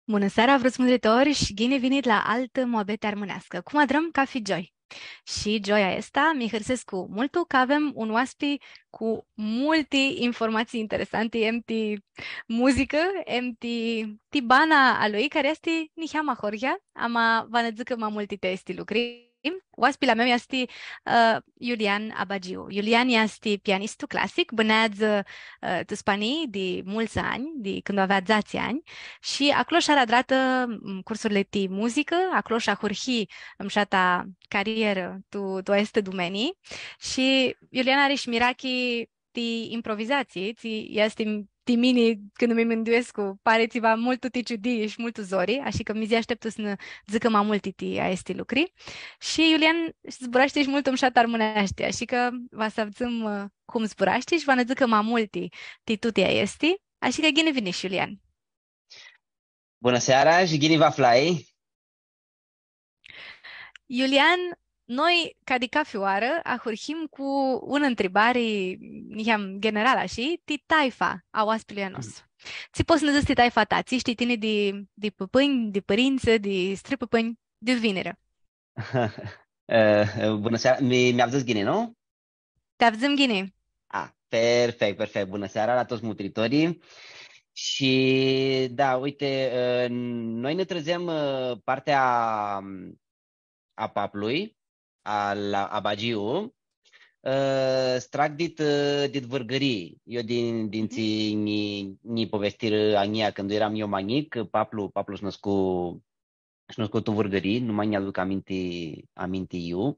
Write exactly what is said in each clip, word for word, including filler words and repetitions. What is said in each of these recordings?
Bunã seara, vruts mutritori, shi ghini vinit la altã muabeti armãneascã. Cum adrãm cafi gioi. Shi gioia aestã mi hãrsescu multu cã avem un oaspi cu multi informatsii interesanti, em ti muzicã, em ti, ti bana a lui, cari easti niheamã ahoryea, ama va nã dzãcã ma multi ti aesti lucri. Oaspili a meu easti, ã, Iulian Abagiu. Iulian easti pianistu clasic, bãneadzã, ã, tu Spanii di multsã anj, di cãndu avea dzatsi anj, shi aclo sh-ari adratã, m, cursurli ti muzicã, aclo sh-ahurhi mshatã carierã tu, tu aestã dumenii. Shi Iulian ari shi mirachi ti improvizatsii, tsi easti ti mini, cãndu mi minduescu, pari tsiva multu ti ciudii shi multu zori, ashi cã mi zi ashteptu s-nã dzãcã ma multi ti aesti lucri. Shi Iulian zburashti shi multu mshat armãneashti, ashi cã va s-avdzãm, ã, cum zburashti shi va nã dzãcã ma multi ti tuti aesti. Ashi cã ghini vinish, Iulian. Bunã seara shi ghini vã aflai. Iulian, noi, ca di cafi oarã, ahurhim cu unã ntribari, niheam generalã, ashi, ti taifa a oaspilui a nostru. Tsi pots s-nã dzãts ti taifa ta? Tsi shtii tini di, di pãpãnj, di pãrintsã, di strãpãpãnj, di iu vinirã? Eh, bunã seara, mi, mi avdzãts ghini, nu? Ti avdzãm ghini. A, perfect, perfect. Bunã seara la tuts mutritorlji. Shi, da, uite, ã, noi nã trãdzem, ã, partea, ã, a paplui, al Abagiu, ã, s-trag dit, ã, dit Vãrgãrii. Eu din, din tsi nji, nji povestirã a njia cãndu eram eu ma njic, paplu, paplu s-nãscu s-nãscu tu Vãrgãrii, nu ma nj-aduc aminti, aminti iu.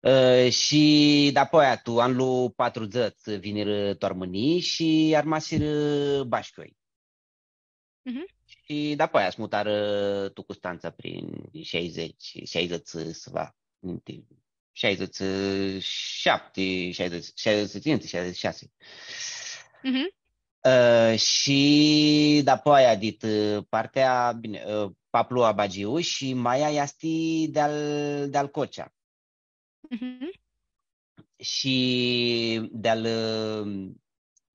Ã, shi dapoaia, tu anlu patrudzãts, vinirã tu Armãnii shi armasirã Bashchioi. Mhm. Shi dapoaia s-mutarã tu Custantsa prin shaidzãts, shaidzãts tsiva, ninti shaidzãts shapti, shaidzãts, shaidzãts tsintsi, shaidzãts shasi. Mhm. Ã, shi dapoaia dit, ã, partea, bine, ã, paplu Abagiu shi maia easti di-al, di-al Cocea. Mhm. Shi di-al, ã,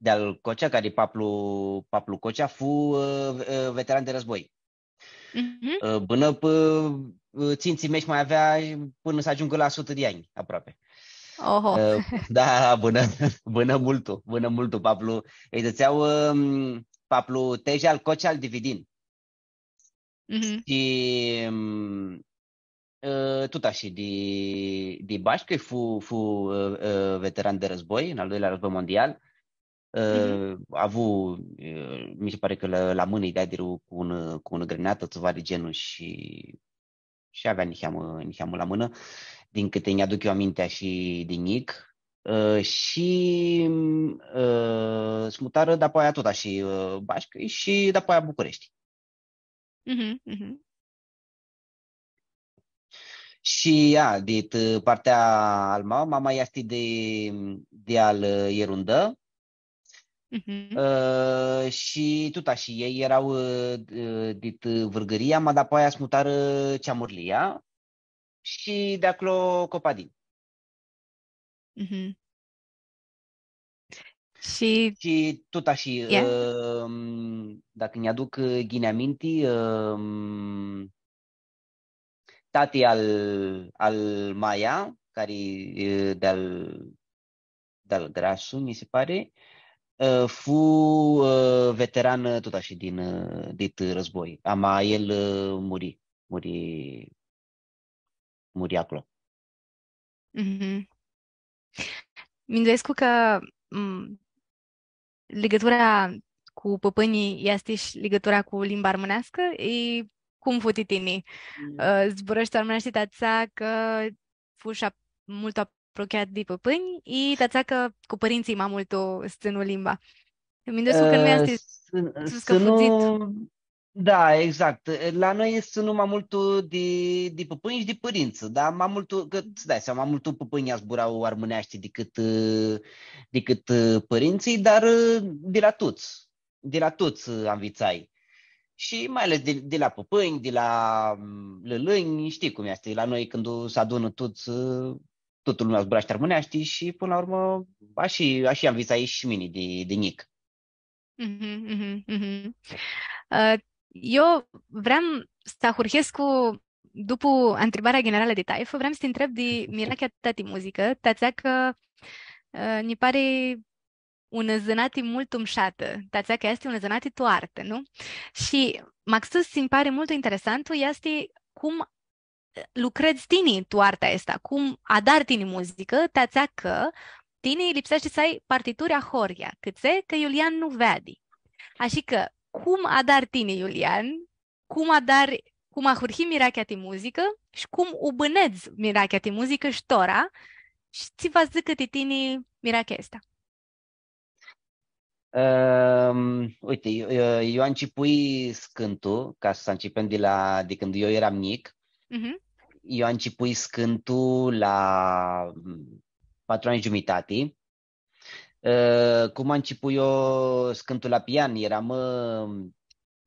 di-al Cocea, cari paplu, paplu Cocea fu, ã, ã, veteran di război. Mhm. Ã, bãnã pã, ã, tsintsi mesh ma avea pãnã s-agiungã la sutã di anj, aproapi. Oho. Ã, da, bãnã, bãnã multu, bãnã multu, paplu. Lji dzãtsea, ã, paplu Teja al Cocea al Dividin. Mhm. Shi, ã, tut ashi di, di Bashchioi, fu, fu, ã, ã, veteran di război, în al doilea război mondial. Ã, mhm. Avu, ã, mi se pare cã la, la mãnã lji deadirã cu unã, cu unã grenadã, tsiva di genul shi, shi avea niheamã, niheamã la mãnã, din cãti nj-aduc eu amintea shi di njic. Ã, shi, ã, s-mutarã dapoaia tut ashi, ã, Bashchioi shi dapoaia Bucureshti. Mhm, mhm. Shi, ã, dit, ã, partea al mama, mama easti di, di al, ã, Ierundã. Mhm. Ã, shi tut ashi, elj eara, ã, ã, dit, ã, Vãrgãria, ma dapoaia s-mutarã Ceamurlia shi di aclo Copadin. Mhm. Shi... Shi tut ashi, ia, ãm, dacã nj-aduc, ã, ghini aminti, ãm, tati al, al maia, cari, ã, di-al, di-al Grasu, mi se pare, ã, fu, ã, veteran, ã, tut ashi din, ã, dit război. Ama el, ã, muri, muri, muri aclo. Mhm. Minduescu cã, m, ligãtura cu pãpãnjlji easti shi ligãtura cu limba armãneascã, i cum fu ti tini? Mm. Ã, zburãshti armãneashti ti atsea cã fushi ap-, multu aprochiat di pãpãnj, i ti atsea cã cu pãrintsãlj ma multu s-tsãnu limba. Minduescu cã nu easti s-, s-, s-, s-, fudzit. Da, exact. La noi easti, nu, ma multu di, di pãpãnj shi di pãrintsã, da, ma multu, cã, ts-dai seama, ma multu pãpãnjlji zbura armãneashti dicãt, ã, dicãt, ã, pãrintsãlj, dar, ã, di la tuts, di la tuts, ã, anvitsai. Shi mai ales di, di la pãpãnj, di la, m, lãlãnj, shtii cum easti. La noi, cãndu s-adunã tuts, ã, tutã lumea zburashti armãneashti shi, pãnã la urmã, ashi, ashi anvitsai shi mini di, di njic. Mhm, mhm, mhm. Ã, Eu vream s-ahurhescu, dupu ntribarea generalã di taifã, vream s-ti ntreb di mirachea ta ti muzicã, ti atsea cã, ã, nji pari unã zãnati multu mushatã, ti atsea cã easti unã zãnati tu artã, nu? Shi maxus tsi nji pari multu interesantu easti cum lucredz tini tu arta aestã, cum adari tini muzicã, ti atsea cã tini lipseashti s-ai partituri ahoryea, cãtse cã Iulian nu veadi. Ashi cã, cum adari tini, Iulian, cum adari, cum ahurhi mirachea ti muzicã shi cum u bãnedz mirachea ti muzicã shi tora, shi tsi va s-dzãcã ti tini mirachea aestã? Ãm, uite, eu, eu, eu ancepui s-cãntu, ca s-ancepem di la, di cãndu eu eram njic. Mhm. Eu ancepui s-cãntu la, mm, patru anj giumitati. Ã, cum ancepui eu s-cãntu la pian, eram, ã,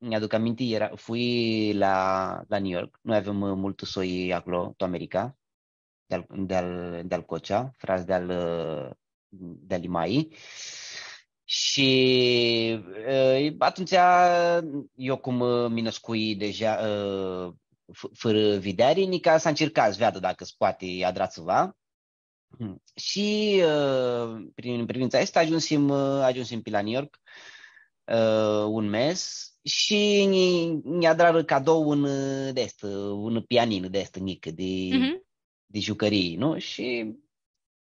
nj-aduc aminti, era, fui la, la New York, noi avem, ã, multu soi aclo, tu America, di-al, di-al, di-al Cocea, frats di-al, ã, di-al Imai. Shi, ã, atumtsea, eu cum, ã, mi nãscui deja, ã, f-, fãrã videari, nica s-ancerca s-veadã dacã s-poati adra tsiva. Hmm. Shi, ã, prin, în privința asta agiumsim, ã, agiumsim pi la New York, ã, un mes shi nji, nji adrarã cadou un, ã, di aestã, un pianin di aestã njicã, di, Mhm. di jucãrii, nu? Shi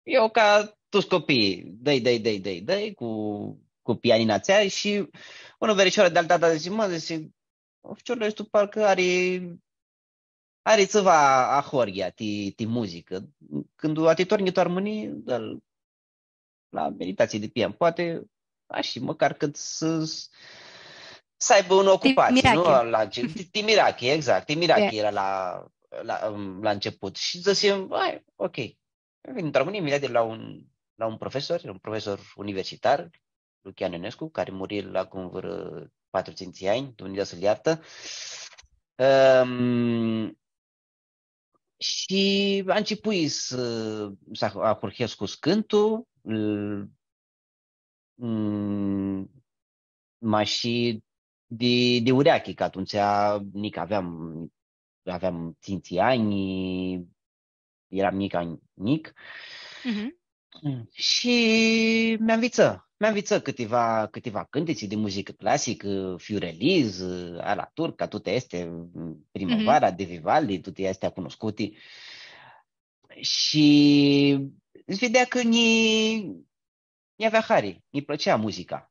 eu ca tuts copiii, dai, dai, dai, dai, dai, cu, cu pianina atsea shi unã verișoarã di-al tata dzãtsi, „Mã”, dzãtsi, „ficiorlu aestu parcã ari, ari tsiva ahoryea ti, ti muzicã. Cãndu va ti tornji tu Armãnii, dã-l la meditatsii di pian. Poati, ashi, mãcar cãt s-, s-aibã unã ocupatsii, nu? Mirachea. La înce-, ti, ti mirachea, exact, ti mirachea era la, la, la început.” Shi dzãsim, „Hai, ok.” Vin tu Armãnii, mi dau la un, la un profesor, un profesor universitar, Lucian Ionescu, cari muri la cum vãrã patru, tsintsi anj, Dumnidzã s-lu iartã. Ãm, shi ancepui s-, s-ahurhescu s-cãntu, l-, mm, mash di, di ureachi, cã atumtsea nica aveam, aveam tsintsi anj, eram njic, njic. Mhm. Shi mi anvitsã, mi anvitsã cãtiva, cãtiva cãntitsi di muzicã clasicã, Fiorelizã, Ala Turca, tuti aesti, Primãvara, mhm, di Vivaldi, tuti aesti cunuscuti. Shi s-videa cã nji, nj-avea hari, nji plãtsea muzica.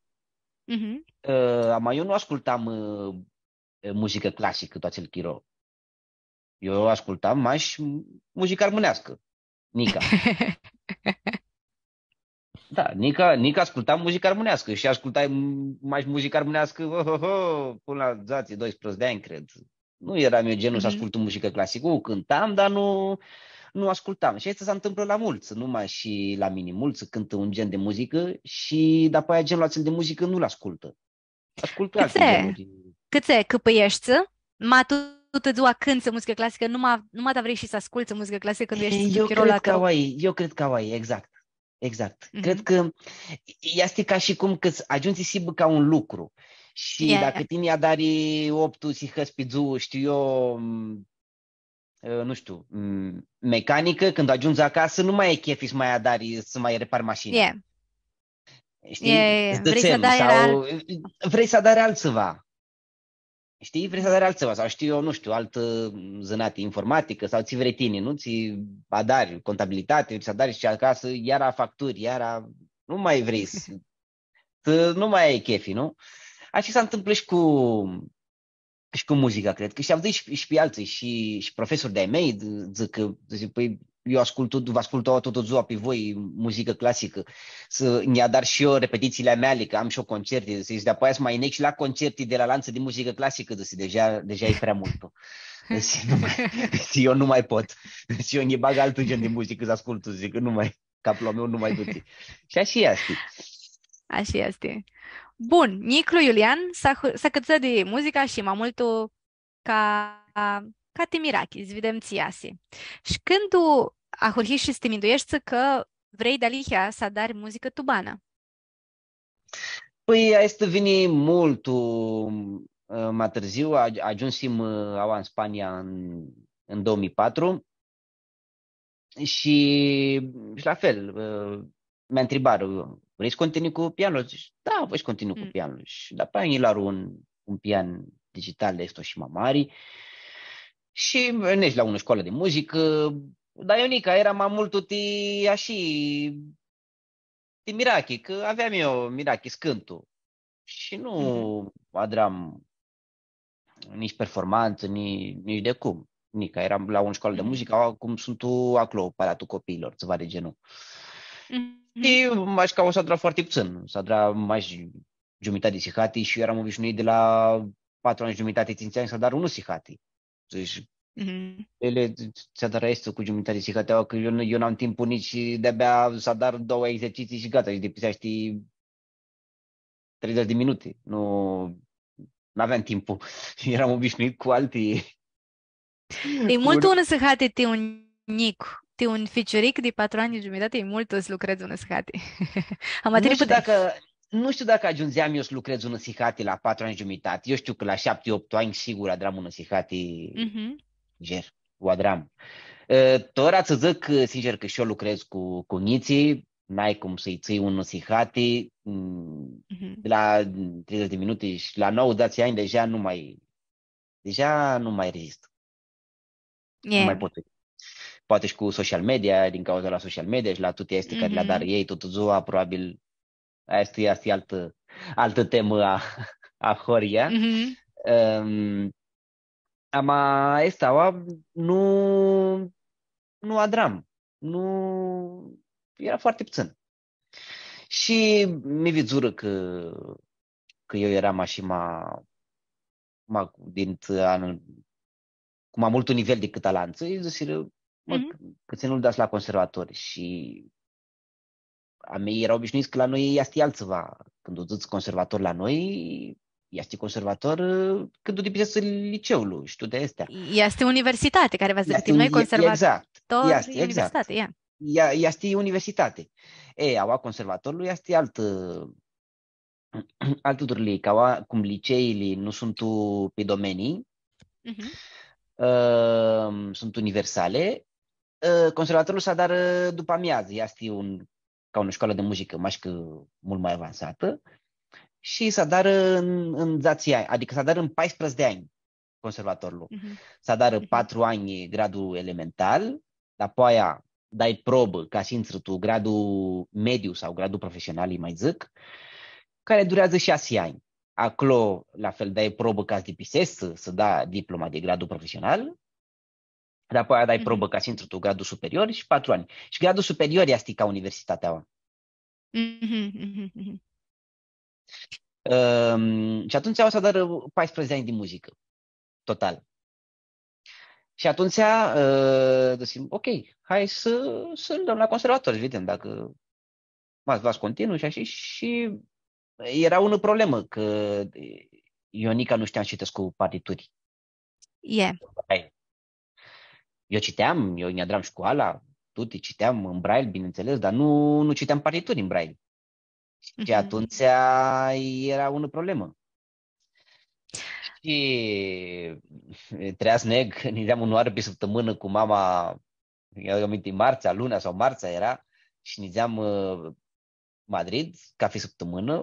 Mhm. Ã, ama eu nu ascultam, ã, muzicã clasicã tu atsel chiro. Eu ascultam mash muzicã armãneascã, nica. Da, nica, nica ascultam muzicã armãneascã shi ascultai mash muzicã armãneascã, ho, ho, ho, pãnã la dzatsi, doisprãdzatsi di anj, cred. Nu eram eu genul s-ascultu muzicã clasicã, u cãntam, dar nu, nu ascultam. Shi aestã s-ntãmplã la multsã, nu mash shi la mini. Multsã cãntã un gen di muzicã shi dapoaia genul atsel di muzicã nu-l ascultã. Ascultã alti genuri. Cãtse, cãpãeshti, ma tu, tutã dzua cãntsã muzicã clasicã, nu ma, nu ma ta vrei shi s-ascultsã muzicã clasicã cãndu eshti tu chirolu a tãu? Eu cred cã au aoa, exact. Exact. Mhm. Cred cã easti ca shi cum cã agiundzi s-hibã ca un lucru. Shi dacã tini adari optu sihãts pi dzuã, shtiu eu, ã, nu shtiu, mecanicã, cãndu agiundzi acasã, nu ma ai chefi s-ma adari, s-ma repari mashina. Shtii? Vrei s-adari sau al-, vrei s-adari altsiva. Shtii? Vrei s-adari altsiva sau, shtiu eu, nu shtiu, altã zãnati, informaticã sau tsi vrei tini, nu? Tsi adari, contabilitati, vrei s-adari shi acasã, iara facturi, iara, nu ma vrei s-, s-, nu ma ai chefi, nu? Ashi s-ntãmplã shi cu, shi cu muzica, cred cã shi avdzãi shi, shi pi altsã, shi, shi profesori di-a mei, dzãc cã, dzãc, „Pãi, eu ascultu, vã ascultu tutã dzua pi voi muzicã clasicã, s-nj-adar shi eu repetitsiili a meali, cã am shi eu concerti”, dzãc, „shi dapoaia s-ma neg shi la concerti di la alantsã di muzicã clasicã”, dzãc, „deja, deja e prea multu.” Dzãc, „Nu ma, eu nu ma pot.” Dzãc, „Eu nji bag altu gen di muzicã s-ascultu”, dzãc, „Cã nu ma, caplu a meu nu ma duti.” Shi ashi easti. Ashi easti. Bun, njiclu Iulian s-ahã-, s-acãtsã di muzica shi ma multu ca, ca ti mirachi, s-videm tsi easi. Shi cãndu ahurhishi s-ti mindueshti cã vrei dealihea s-adari muzicã tu banã? Pãi, aestã vini multu, ã, ma tãrziu a-, agiumsim, ã, aua în Spania în, în două mii patru. Shi, shi la fel, ã, mi ntribarã, „Vrei s-continui cu pianul?” Dzãc, „Da, voi s-continui cu pianul.” Shi dapoaia nji loarã un, un pian digital, easti shi ma mari. Shi mergi la unã scoalã di muzicã, dar eu nica, eram ma multu ti, ashi, ti mirachi, cã aveam eu mirachi s-cãntu. Shi nu adram nici performanță, ni-, nici de cum. Nica, eram la unã scoală de muzică, cum sunt tu acolo, Palatul Copiilor, ceva de genul. Shi mash cã s-adra foarte puțin, s-adra mash giumitati di sihati shi eu eram obișnuit de la patru ani și jumătate, cinci ani s-adar unã sihati. Dzãc, ele, s-adarã aestã cu giumitati di sihati, cã eu, eu n-am timpul nici de-abia s-adar două exerciții și gata, și dipseashti treizeci de minute. Nu, n-aveam timpul. Eram obișnuit cu alte. E multu unã sihati ti un njic, ti un ficiuric di patru ani jumătate, e multu s-lucredz unã sihati. Am Nu știu atât dacă, nu știu dacă ajungeam eu să lucrez unã sihati la patru ani jumătate. Eu știu că la șapte, opt ani, sigur, adram unã sihati, sincer, o adram. Ã, tora să zic, sincer, că și eu lucrez cu, cu njiții, n-ai cum să-i ții unã sihati, de la treizeci de minute și la nouă, zece ani deja nu mai, deja nu mai rezist. Nu mai pot. Poate și cu social media, din cauza la social media și la toate astea care le adarã ei, tot ziua, probabil, aia este, aia este altă, altă temă a, a horia. Ãm, ama, aestã, nu, nu adram. Nu, era foarte puțin. Shi mi vidzurã cã, cã eu eram ashi ma, ma cu, din, cu ma multu nivel dicãt alantsã, elj dzãsirã, „Mã, cã tsi nu-l dats la conservator?” Shi a mei eara obișnuiți cã la noi easti altsiva. Cãndu dzãts conservator la noi, easti conservator, ã, cãndu dipseashti liceul shi toate astea. Easti universitate, care va s-dzãcã noi conservator, exact, easti, exact. Universitate, ia. Ea, easti universitate. E, aua conservatorlu easti altã, altã turlii, cã aua, cum liceili nu suntu pi domenii, ã, suntu universale, ã, conservatorlu s-adarã dupã amiazã, easti un, ca unã scoală de muzică, mash cã mult mai avansatã, shi s-adarã în, în dzatsi anj, adică s-adarã în paisprezece anj conservatorlu. S-adarã patru anj gradul elemental, dapoaia dai probã ca s-intri tu gradul mediu sau gradul profesional, îi mai zic, care durează șase ani. Acolo, la fel, dai probã ca s-dipiseshti, s-, s-da diploma de gradul profesional, dapoaia dai probã ca s-intri tu gradul superior shi patru anj. Shi gradul superior easti ca universitatea aua. Ãm, shi atumtsea aua s-adarã paisprezece ani de muzică, total. Shi atumtsea, ã, dzãsim, „Ok, hai să, să-l dăm la conservator, să vedem dacă va, va s-continui” shi ashi. Shi era unã problemã, cã eu nica nu shteam s-citescu partituri. Hai. Eu citeam, eu nj-adram scoala, tuti citeam în braille, bineînțeles, dar nu, nu citeam partituri în braille. Shi atumtsea era unã problemã. Shi trebuia s-neg, nidzeam unã oarã pi sãptãmãnã cu mama, mi-aduc aminti, martsea, lunea sau martsea era, shi nidzeam, ã, Madrid, cafi sãptãmãnã,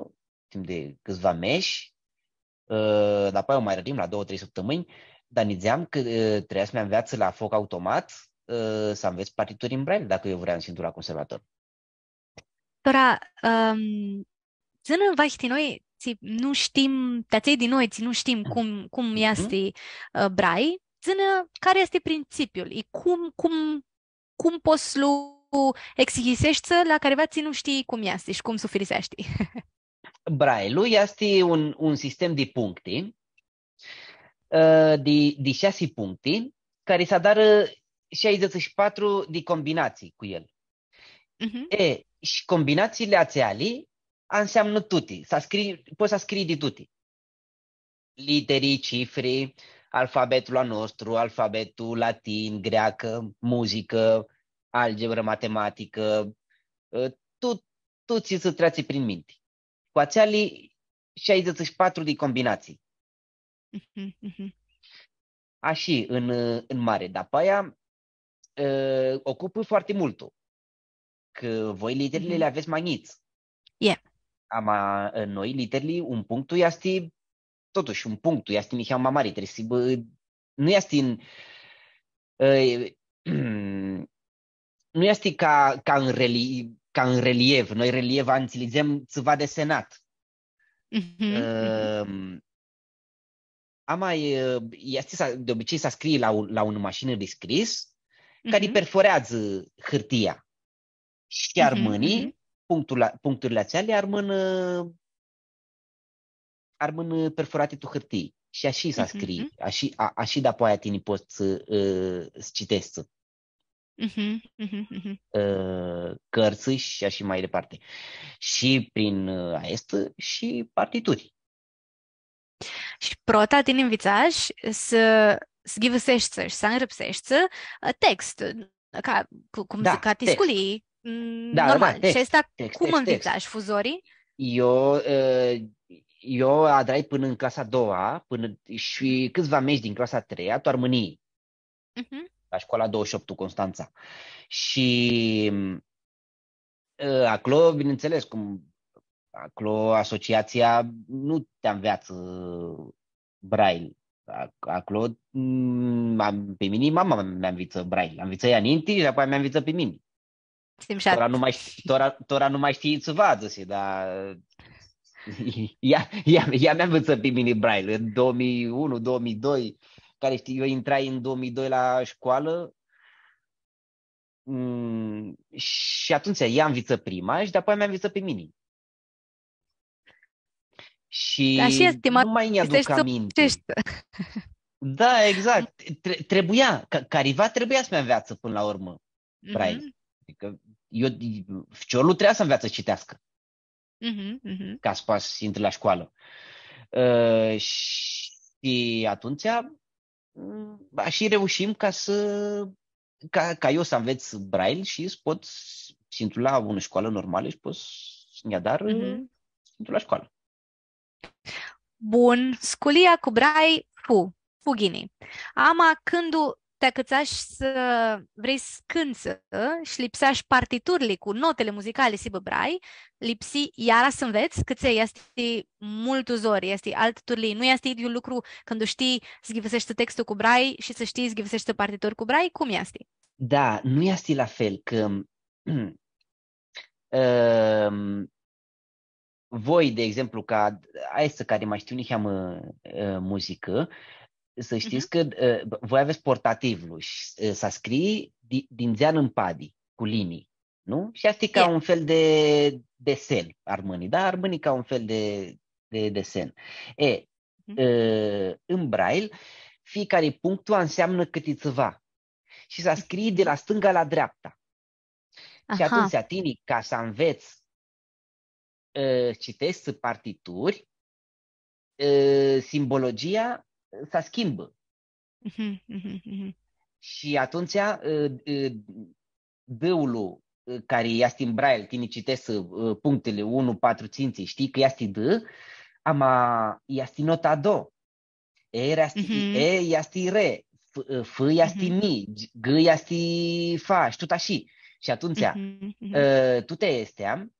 timp di cãtsiva mesh, ã, dapoaia u mai rãdim la două, trei sãptãmãnj, dar nidzeam cã, ã, trebuia s-mi anveatsã la foc automat, ã, s-anvets partituri în braille, dacã eu vream s-intru la conservator. Tora, ãm, dzã-nã vahi ti noi, tsi nu shtim, ti atselj di noi, tsi nu shtim cum, cum easti, ã, braille, dzã-nã cari easti printsipiul, i cum, cum cum pots s-lu exiheseshti la cariva tsi nu shtii cum easti shi cum s-u firiseashti? Braille-lu easti un, un sistem di puncti, ã, di, di shasi puncti, cari s-adarã shaidzãtsi shi patru di combinatsii cu el. Mhm. E, shi combinatsiili atseali anseamnã tuti. S-scrii, pots s-scrii di tuti. Literi, cifri, alfabetul a nostru, alfabetul latin, greacã, muzicã, algebrã, matematicã, ã, tu, tu tsi tsã treatsi prin minti. Cu atseali shaidzãtsi shi patru di combinatsii. Mhm, mhm. Ashi, în, în mare. Dar apoia, ã, ocupã foarte multu. Cã voi literili li avets ma njits. E. Ama, ã, noi, literili, un punctu easti, totushi, un punctu easti niheamã ma mari, trebuie s-hibã, nu easti în, ã, nu easti ca, ca în reli-, ca în relief. Noi relief înțelegem tsiva desenat. Mhm, mhm. Ã, ama, e, easti s-, de obicei s-scrie la un, la unã mashinã di scris, cari perforeadzã hãrtia. Shi armãni, punctul la, puncturli atseali armãn, ã, armãn perforati tu hãrtii. Shi ashi s-scrie, ashi, a, ashi dapoaia tini pots s-, ã, s-citeshti, Mhm, mhm, mhm. Ã, cãrtsã shi ashi mai departe. Shi prin, ã, aestã shi partituri. Shi prota tini nvitsash s-, s-ghivãseshti shi s-angrãpseshti, ã, text, ca, cu-, cum dzãc, ca ti sculii, mm, normal. Shi aestã cum nvitsash, fu zori? Eu, ã, eu adrai pãnã tu clasa a doua, pãnã shi cãtsiva mesh din clasa a treia, tu Armãnii. Mhm. La școala douăzeci și opt Constanța. Shi, ã, aclo, bineînțeles, cum aclo asociația nu te înveață Braille. A-, aclo, m, am, pe mine mama mi înviță Braille. Am învățat ea înainte și apoi mi înviță pe mine. Tora nu mai știi, tora, tora nu mai știi tsiva, dzãsi, dar ea, ea, ea mi învăță pe mine Braille în două mii unu, două mii doi, care știi, eu intrai în două mii doi la școală, mm, și atunci ea învăță prima și de-apoaia mi învăță pe mine. Shi nu mai nj-aduc aminti. Da, exact. Tre-, trebuia, ca, cariva trebuia s-mi înveatsã până la urmă Braille. Adică eu, ficiorlu trebuia s-înveatsã s-citească. Mhm, mhm. Ca s-poatã s-intre la școală. Ã, și atunci, m, și reușim ca să, ca, ca eu să înveț Braille și să pot s-intru la unã școală normală și pot s-nj-adar, mhm, s-intru la școală. Bun, sculia cu Braille fu, fu ghini. Ama, cãndu ti acãtsash s-vrei s-cãntsã shi lipseash partiturli cu notili muzicali s-hibã Braille, lipsi iara s-nvets, cãtse easti multu zori, easti altã turlii, nu easti idyiul lucru cãndu shtii s-ghivãseshti textul cu Braille shi s-shtii s-ghivãseshti partituri cu Braille, cum easti? Da, nu easti la fel, cã, ãm, voi, de exemplu, ca aeshti cari ma shtiu niheamã, ã, muzicã, s-shtits cã, ã, voi avets portativlu shi, ã, s-scrii di-, din dzeanã mpadi, cu linii, nu? Shi aestã e ca un fel de desen, armãnii, da? Armãnii ca un fel de, de desen. E, ã, în Braille, fiecare punctul înseamnă câte ceva. Shi s-scrii de la stânga la dreapta. Shi atumtsea tini, ca s-anvets, ã, citeshti partituri, ã, simbologia s-schimbã. Mhm, mhm, mhm. Shi atumtsea, ã, ã, D-ul, ã, cari easti în Braille, tini citeshti, ã, punctili unu, patru, tsintsi, shtii cã easti D, ama easti nota do. E easti, e easti re, f, f easti mi, g easti fa, shi tut ashi. Shi atumtsea, ã, tuti aesti, ãm,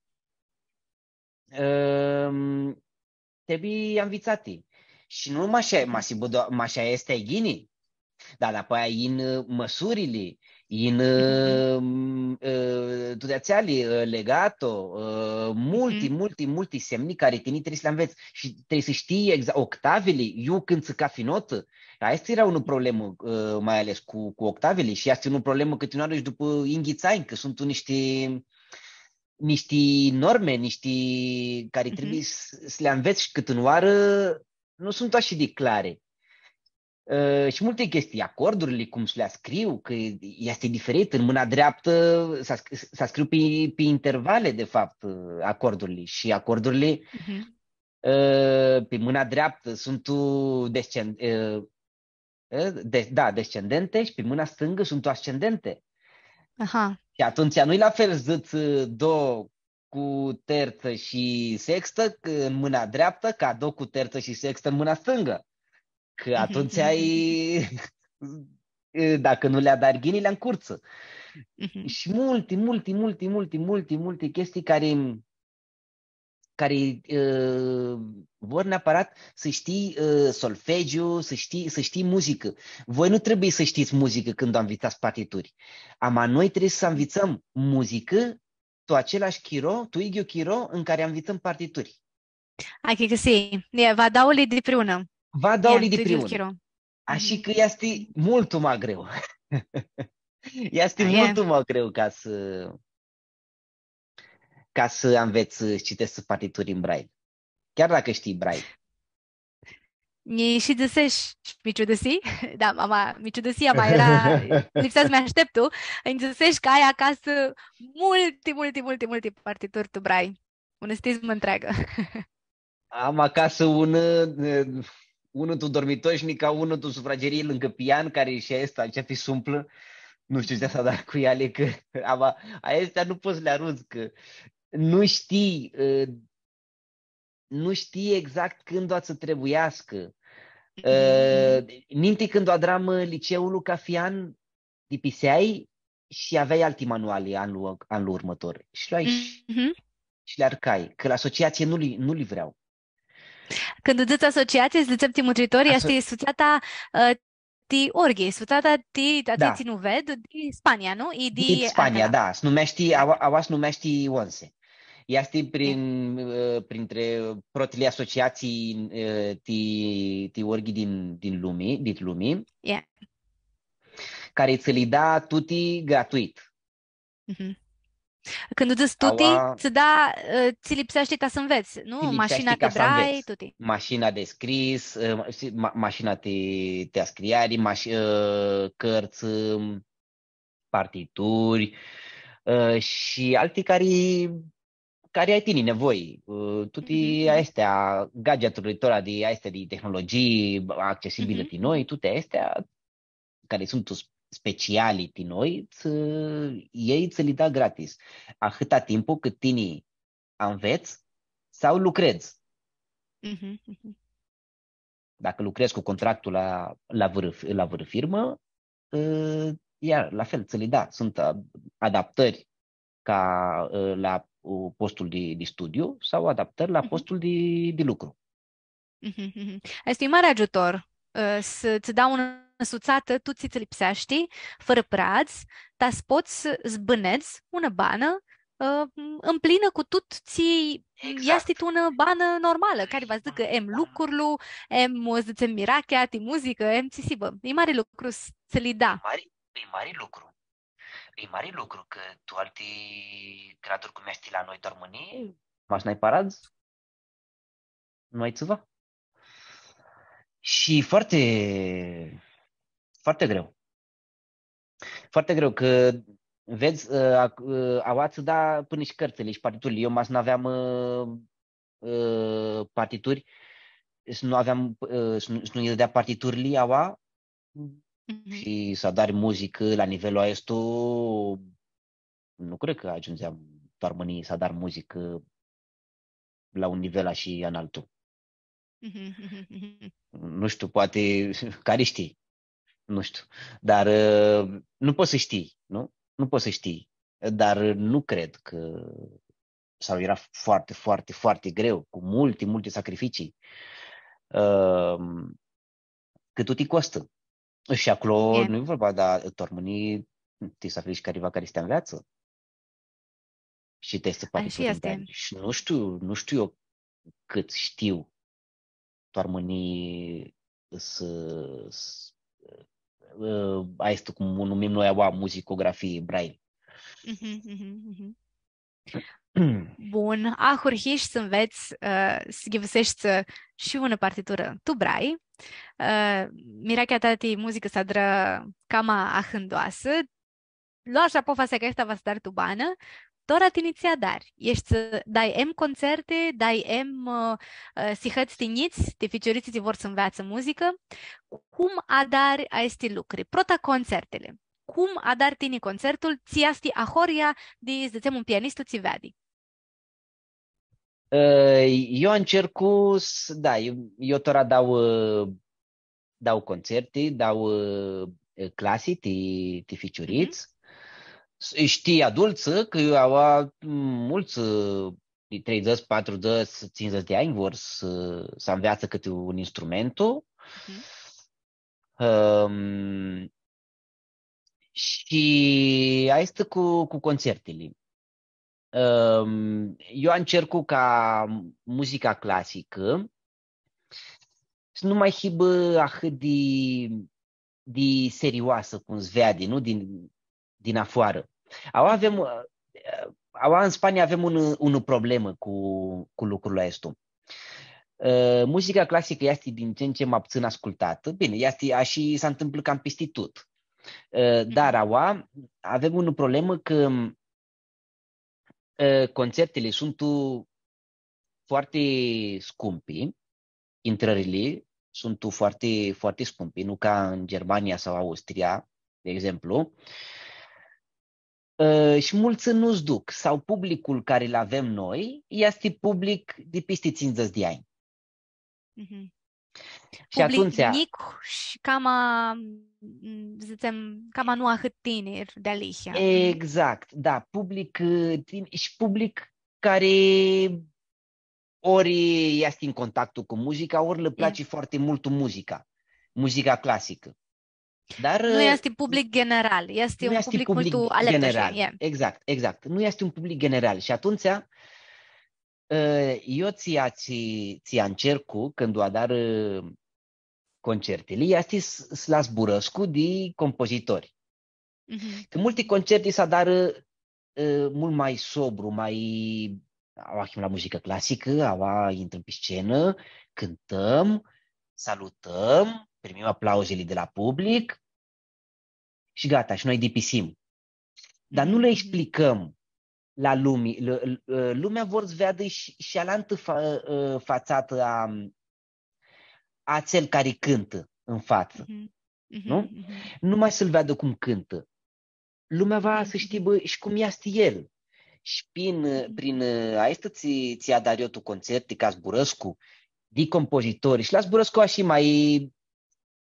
trebuie anvitsati. Shi nu mash, mash, mash aestã e ghini. Da, dar apoi yin, ã, mãsurili, yin, ã, ã, tuti atseali, ã, legato, ã, multi, multi, multi semni cari tini trebuie s-li anvets. Shi trebuie s-shtii exact octavili, iu cãntsã cafi notã. Aestã eara unã problemã, ã, mai ales cu, cu octavili. Shi easti unã problemã cãti unã oarã shi dupã yinghits anj, cã suntu nishti, nishti norme, nishti cari trebuie s-, s-li anvets shi cãti unã oarã nu suntu ashi di clari. Ã, shi multi chestii, acordurli, cum s-li scriu, cã easti diferit. În mâna dreaptă s-sc-, s-scriu pe, pe intervale, de fapt, ã, acordurli. Shi acordurli, ã, pe mâna dreaptă suntu descend-, ã, ã, de-, da, descendente shi pe mâna stângă suntu ascendente. Aha. Shi atumtsea nu-i la fel s-dzãts, ã, do cu terță și sextă în mâna dreaptă, ca do cu terță și sextă în mâna stângă. Cã atumtsea ai, dacã nu li adari ghini, li ancurtsã. Mhm. Shi multi, multi, multi, multi, multi, multi chestii cari, cari, ã, vor neapărat s-shtii, ã, solfegiu, s-shtii, s-shtii muzicã. Voi nu trebuie s-shtits muzicã cãndu anvitsats partituri. Ama noi trebuie s-anvitsãm muzicã tu același chiro, tu idyiul chiro în care anvitsãm partituri. Achicãsii, e, va dauli dipriunã. Va dauli dipriunã. Ashi cã easti multu ma greu. Easti multu ma greu ca s-, ca s-anvets s-citeshti partituri în Braille. Chiar dacă știi Braille. Nji shi dzãsesh, mi ciudãsii, da, ama, mi ciudãsii, ama eara, lipsea s-mi ashteptu, nji dzãsesh cã ai acasã multi, multi, multi, multi partituri tu Braille. Unã stizmã ntreagã. Am acasã unã, e, unã tu dormitor shi nica unã tu sufragerii lângã pian, cari shi aestã, atsea fi sumplã, nu shtiu tsi s-adar cu eali, cã, ama, aestea nu pots s-li arunts, cã nu shtii, e, nu shtii exact cãndu va tsã trebuiascã. Mhm. E, ninti cãndu adram, e, liceul, ca fian, dipiseai shi aveai alti manuali anlu, anlu urmãtor. Shi luai shi, mhm, shi li arcai, cã la asociatsii nu li, nu li vreau. Cãndu dzãts asociatsii, dzãtsem ti mutritori, aso- easti sutsata, ã, ti orghi, sutsata ti, a ti, da, tsi nu ved, di Spania, nu? E di, di Spania, aha, da. S-numeashti, aua, aua s-numeashti ONSE. Easti prin, ã, printre protili asociatsii, ã, ti, ti orghi din, din lumi, dit lumi. Ie. Cari tsã li da tuti gratuit. Mhm. Cãndu dzãts tuti, aua, tsã da, ã, tsi lipseashti ca s-anvets, nu? Tsi lipseashti ca s-anvets. Mashina ti Braille, tuti. Mashina di scris, ã, ma-, si-, ma-, mashina ti, ti ascriari, mash-, ã, cãrtsã, ã, partituri, ã, shi alti cari, cari ai tini nivoi. Ã, tuti, mhm, aesti, gadgeturli tora di, aesti di tehnologii accesibili, mhm, ti noi, tuti aesti cari suntu s-, speciali ti noi, tsã, elj tsã li da gratis. Ahãta timpu cãt tini anvets sau lucredz. Mhm, mhm. Dacã lucredz cu contractul la, la vãrã fi-, la vãrã firmã, ã, iar la fel, tsã li da. Suntu, ã, adaptãri ca, ã, la, ã, postul di, di studiu sau adaptãri la, mhm, postul di, di lucru. Mhm, mhm. Easti un mari agiutor, ã, s-tsã da unã sutsatã, tut tsi tsã lipseashti, fãrã pradz, ta s-pots s-bãnedz unã banã, ã, mplinã cu tut tsi, exact, easti tu unã banã normalã, cari va s-dzãcã, em, banã, lucrul, em, dzãtsem, mirachea ti muzicã, em, tsi s-hibã. E mari lucru s-tsã li da. E mari, e mari lucru. E mari lucru cã tu alti graduri cum easti la noi tu Romãnii, mash n-ai paradz, nu ai tsiva. Shi foarte, foarte greu. Foarte greu, cã vedz, ã, ac-, ã, aua tsã da pãnã shi cãrtsãli shi partiturli. Eu mash n-aveam, ã, ã, partituri, s-nu aveam, ã, s-nu, s-nu nji dãdea partiturli aua, mhm, shi s-adari muzicã la nivelul aestu, nu cred cã agiundzeam tu Romãnii s-adari muzicã la un nivel ashi analtu. Mhm, mhm, mhm. Nu shtiu, poati, cari shtii? Nu shtiu. Dar, ã, nu pots s-shtii, nu? Nu pots s-shtii. Dar nu cred cã, sau era foarte, foarte, foarte greu, cu multe, multe sacrificii. Ã, cã tut ti costã. Shi aclo nu e vorba, da, tu Romãnii, ti s-afli shi cariva cari s-ti anveatsã. Shi ti s-, poati ashi easti. Shi nu shtiu, nu shtiu eu cãt shtiu tu Romãnii s-, s-, ã, aestã cum u numim noi aua, muzicografii Braille. Mhm, mhm, mhm. Bun, ahurhish s-anvets, ã, s-ghivãseshti shi unã partiturã tu Braille. Ã, mirachea ta ti muzicã s-adrã cama ahãndoasã. Loash apofasea cã aestã va s-adari tu banã. Tora tini tsi adari? Eshti, dai em concerti, dai em, ã, ã, sihãts ti njits, ti ficiuritsi tsi vor s-anveatsã muzicã. Cum adari aesti lucri? Prota concertili. Cum adari tini concertul, tsi easti ahoryea di, dzãtsem, un pianistu tsi veadi? Ã, eu ancercu s-, da, eu, eu tora dau, ã, dau concerti, dau, ã, clasi ti, ti ficiurits. S-, shi ti adultsã, cã aua, multsã, ã, di treidzãts, patrudzãts, tsindzãts di anj vor s-, s-anveatsã cãti un instrumentu. Ãm, shi aestã cu, cu concertili. Ãm, eu ancercu ca muzica clasicã s-nu ma hibã ahãt di, di serioasã, cum s-veadi, nu? Din, din afoarã. Aua avem, ã, aua în Spania avem un, un problemă cu, cu lucrul ăsta. Ã, muzica clasicã este din ce în ce mai puțin ascultată. Bine, este, ashi s-întâmplă cam peste tot. Ã, dar aua avem un problemă că, ã, concertele sunt foarte scumpi, intrările sunt foarte, foarte scumpi, nu ca în Germania sau Austria, de exemplu. Ã, și mulți nu-ți duc, sau publicul care îl avem noi este public de peste tsindzãts de ani. Mhm. Shi public atumtsea njic shi cama, m, dzãtsem, cama nu ahãt tiniri dealihea. Exact, da, public, ã, tin-, shi public care ori easti în contactul cu muzica, ori le place foarte mult muzica, muzica clasicã. Dar, nu ã, easti public general, easti nu un easti public public multu aleptu, general. Ashi, e. Exact, exact. Nu easti un public general. Shi atumtsea, ã, eu tsi, tsi, tsi ancercu cãndu adar, ã, concertili, easti s-, s-lã zburãscu di compozitori. Mhm. Cã multi concerti s-adarã, ã, mult mai sobru, mai, aua him la muzică clasică, aua intrăm pe scenă, cântăm, salutăm, primim aplauzele de la public și gata, și noi dipisim. Dar nu le explicăm la lumi, l-, l-, lumea vor să vadă și, și alantã fa-, ã, fațatã a, a atsel cari cãntã în față. Mhm. Nu? Mhm. Nu mai să-l vadă cum cãntã. Lumea va să știe, bă, și cum easti el. Shi prin, prin, ã, aestã tsi, tsi adar eu tu concerti, ca zburãscu di compozitori, shi lã zburãscu ashi mai,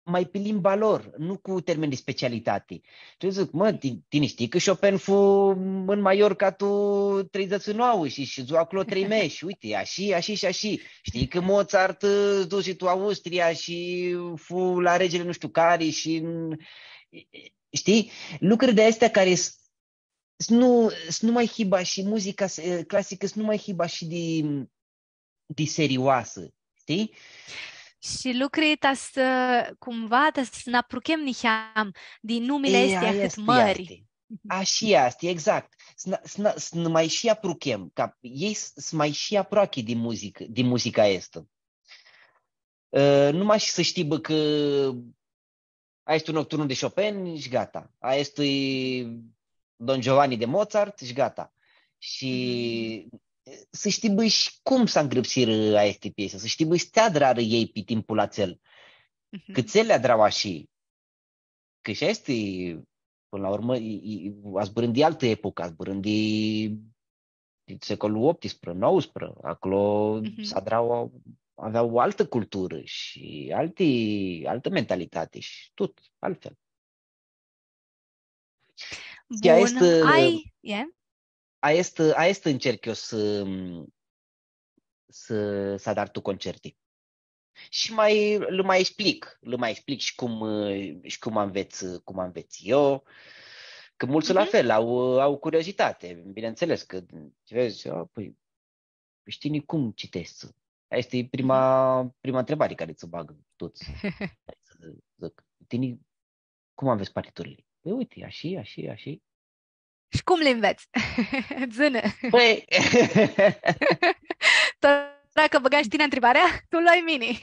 mai pe limba lor, nu cu termeni de specialitate. Shi eu dzãc, mă, ti-, tini shtii cã Chopin fu în Mallorca tu treidzãts shi nauã shi, shi shidzu aclo trei mesh, uite, ashi, ashi shi ashi. Shtii cã Mozart, ã, s-dusi tu Austria shi fu la regele nu shtiu cari shi în, shtii? Lucruri de astea care s-, s-nu, s-nu mai hibã shi muzica s-, clasicã, s-nu mai hibã shi di, di serioasã, shtii? Shi lucri ta s-, cumva, ta s-nã apruchem niheam di numili aesti ahãt mãri. Ashi easti, exact. S-nã, s-nã, s-nã mai shi apruchem, ca elj s-, s-mai shi aproachi di muzic-, di muzica aestã. Ã, nu mash s-shtii, bã, cã aestu e nocturnul di Chopin shi gata. Aestu e Don Giovanni di Mozart shi gata. Shi s-shtii, bã, shi cum s-angrãpsirã aesti piesi, s-shtii, bã, shi tsi adrarã elj pi timpul atsel. Mhm. Cãtse li adra ashi. Cã shi aestã e, pãnã la urmã, e, e, zburãm di altã epocã, zburãm di, di secolul optsprezece, nouăsprezece, aclo s-adra, avea altã culturã shi alti, altã mentalitati shi tut altfel. Shi aestã, ai, e? Aestã, aestã încerc eu să, să, să adar tu concerti. Shi mai, lã mai explic, lã mai explic shi cum, ã, shi cum anvets, cum anvets eu. Cã multsã la fel au, au curiozitati, bineînțeles, cã vedz, „A, păi, păi, tini cum citeshti?” Aestã e prima, prima întrebare care ți-o bagã tuts. Hai să zic, „Tini cum anvets partiturile?” „Păi uite, ashi, ashi, ashi.” Shi cum li nvets? Dzã-nã. Păi, tora cã bãgai shi tini ntribarea, tu loai mini.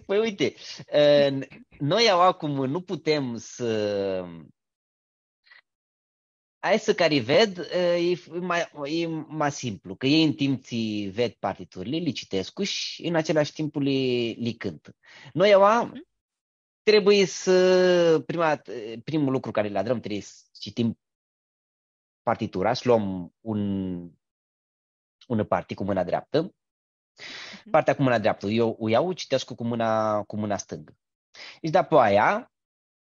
Păi uite, ã, noi aua cum nu putem să, aia s-, cari ved, ã, e f-, ma, e ma simplu, cã elj în timp tsi ved partiturili, li citescu shi în același timp li, li cãntã. Noi aua trebuie să, prima, primul lucru care îl adrăm, trebuie să citim partitura, să luăm un, unã parti cu mâna dreaptă, Partea cu mâna dreaptă, eu o iau, o citescu cu mâna, cu mâna stângă. Shi dapoaia,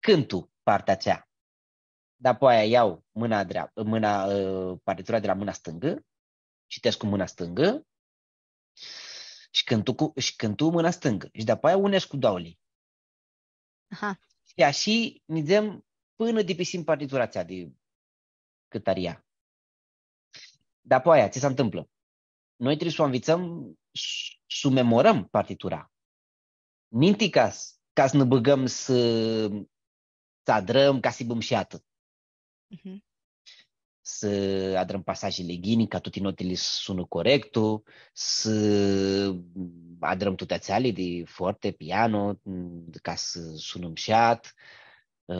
cãntu partea atsea. Dapoaia iau mâna dreaptă, mâna, ã, partitura de la mâna stângă, citesc cu mâna stângă shi cãntu cu, shi cãntu mâna stângă. Shi dapoaia unescu cu doauãli. Aha. Shi ashi nidzem pãnã dipisim partitura atsea di cãtarea. Dapoaia, tsi s-ntãmplã? Noi trebuie s-u anvitsãm s-, s-u memorãm partitura. Ninti ca s-, ca s-nã bãgãm s-, s-adrãm, ca s-hibã mshatã. Mhm. S-adrãm pasajili ghini, ca tuti notili s-sunã corectu, s-adrãm tuti atseali di forte, piano, ca s-sunã mshat, ã,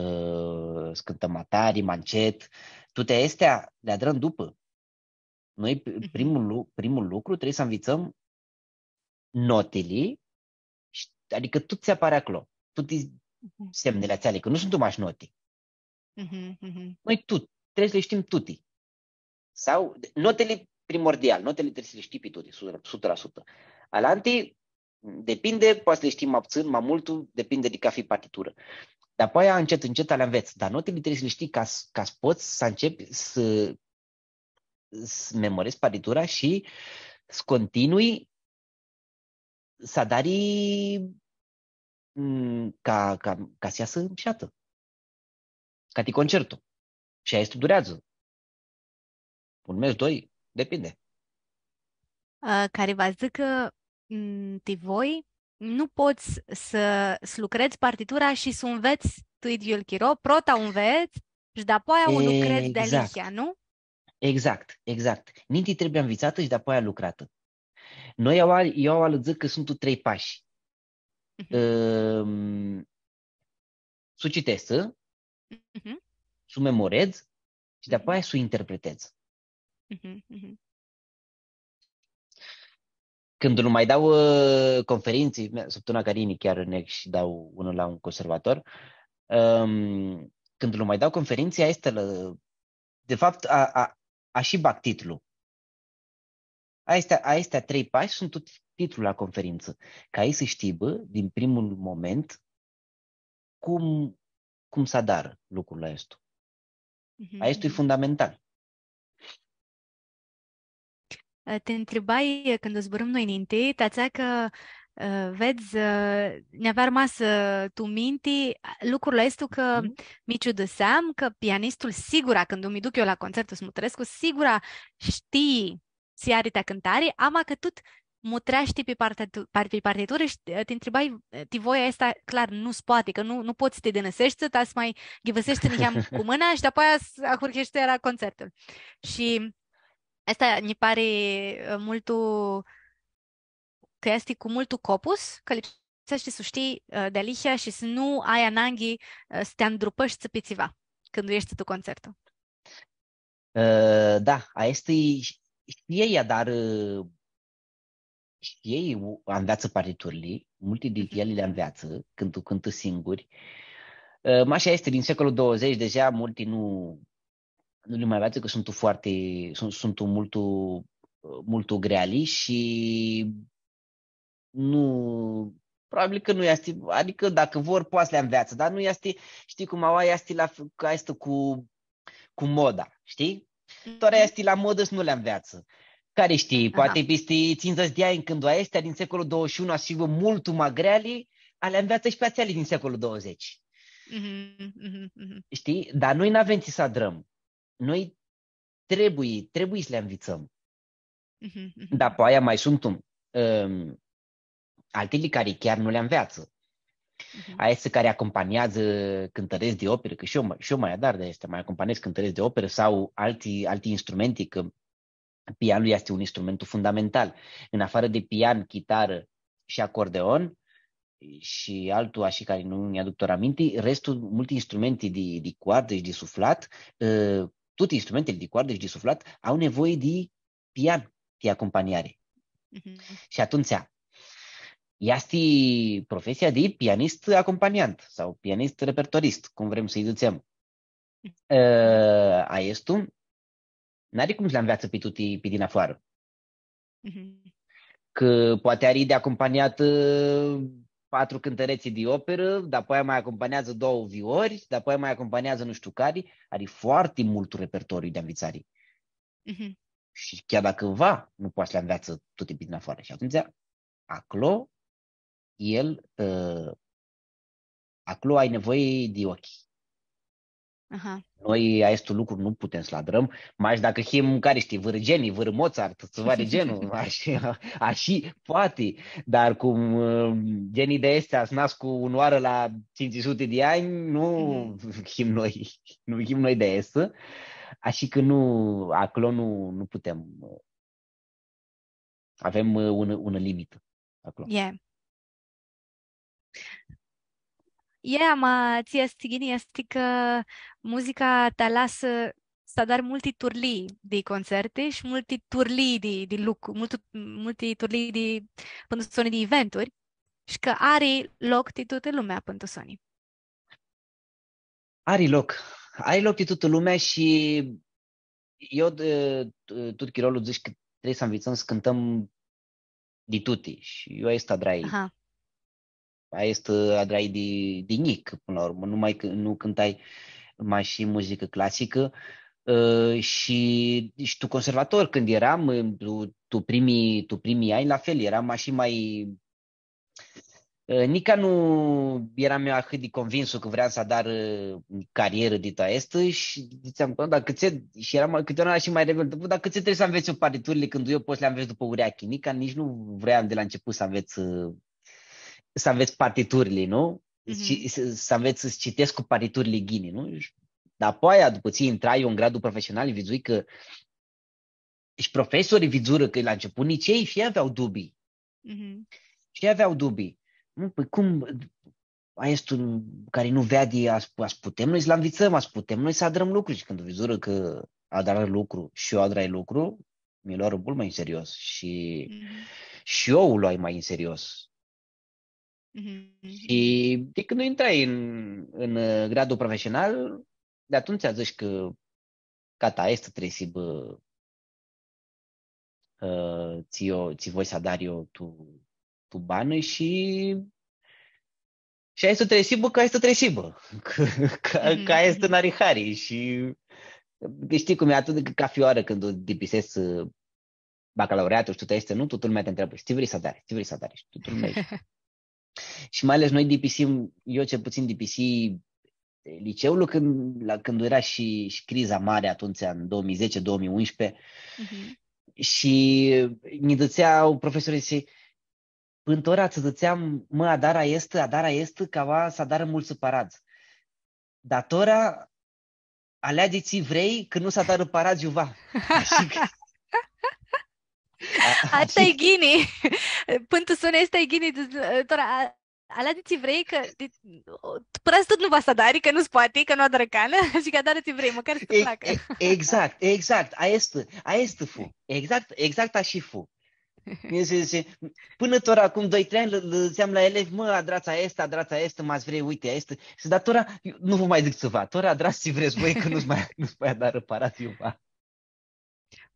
s-cãntãm ma tari, ma ncet. Tuti aesti li adrãm dupã. Noi, pri-, Mhm. primul lu-, primul lucru, trebuie s-anvitsãm notili, sh-, adicã tut tsi apari aclo, tuti Mhm. semnili atseali, cã nu suntu mash noti. Mhm, mhm. Noi tut, trebuie s-li shtim tuti. Sau notili primordial, notili trebuie s-li shtii pi tuti, sutã, sutã la sutã. Alanti, depinde, poati s-li shtii ma putsãn, ma multu, depinde di cathi partiturã. Dapoaia, încet, încet, li anvets. Dar notili trebuie s-li shtii ca s-, ca s-pots s-ancepi s-, s-memorezi partitura shi s-continui s-adari, mm, ca, ca, ca s-easã mshatã. Ca ti concertu. Shi aestã dureadzã un mes, doi, depinde. Ã, cari va s-dzãcã, mm, ti voi, nu pots s-, s-lucredz partitura shi s-u nvets tu idyiul chiro, prota u nvets shi dapoaia u lucredz Exact. dealihea, nu? Exact, exact. Ninti trebuie anvitsatã shi dapoaia lucratã. Noi, eu, eu alãdzã cã suntu trei pashi. Mhm. Ãm, s-u citescu, Mhm. s-u memoredz shi Mhm. dapoaia s-u interpretedz. Mhm, mhm. Cãndu lu ma dau, ã, conferintsi, mea, sãptãmãna cari yini chiar neg shi dau unã la un conservator, ãm, cãndu lu ma dau conferintsi, aestã, la, de fapt, a, a, ashi bag titlu. Aestea, aestea trei pashi suntu tit-, titlul la conferintsã, ca elj s-shtibã, din primul moment, cum, cum s-adarã lucrul aestu. Mhm, Aestu e mhm. Fundamental. Ã, ti ntribai, ã, cãndu zburãm noi ninti, ti atsea cã, ã, vedz, ã, nj-avea armasã, ã, tu minti, ã, lucrul aestu cã Mhm. mi ciuduseam cã pianistul, sigura, cãndu mi duc eu la concertul s-mutrescu, sigura shtii tsi ari ti cãntari, ama cã tut mutreashti pi parti-, par-, pi partiturã shi, ã, ti ntribai, ã, ti voi aestã, clar, nu s-poati, cã nu, nu pots s-ti dinãseshti, ta s-ma ghivãseshti niheam cu mãna shi dapoaia s-ahurheshti iara concertul. Shi aestã nji pari, ã, multu, cã easti cu multu copus, cã lipseashti s-u shtii, ã, dealihea shi s-nu ai ananghi, ã, s-ti andrupãshti pi tsiva cãndu eshti tu concertu. Ã, da, aestã e, shi elj adarã, shi elj u-, anveatsã partiturili, multi di elj li anveatsã, cãndu cãntã singuri. Ã, mash aestã, din secolul douăzeci, deja multi nu, nu li ma anveatsã, cã suntu foarte, sun-, suntu multu, multu greali shi nu, probabil cã nu easti, adicã dacã vor, poati s-li anveatsã, dar nu easti, shtii cum, aoa easti la f-, ca easti cu, cu moda, shtii? Tora easti la modã s-nu li anveatsã. Cari shtii, poati pisti tsindzãts di anj, cãndu aestea din secolul douăzeci și unu va s-hibã multu ma greali, a li anveatsã shi pi atseali din secolul douăzeci. Mhm, mhm, mhm. Shtii? Dar noi n-avem tsi s-adrãm. Noi trebuie, trebuie s-li anvitsãm. Mhm, mhm. Dar apoia ma suntu, ãm, altili cari chiar nu li anveatsã. Mhm. Aeshti cari acompaniadzã cãntãredz di operã, cã shi eu ma, shi eu ma adar di aesti, ma acompaniez cãntãredz di operã sau alti, alti instrumenti, cã pianul easti un instrumentu fundamental. În afară de pian, chitară și acordeon, shi altu, ashi cari nu nj-aduc tora aminti, restul, multi instrumenti di, di coardã shi di suflat, ã, tuti instrumentili di coardã shi di suflat au nevoie di pian, di acompaniare. Mhm. Shi atumtsea, easti profesia di pianist acompaniant sau pianist repertorist, cum vrem s-lji dzãtsem. Ã, aestu, n-ari cum s-li anveatsã pi tuti pi dinafoarã. Mhm. Cã poati ari di acompaniatã patru cãntãretsi di operã, dapoaia ma acompaniazã doauã viori, dapoaia ma acompaniazã nu shtiu cari, ari foarte multu repertoriu di anvitsari. Mhm. Shi chiar dacã va, nu poati s-li anveatsã tuti pi dinafoarã. Shi atumtsea, aclo, el, ã, aclo ai nevoie di ochi. Aha. Noi aestu lucru nu putem s-lu adrãm, mash dacã him, cari shtii, vãrã Geni, vãrã Mozart, tsiva di genul, ashi, ashi poati, dar cum, ã, Geni di aeshti s-nascu unãoarã la tsintsi suti di anj, nu Mhm. him noi, nu him noi di aeshti. Ashi cã nu, aclo nu, nu putem, ã, avem, ã, un, un limit aclo. E. E, ama tsi easti ghini easti cã muzica ti alasã s-adari multi turlii di concerti shi multi turlii di, di lucru, multu, multi turlii di, pãn tu soni, di eventuri shi cã ari loc ti tutã lumea pãn tu soni. Ari loc. Ari loc ti tutã lumea shi eu, ã, tut chirolu dzãc cã trebuie s-anvitsãm s-cãntãm di tuti. Shi eu aestã adrai. Aha. Aestã adrai di, di njic, pãnã la urmã. Nu mai c-, nu cãntai mash shi muzicã clasicã. Ã, shi, shi tu conservator, cãndu eram, ã, tu, tu primii, tu primii anj, la fel, eram mash shi mai Ã, nica nu eram eu ahãt di convinsu cã vream s-adar, ã, carierã di tu aestã shi dzãtseam, „Bã, dar cãtse”, shi eram cãti ori shi mai rebel, „Bã, dar cãtse trebuie s-anvets eu partiturili cãndu eu pot s-li anvets dupã ureachi?” Nica nitsi nu vream di la început s-anvets, ã, s-anvets partiturili, nu? Mhm. Shi s-, s-anvets s-citescu partiturili ghini, nu? Shi dapoaia, dupã tsi intrai eu în gradul profesional, vidzui cã shi profesorii vidzurã cã la început nitsi elj shi avea dubii. Mhm. Shi avea dubii. Nu, păi cum, aestu cari nu veadi, a, s-, a, s-putem noi s-lu anvitsãm, a, s-putem noi s-adrãm lucri. Shi cãndu vidzurã cã adarã lucru shi eu adrai lucru, mi loarã multu ma în serios. Shi, Mhm. shi eu u loai ma în serios. Mhm. Shi di cãndu intrai în, în, ã, gradul profesional, di atumtsea dzãsh cã, gata, aestã trebuie s-hibã, ã, tsi eu, tsi voi s-adar eu tu, tu banã shi, shi aestã trebuie s-hibã, cã aestã trebuie s-hibã, cã, cã, Mhm, cã aestã mhm. n-ari hari shi, cã shtii cum e, atât de, cafi oarã cãndu dipiseshti, ã, bacalaureatul shi tutã aestã, nu? Tutã lumea ti ntreabã, „Tsi vrei s-adari? Tsi vrei s-adari?” Shi tutã lumea Shi mai ales noi dipisim, eu cel puțin dipisii liceul cãndu, la, cãndu eara shi, shi criza mari atumtsea, în două mii zece, două mii unsprezece, Mhm. shi nã dzãtsea profesorlji, dzãtsi, „Pãnã tora tsã dzãtseam, mã, adarã aestã, adarã aestã, ca va s-adarã multsã paradz. Dar tora, aleadzi tsi vrei, cã nu s-adarã paradz iuva.” Ashi cã, a, Aestã ashi e ghini. Pãn tu soni aestã e ghini. Tora, a, aleadzi tsi vrei, cã di, tu paradz tut nu va s-adari, cã nu s-poati, cã nu adarã canã, shi cã adarã tsi vrei, mãcar s-tsã E, placã. e, exact, exact, aestã, aestã fu. Exact, exact ashi fu. Dzãtsi, dzãtsi, pãnã tora, acum doi, trei anj, lã, lã dzãtseam la elevi, „Mã, adrats aestã, adrats aestã, ma s-vrei, uite, aestã.” Shi, „Dar tora, eu nu vã mai dzãc tsiva, tora adrats tsi vrets voi, cã nu s-mai, nu s-mai adarã paradz iuva.”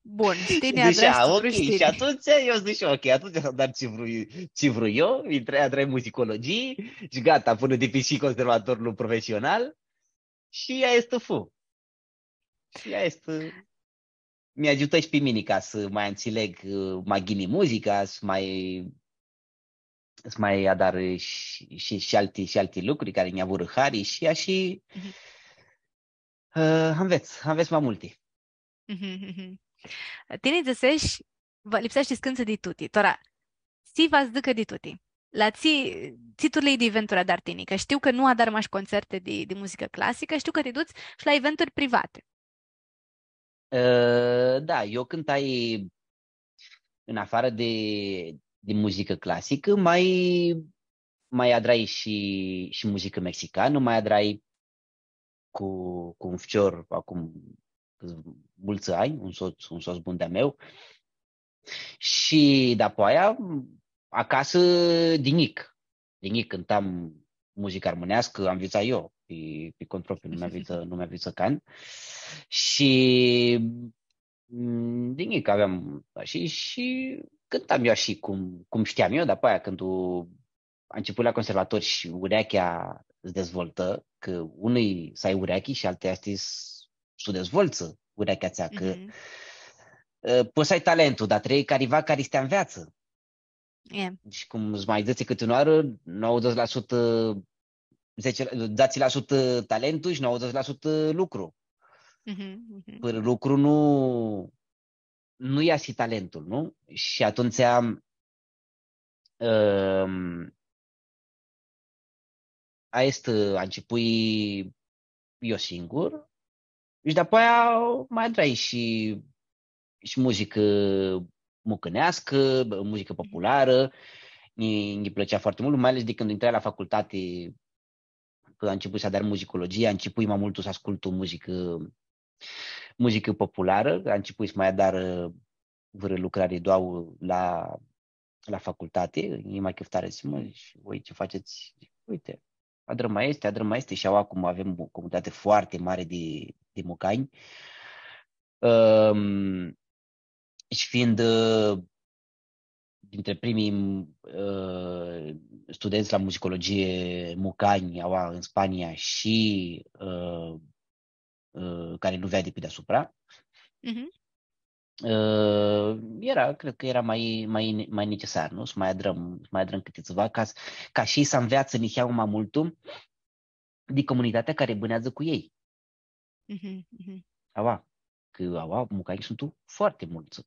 Bun, shi tini Dzãsh, „A, adrai lucru, ok.” Shi tini. Shi atumtsea eu dzãsh, „Ok, atumtsea s-adar tsi vrui, tsi vrui eu.” Intrai, adrai muzicologii shi gata, pãnã dipisii conservatorlu profesional. Shi aestã fu. Shi aestã mi agiutã shi pi mini ca s-ma ntsileg, ã, ma ghini muzica, s-ma, s-ma adar shi, shi, shi alti, shi alti lucri cari nj-avurã hari shi ashi, Mhm. ã, anvets, anvets ma multi. Mhm, mhm. Tini dzãseshi, va, lipseashti s-cãntsã di tuti. Tora, tsi va s-dzãcã di tuti? La tsi, tsi turlii di eventuri adari tini? Cã shtiu cã nu adari mash concerti di, di muzicã clasicã, shtiu cã ti duts shi la eventuri privati. Ã, da, eu cãntai în afară de, de muzică clasică, mai, mai adrai și, și muzică mexicană, mai adrai cu, cu un ficior, acum multsã anj, un sots, un sots bun di-a meu. Shi dapoaia, acasã, di njic. Di njic cãntam muzicã armãneascã, anvitsai eu, pi, pi cont propriu, nu mi-anvitsã, nu mi-anvitsã can. Shi, mm, di njic aveam, shi, shi cãntam io shi cum, cum shteam io, dar apoia cãndu u-, am început la conservator shi urechea s-dezvoltã, cã unã-i s-ai urechi shi alta easti s-, s-u dezvoltsã urechea atsea, cã, Mhm. ã, pots s-ai talentul, dar trebuie cariva cari s-ti anveatsã. E. Shi cum s-mai dzãtsi cãti unã oarã, nouăzeci la sută, zece, zece la sută talentul shi nouăzeci la sută lucru. Mhm, mhm. Fãrã lucru nu, nu easi talentul, nu? Shi atumtsea, ãm, aestã, ã, a începui eu singur. Shi dapoaia mai adrai shi, shi muzicã mucãneascã, muzicã popularã. Nji, nji plãtsea foarte mult, mai ales de când intrai la facultate, cã am început s-adar muzicologie, am început mai mult s-ascultu muzicã, muzicã popularã, am început s-mai adar, ã, vãrã lucrari doauã la, la facultate, nji ma chiftarã, dzãc, „Mã, și voi ce faceți?” Zic, „Uite, adrãm aesti, adrãm aesti.” Shi aua cum avem o comunitate foarte mare de, de mucani, ãm, shi fiind, ã, dintre primii, ã, studenți la muzicologie mucani, aua în Spania și, ã, ã, care nu vede pe deasupra, Mhm. ã, era, cred că era mai, mai, mai necesar, nu? S-mai adrãm, s-mai adrãm cãti tsiva, ca, ca shi s-anveatsã niheamã ma multu di comunitatea cari bãneadzã cu elj. Mhm, mhm. Aua, cã aua, mucanjlji suntu foarte multsã.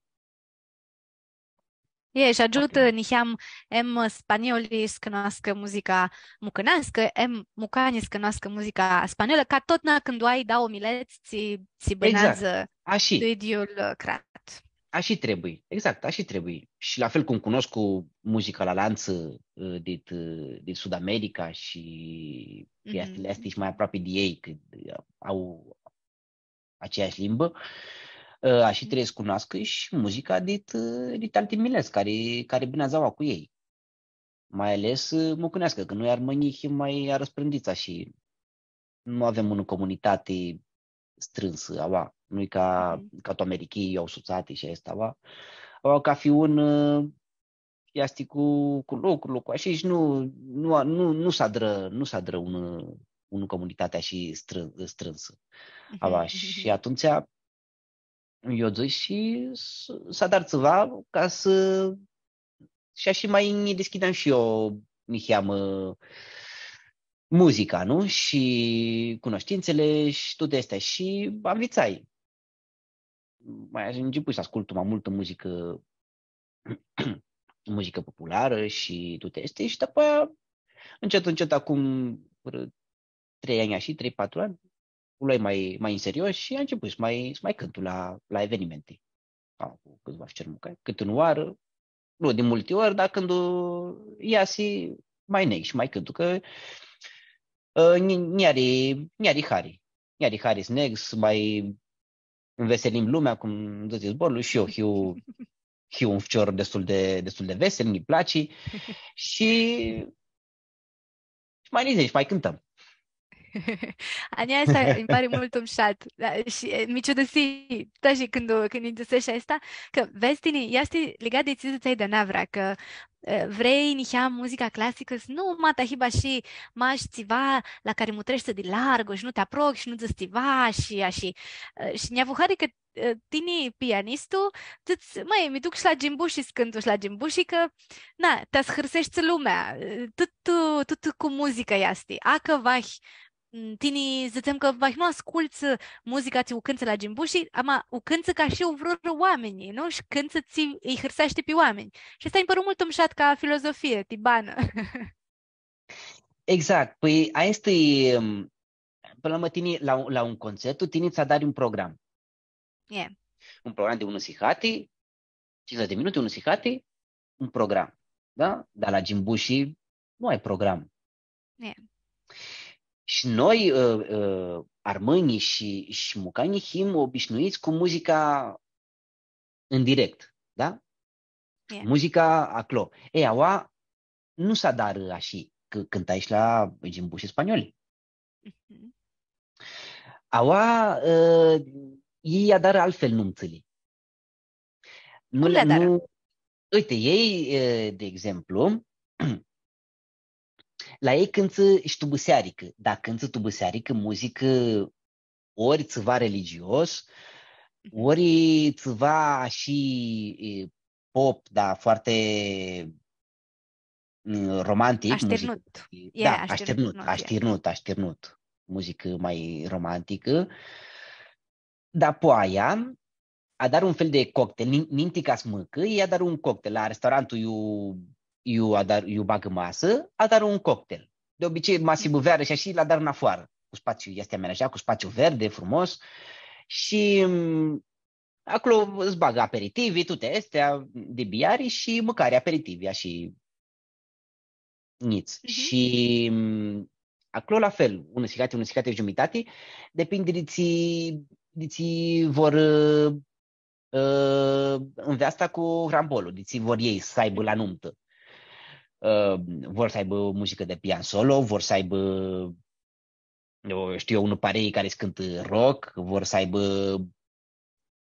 E, shi agiutã, Foarte multsã. Niheam, em spaniolii s-cunoascã muzica mucãneascã, em mucanjlji s-cunoascã muzica spaniolã, ca totna cãndu ai dauã milets, tsi, tsi Exact. bãneadzã Ashi. tu idyiul, ã, crat. Ashi trebuie, exact, ashi trebuie. Shi la fel cum cunoscu muzica la alantsã, ã, dit, ã, dit Sud America shi Mhm. easti, easti shi mai aproapi di elj, cã, ã, au aceeași limbã, ã, ashi Mhm. trebuie s-cunoascã shi muzica dit, ã, dit alti milets cari, cari bãneadzã aua cu elj. Mai ales, ã, mucãneascã, cã noi armãnjlji him mai arãspãndits shi nu avem unã comunitati strãnsã, aua. Nu-i ca, Mhm. ca tu Americhii, au sutsati shi aestã, aua. Aua, cafi un, ã, easti cu, cu lucrul, cu ashi, shi nu, nu, nu, nu s-adrã, nu s-adrã un, unã comunitati ashi strân-, strãnsã. Mhm, Aua, mhm. Shi atumtsea, eu dzãc shi s-, s-adar tsiva ca s-, shi ashi ma nji dishcljidem shi eu niheamã muzica, nu? Shi cunoștințele shi tuti aesti. Shi anvitsai. Ma ncepui s-ascultu ma multã muzicã, muzicã popularã shi tuti aesti. Shi dapoaia, încet, încet, acum vãrã trei anj shi, trei, patru anj, u luai ma, ma în serios shi am început s-ma, s-ma cãntu la, la evenimente. Am avut cãtsiva ficiori mucanj, cãti unã oarã, nu di multi ori, dar cãndu easi, ma neg shi ma cãntu, cã, ã, nj-, nj-ari, nj-ari hari. Nj-ari hari s-neg, s-ma nveselim lumea, cum dzãtsi zborlu, shi eu hiu, hiu un ficior destul di, destul di vesel, nji place. Shi, shi ma nã dzãtsem, ma cãntãm. A njia aestã nji pari multu mushat. Da, shi, e, mi ciudusii, da, shi cãndu, cãndu nji dzãseshi aestã, cã, vedz tini, easti ligat di tsi dzãtseai di anavra, cã, e, vrei niheam muzica clasicã, s-, nu, ma, ta hibã shi mash tsiva la cari mutreshti di largu shi nu ti aprochi shi nu dzãts tsiva shi ashi. E, shi nj-avu hari cã, e, tini, pianistu, dzãts, mãi, mi duc shi la Gimbushi s-cãntu shi la Gimbushi, cã, na, ti s-hãrseshti lumea, e, tut, tut, tut cu muzica easti. Acã vahi, m, tini, dzãtsem cã vahi nu ascultsã muzica tsi u cãntsã la Gimbushi, ama u cãntsã ca shi u vrurã oaminjlji, nu? Shi cãntsã tsi lji hãrseashti pi oaminj. Shi aestã nji pãru multu mushat ca filozofie, ti banã. Exact. Pãi, aia easti, ãm, până la urmă, tini, la un, la un concert, tu tini ts-adari un program. E. Un program di unã sihati, cincizeci de minute, unã sihati, un program. Da? Dar la Gimbushi nu ai program. E. Shi noi, ã, ã, armãnjlji shi, shi mucanjlji, him obișnuiți cu muzica în direct, da? E. Muzica aclo. E, aua nu s-adarã ashi, cã cãntai shi la Gimbushi spanioli. Mhm. Aua, ã, elj adarã altfel numtsãli. Nu Cum le, li adarã? Nu, Uite, ei, e, de exemplu, la ei cãntsã shi tu bisearicã. Dar cãntsã tu bisearicã, muzicã ori tsiva religios, ori tsiva shi, e, pop, dar foarte, mm, romantic, muzicã. Ashternut. Da, ashternut, ashternut, ashternut. Muzicã mai romanticã. Dapoaia, adarã un fel de cocktail, nin-, ninti ca s-mãcã, ei adarã un cocktail. La restaurantul iu, iu, adar, iu bagã masã, adarã un cocktail. De obicei, ma s-hibã vearã shi ashi, lu adarã nafoarã, cu spatsiu, easti amenajat, cu spatsiu verde, frumos. Shi, mm, aclo s-bagã aperitivi, tuti aesti, di biari shi mãcari, aperitivi, ashi, njits. Mhm. Shi, mm, aclo la fel, unã sihati, unã sihati giumitati, depinde di tsi, di tsi vor, ã, ã, nveasta cu hrambolu, di tsi vor ei s-aibã la numtã. Ã, vor s-aibã muzicã di pian solo, vor s-aibã, eu shtiu eu, unã parei cari s-cãntã rock, vor s-aibã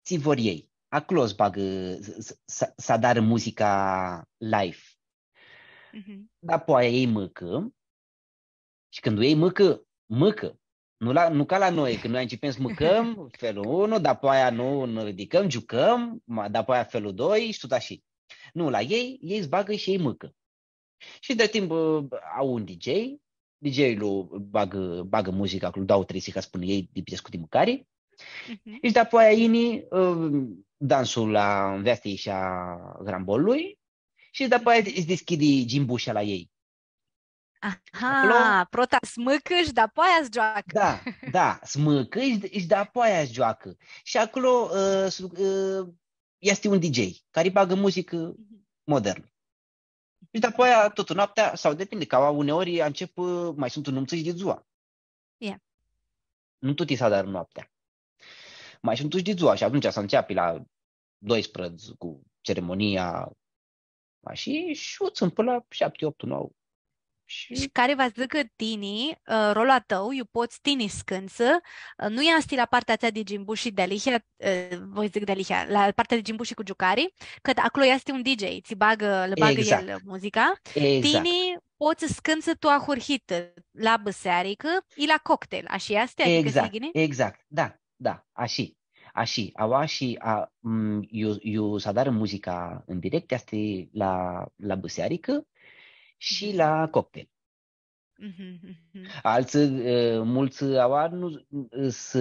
tsi vor ei. Aclo s-bagã, s-, s-, s-adarã muzica live. Mhm. Dapoaia ei mãcã, shi cãndu ei mãcã, mãcã. Nu la, nu ca la noi, cãndu noi ãncepem s-mãcãm, felul unu, dapoaia nu, nã ridicãm, giucãm, ma, dapoaia felul doi shi tut ashi. Nu, la ei, ei s-bagã shi ei mãcã. Shi di timp, ã, au un D J, D J-lu bagã, bagã muzica aclo, dauã, trei sihati, spun ei, di pitescu di mãcari. Mhm. Shi dapoaia yini, ã, dansul la nveastei shi a hramboluljei shi dapoaia s-dishcljidi gimbusha la ei. Aha, aclo prota s-mãcã shi dapoaia s-gioacã. Da, da, s-mãcã shi, shi dapoaia s-gioacã. Shi aclo, ã, s-, ã, easti un D J cari bagã muzicã, mhm, modernã. Shi dapoaia tutã noaptea, sau depinde, cã uneori ãncep, ã, ma suntu numtsã shi di dzua. Ie. Nu tuti s-adarã noaptea. Ma suntu shi di dzua shi atumtsea s-ãnceapi la doisprãdzatsi cu ceremonia, ashi, shi u tsãn pãnã la shapti, optu, nauã. Shi cari va s-dzãcã tini, ã, rolul a tãu, iu pots tini s-cãntsã, ã, nu easti la partea atsea di gimbushi dealihea, ã, voi s-dzãc dealihea, la partea di gimbushi cu giucari, cã aclo easti un D J, tsi bagã, lã bagã el muzica. Exact. Tini pots s-cãntsã tu ahurhitã, la bisearicã, i la cocktail, ashi easti? Adicã s-hii ghini? Exact, da, da, ashi. Ashi, aua shi a, m, iu, iu s-adarã muzica în direct, easti la, la bisearicã shi la cocktail. Mhm, mhm. Altsã, ã, multsã aua nu s-,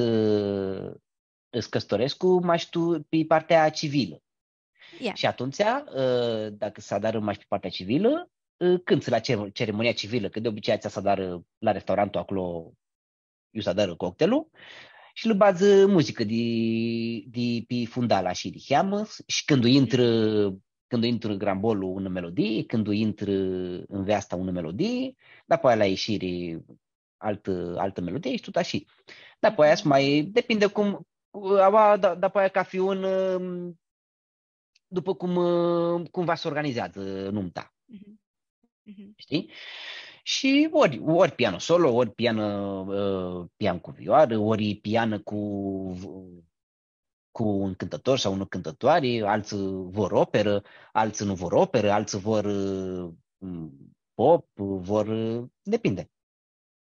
s-cãsãtorescu mash tu, pi partea civilã. Shi atumtsea, ã, dacã s-adarã mash pi partea civilã, ã, cãntsã la ce-, ceremonia civilã, cã di obicei atsea s-adarã la restaurantul aclo iu s-adarã cocktailul, shi lã badzã muzicã di, di pi fundal, ashi, di heamã, shi cãndu intrã, cãndu intrã hrambolu, unã melodii, cãndu intrã nveasta, unã melodii, dapoaia la ishiri altã, altã melodii shi tut ashi. Dapoaia s-, ma depinde cum, aua, da, dapoaia cafi un, ãm, dupã cum, ã, cum va s-organizeadzã numta. Mhm. Mhm. Shtii? Shi ori, ori pian solo, ori pian, ã, pian cu vioarã, ori pian cu v-, cu un cãntãtor sau unã cãntãtoari, altsã vor operã, altsã nu vor operã, altsã vor, ã, pop, vor, ã, depinde.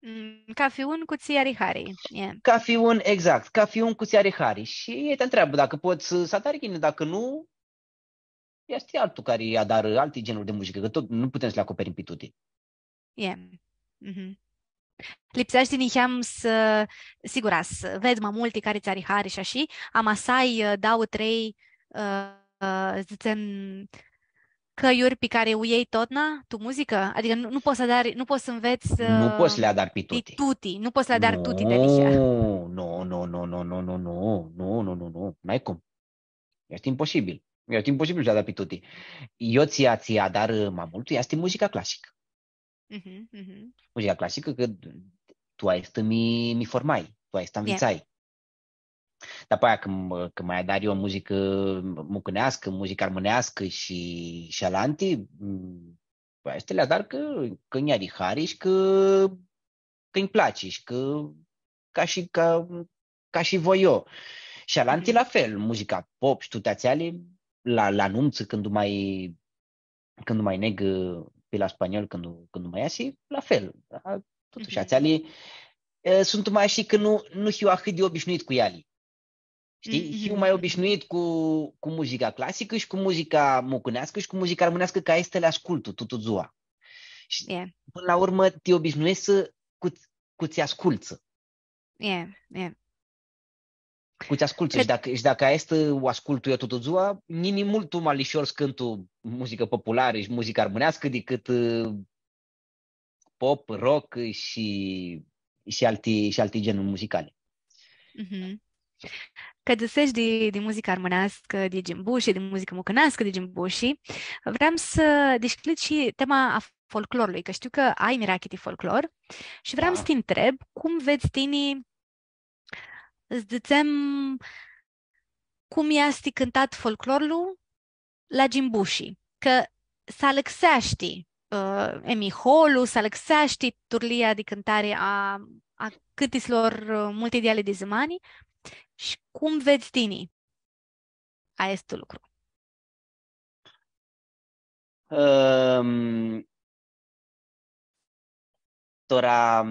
Mm, cafi un cu tsi ari hari. Ie. Cafi un, exact, cafi un cu tsi ari hari. Shi elj ti ntreabã dacã pots s-, s-adari ghini, dacã nu, easti altu cari adarã alti genuri di muzicã, cã tut nu putem s-li acoperim pi tuti. Ie. Mhm. Lipseashti niheam s-, sigur, s-vedz ma multi cari tsã ari hari shi ashi, ama s-ai, ã, dauã, trei, ã, ã, dzãtsem, cãljuri pi cari u ljei totna tu muzicã? Adicã nu, nu pots s-adari, nu pots s-nvets, nu pots s-li adari pi tuti. Tuti, nu pots s-li adari tuti dealihea. Nu, nu, nu, nu, n-ai cum. Easti imposibil. Easti imposibil s-li adari pi tuti. Eu tsi, tsi adar ma multu easti muzica clasicã. Mhm, mhm. Muzica clasicã, cã tu aestã mi, mi formai, tu aestã nvitsai. Dapoaia, cãndu, cãndu ma adar eu muzicã mucãneascã, muzicã armãneascã shi, shi alanti, m, pãi, aesti li adar cã, cã nj-ari hari shi cã, cã nj-platsi shi cã, ca shi, ca, ca shi voi eu. Shi alanti la fel, muzica pop shi tuti atseali, la, la numtsã, cãndu ma, cãndu ma neg, ã, pi la spaniol, cãndu, cãndu ma easi, la fel. Da? Totushi, mhm, atseali, ã, suntu ma ashi cã nu, nu hiu ahãt di obishnuit cu eali. Shtii? Mhm. Hiu ma obishnuit cu, cu muzica clasicã shi cu muzica mucãneascã shi cu muzica armãneascã, cã aesti li ascultu tutã dzua. Shi, e, pãnã la urmã, ti obishnueshti cu, cu tsi ascultsã. E, e. Cu tsi ascultsã. Cred- Shi dacã, shi dacã aestã u ascultu eu tutã dzua, nj-yini multu ma lishor s-cãntu muzicã popularã shi muzicã armãneascã dicãt, ã, pop, rock shi, shi alti, shi alti genuri muzicali. Mhm. Cã dzãsesh di, di muzica armãneascã di Gimbushi, di muzica mucãneascã di Gimbushi, vream s-dishcljid shi tema a folclorlui, cã shtiu cã ai mirachi di folclor shi vream, da, s-ti ntreb cum vedz tini, s-dzãtsem, cum easti cãntat folclorlu la Gimbushi, cã s-alãxeashti, ã, emiholu, s-alãxeashti turlia di cãntari a, a cãntitslor, ã, multi di eali di zãmani, shi cum vedz tini aestu lucru? Ãm, tora,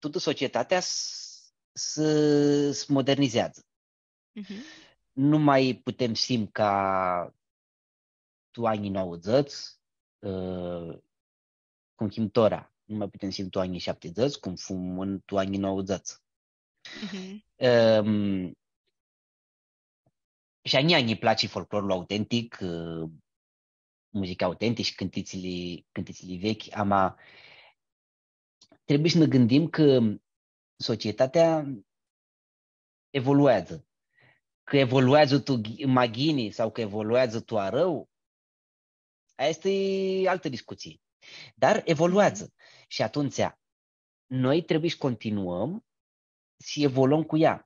tutã societatea s-, s-, s-modernizeadzã. Mhm. Nu ma putem s-him ca tu anjlji nauãdzãts, ã, cum him tora. Nu ma putem s-him tu anjlji shaptidzãts, cum fum tu anjlji nauãdzãts. Mhm. Ãm, shi a njia nji platsi folclorlu autentic, ã, muzica autentic shi cãntitsli, cãntitsli vechi, ama trebuie s-nã gãndim cã societatea evolueadzã. Cã evolueadzã tu ghi-, ma ghini sau cã evolueadzã tu arãu, aestã easti altã discutsii. Dar evolueadzã. Mhm. Shi atumtsea, noi trebuie s-continuãm s-evoluãm cu ea.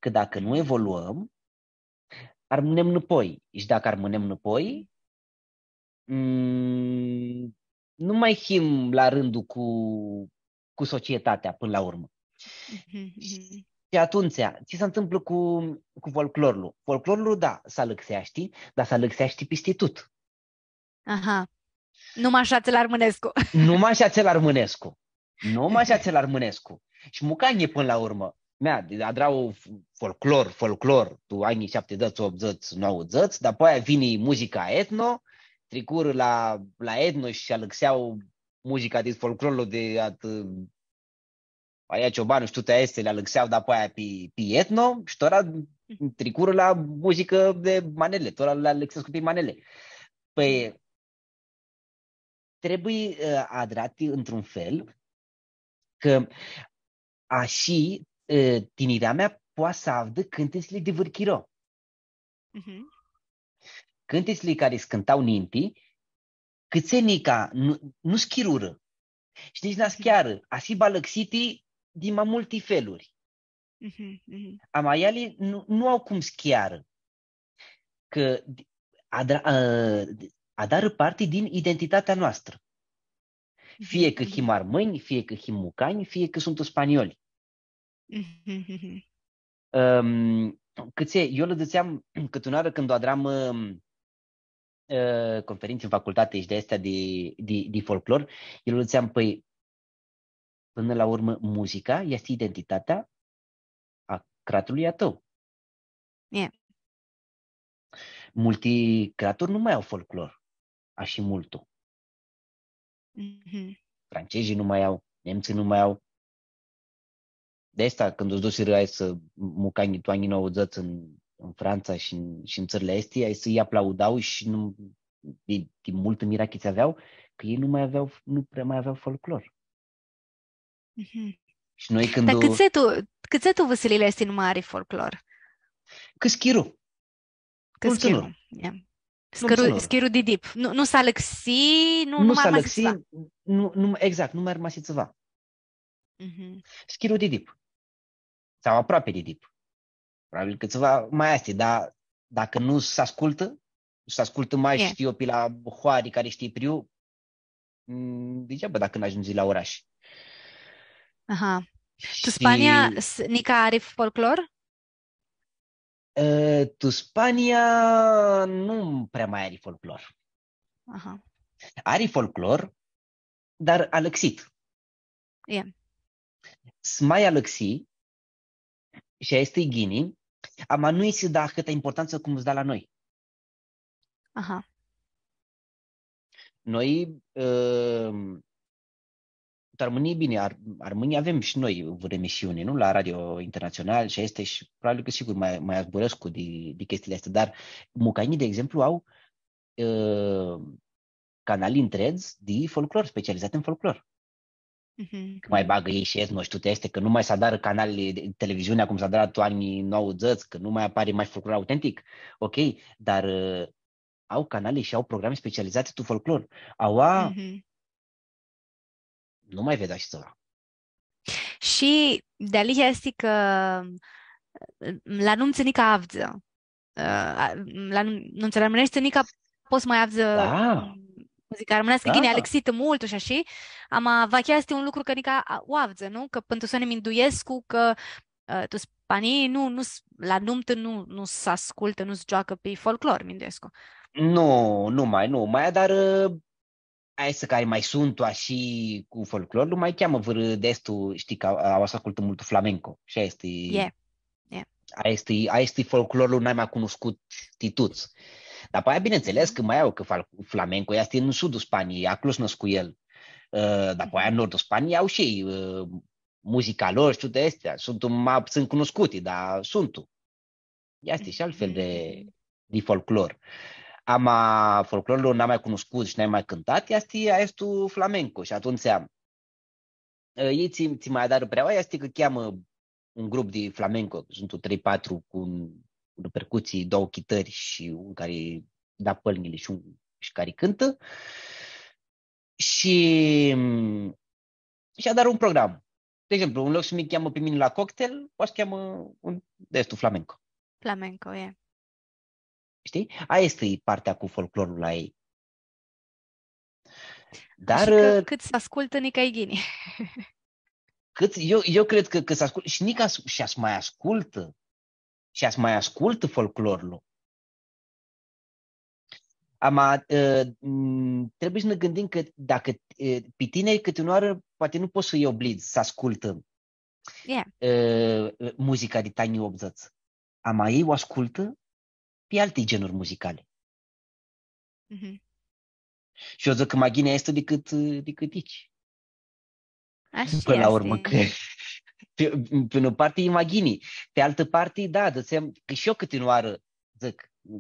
Cã dacã nu evoluãm, armãnem nãpoi. Shi dacã armãnem nãpoi, mm, nu ma him la rãndu cu, cu societatea pãnã la urmã. Mhm, mhm. Shi atumtsea, tsi s-ntãmplã cu, cu folclorlu? Folclorlu, da, s-alãxeashti, dar s-alãxeashti pisti tut. Aha. Numai ashi atsel armãnescu. Numai ashi atsel armãnescu. Numai ashi atsel armãnescu. Shi mucanjlji pãnã la urmã. Mea, adrau f-, folclor, folclor, tu anjlji shaptidzãts, optudzãts, nauãdzãts, dapoaia vini muzica etno, tricurã la, la etno shi alãxeau muzica di folclorlu di at-, Aia Ciobanu shi tuti aesti li alãxeau dapoaia pi, pi etno, shi tora tricurã la muzicã di manele, tora li alãxescu pi manele. Pãi, trebuie, ã, adrati într-un fel, cã ashi, ã, tinirea mea poati s-avdã cãntitsli di vãrchiro. Mhm. Cãntitsli cari s-cãntau ninti, cãtse nica nu, nu s-chirurã. Shi nitsi n-aschiarã, a s-hibã alãxiti di ma multi feluri. Mhm, mhm. Ama eali nu, nu au cum s-chiarã. Cã di-, adra-, ã, adarã parti din identitatea noastrã. Fie cã him armãnj, fie cã him mucanj, fie cã suntu spanioli. Mhm, mhm. Ãm, cãtse, eu lã dzãtseam, cãti unã oarã cãndu adram, ãm, ã, conferintsi tu facultati shi di aestea di, di, di folclor, eu lã dzãtseam, pãi, pãnã la urmã, muzica easti identitatea a cratului a tãu. E. Multi craturi nu ma au folclor, ashi multu. Mhm. Francezii nu ma au, nemtsii nu ma au. Di aestã, cãndu s-dusirã aeshti mucanj tu anjlji nauãdzãts tu, tu Frantsa shi tu, shi tu tsãrli aesti, aeshti lj-aplaudau shi nu, di, di multã mirachi tsi aveau, cã elj nu ma aveau, nu prea ma aveau folclor. Mhm. Shi noi cãndu... Dar cãtse tu, cãtse tu vãsilili aesti nu ma ari folclor? Cã s-chiru. Cã s-chiru, ia. S-chiru, s-chiru di dip. Nu, nu s-alãxi, nu, nu ma armasi tsiva. Nu, nu, exact, nu ma armasi tsiva. Mhm. S-chiru di dip. Sau aproapi di dip. Probabil cã tsiva ma easti, dar dacã nu s-ascultã, s-ascultã mash, shtiu eu, pi la hoari cari shtii priu, mm, degeaba dacã n-agiundzi la orash. Aha. Tu Spania, nica ari folclor? E, tu Spania nu prea ma ari folclor. Aha. Ari folclor, dar alãxit. E. S-ma alãxi, shi aestã e ghini, ama nu-i s-da ahãtã importantsã cum s-da la noi. Aha. Noi, ãm, tu Armãnii, bine, ar-, armãnii avem shi noi vãrã emisiuni, nu? La Radio Internațional shi aesti shi probabil cã sigur ma, ma zburãscu di, di chestiile astea, dar mucanjlji, de exemplu, au, ãm, canali ntredz di folclor, specializate în folclor. Mhm. Cã ma bagã elj shi elj, nu shtiu, ti aesti, cã nu ma s-adarã canalili di televiziune cum s-adara tu anjlji nauãdzãts, cã nu ma apari ma folclor autentic. Ok, dar, ã, au canali shi au programe specializate tu folclor. Aua, Mhm. nu ma vedz ashi tsiva. Shi dealihea easti cã la numtsã nica avdzã. Ã, a, la num-, numtsã armãneshti nica pots s-ma avdzã, Da. mm, muzica armãneascã, ghini, Da. alãxitã multu shi ashi, ama vahi easti un lucru cã nica a-, u avdzã, nu? Cã pãn tu soni minduescu cã, ã, tu Spanii nu, nu s-, la numtã nu, nu s-ascultã, nu s-gioacã pi folclor, minduescu. Nu, nu ma, nu ma, dar, ã, aeshti cari ma suntu ashi cu folclorlu, ma cheamã vãrã di aestu, shtii cã aoa s-ascultã multu flamenco. Shi aestu e, E, e. aestu e, aestu e folclorlu nai ma cunuscut di tuts. Dar apoia, bineînțeles, cã ma au, cã fal-, flamenco easti tu sudul Spaniei, aclo s-nãscu el. Ã, dar apoia tu nordul Spaniei au shi elj, ã, muzica lor shi tuti aesti. Suntu ma putsãn cunuscuti, dar suntu. Easti shi alt fel di, di folclor. Ama folclorlu nai ma cunuscut shi nai ma cãntat easti aestu flamenco. Shi atumtsea, ã, elj tsi, tsi ma adarã preaua easti cã cheamã un grup di flamenco, suntu trei, patru cu un, cu percutsii, doauã chitãri shi un cari da pãlnjili shi un, shi cari cãntã. Shi, mm, shi adarã un program. De exemplu, tu loc s-mi cheamã pi mini la cocktail, poati s-cheamã un di aestu flamenco. Flamenco, e. Shtii? Aia easti partea cu folclorlu la elj. Dar, Shi cã ã, cãt s-ascultã, nica e ghini. Cãt, eu, eu cred cã, cã s-ascult-, shi nica s-, shi s-ma ascultã, shi s-ma ascultã folclorlu. Ama, ã, m, trebuie s-nã gãndim cã dacã, ã, pi tiniri cãti unã oarã poati nu pots s-lji oblidz s-ascultã, E. ã, muzica di anjlji optzeci. Ama elj u ascultã pi alti genuri muzicali. Mhm. Shi eu dzãc cã ma ghini easti dicãt, dicãt aici. Ashi Pãnã la easti. urmã, cred. Pi, pi unã parti e ma ghini. Pi altã parti, da, dzãtsem, cã shi eu cãti unã oarã dzãc,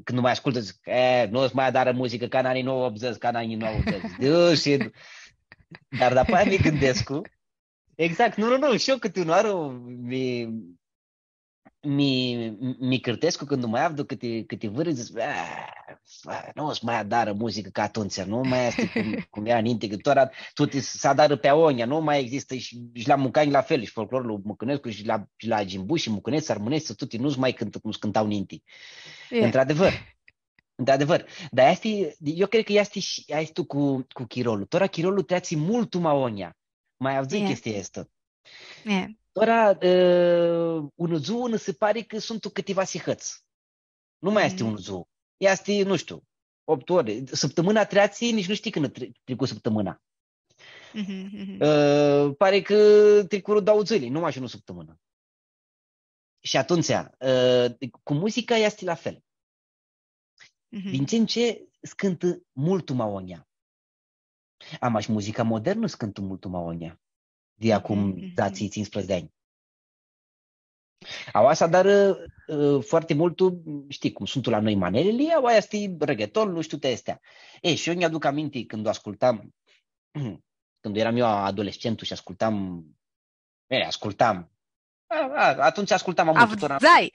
cãndu ma ascultu, dzãc, „E, nu s-ma adarã muzicã ca tu anjlji nauãdzãts, ca tu anjlji nauãdzãts.” Dzãc, shi, dar dapoaia mi gãndescu, exact, nu, nu, nu, shi eu cãti unã oarã mi, mi, mi cãrtescu cãndu ma avdu cãti, cãti vãrã, dzãc, „E, fa, nu s-ma adarã muzicã ca atumtsea, nu ma easti cum, cum eara ninti, cã tora tuti s-adarã pi agonja, nu ma existã.” Shi, shi la mucanj la fel, shi folclorlu mucãnescu, shi la, shi la gimbushi, mucãneshti, armãneshti, tuti nu s-ma cãntã cum s-cãnta ninti. E. Într-adevăr. Într-adevăr. Dar easti, eu cred cã easti shi, easti tu cu, cu chirolu. Tora chirolu treatsi multu ma agonja. Ma avdzãi E. Chestia aestã. E. Tora, ã, unã dzuã, nã si pari cã suntu cãtiva sihãts. Nu ma easti Mhm. unã dzuã. Easti, nu shtiu, optu ori. Sãptãmãna treatsi, nitsi nu shtii cãndu tri-, tricu sãptãmãna. Mhm, mhm. Ã, pari cã tricurã dauã dzãli, nu mash unã sãptãmãnã. Shi atumtsea, ã, cu muzica easti la fel. Mhm. Din ce în ce s-cãntã multu ma agonja. Ama shi muzica modernã s-cãntã multu ma agonja. Di acum Mhm, mhm. dzatsi, tsisprãdzatsi di anj. Aua s-adarã, ã, foarte multu, shtii cum suntu la noi manelili, aua easti reggaeton, nu shtiu, ti aesti. E, shi eu nj-aduc aminti cãndu ascultam, cãndu eram eu adolescentul shi ascultam, e, ascultam. A, a, atumtsea ascultam ma multu, tora Avdzai!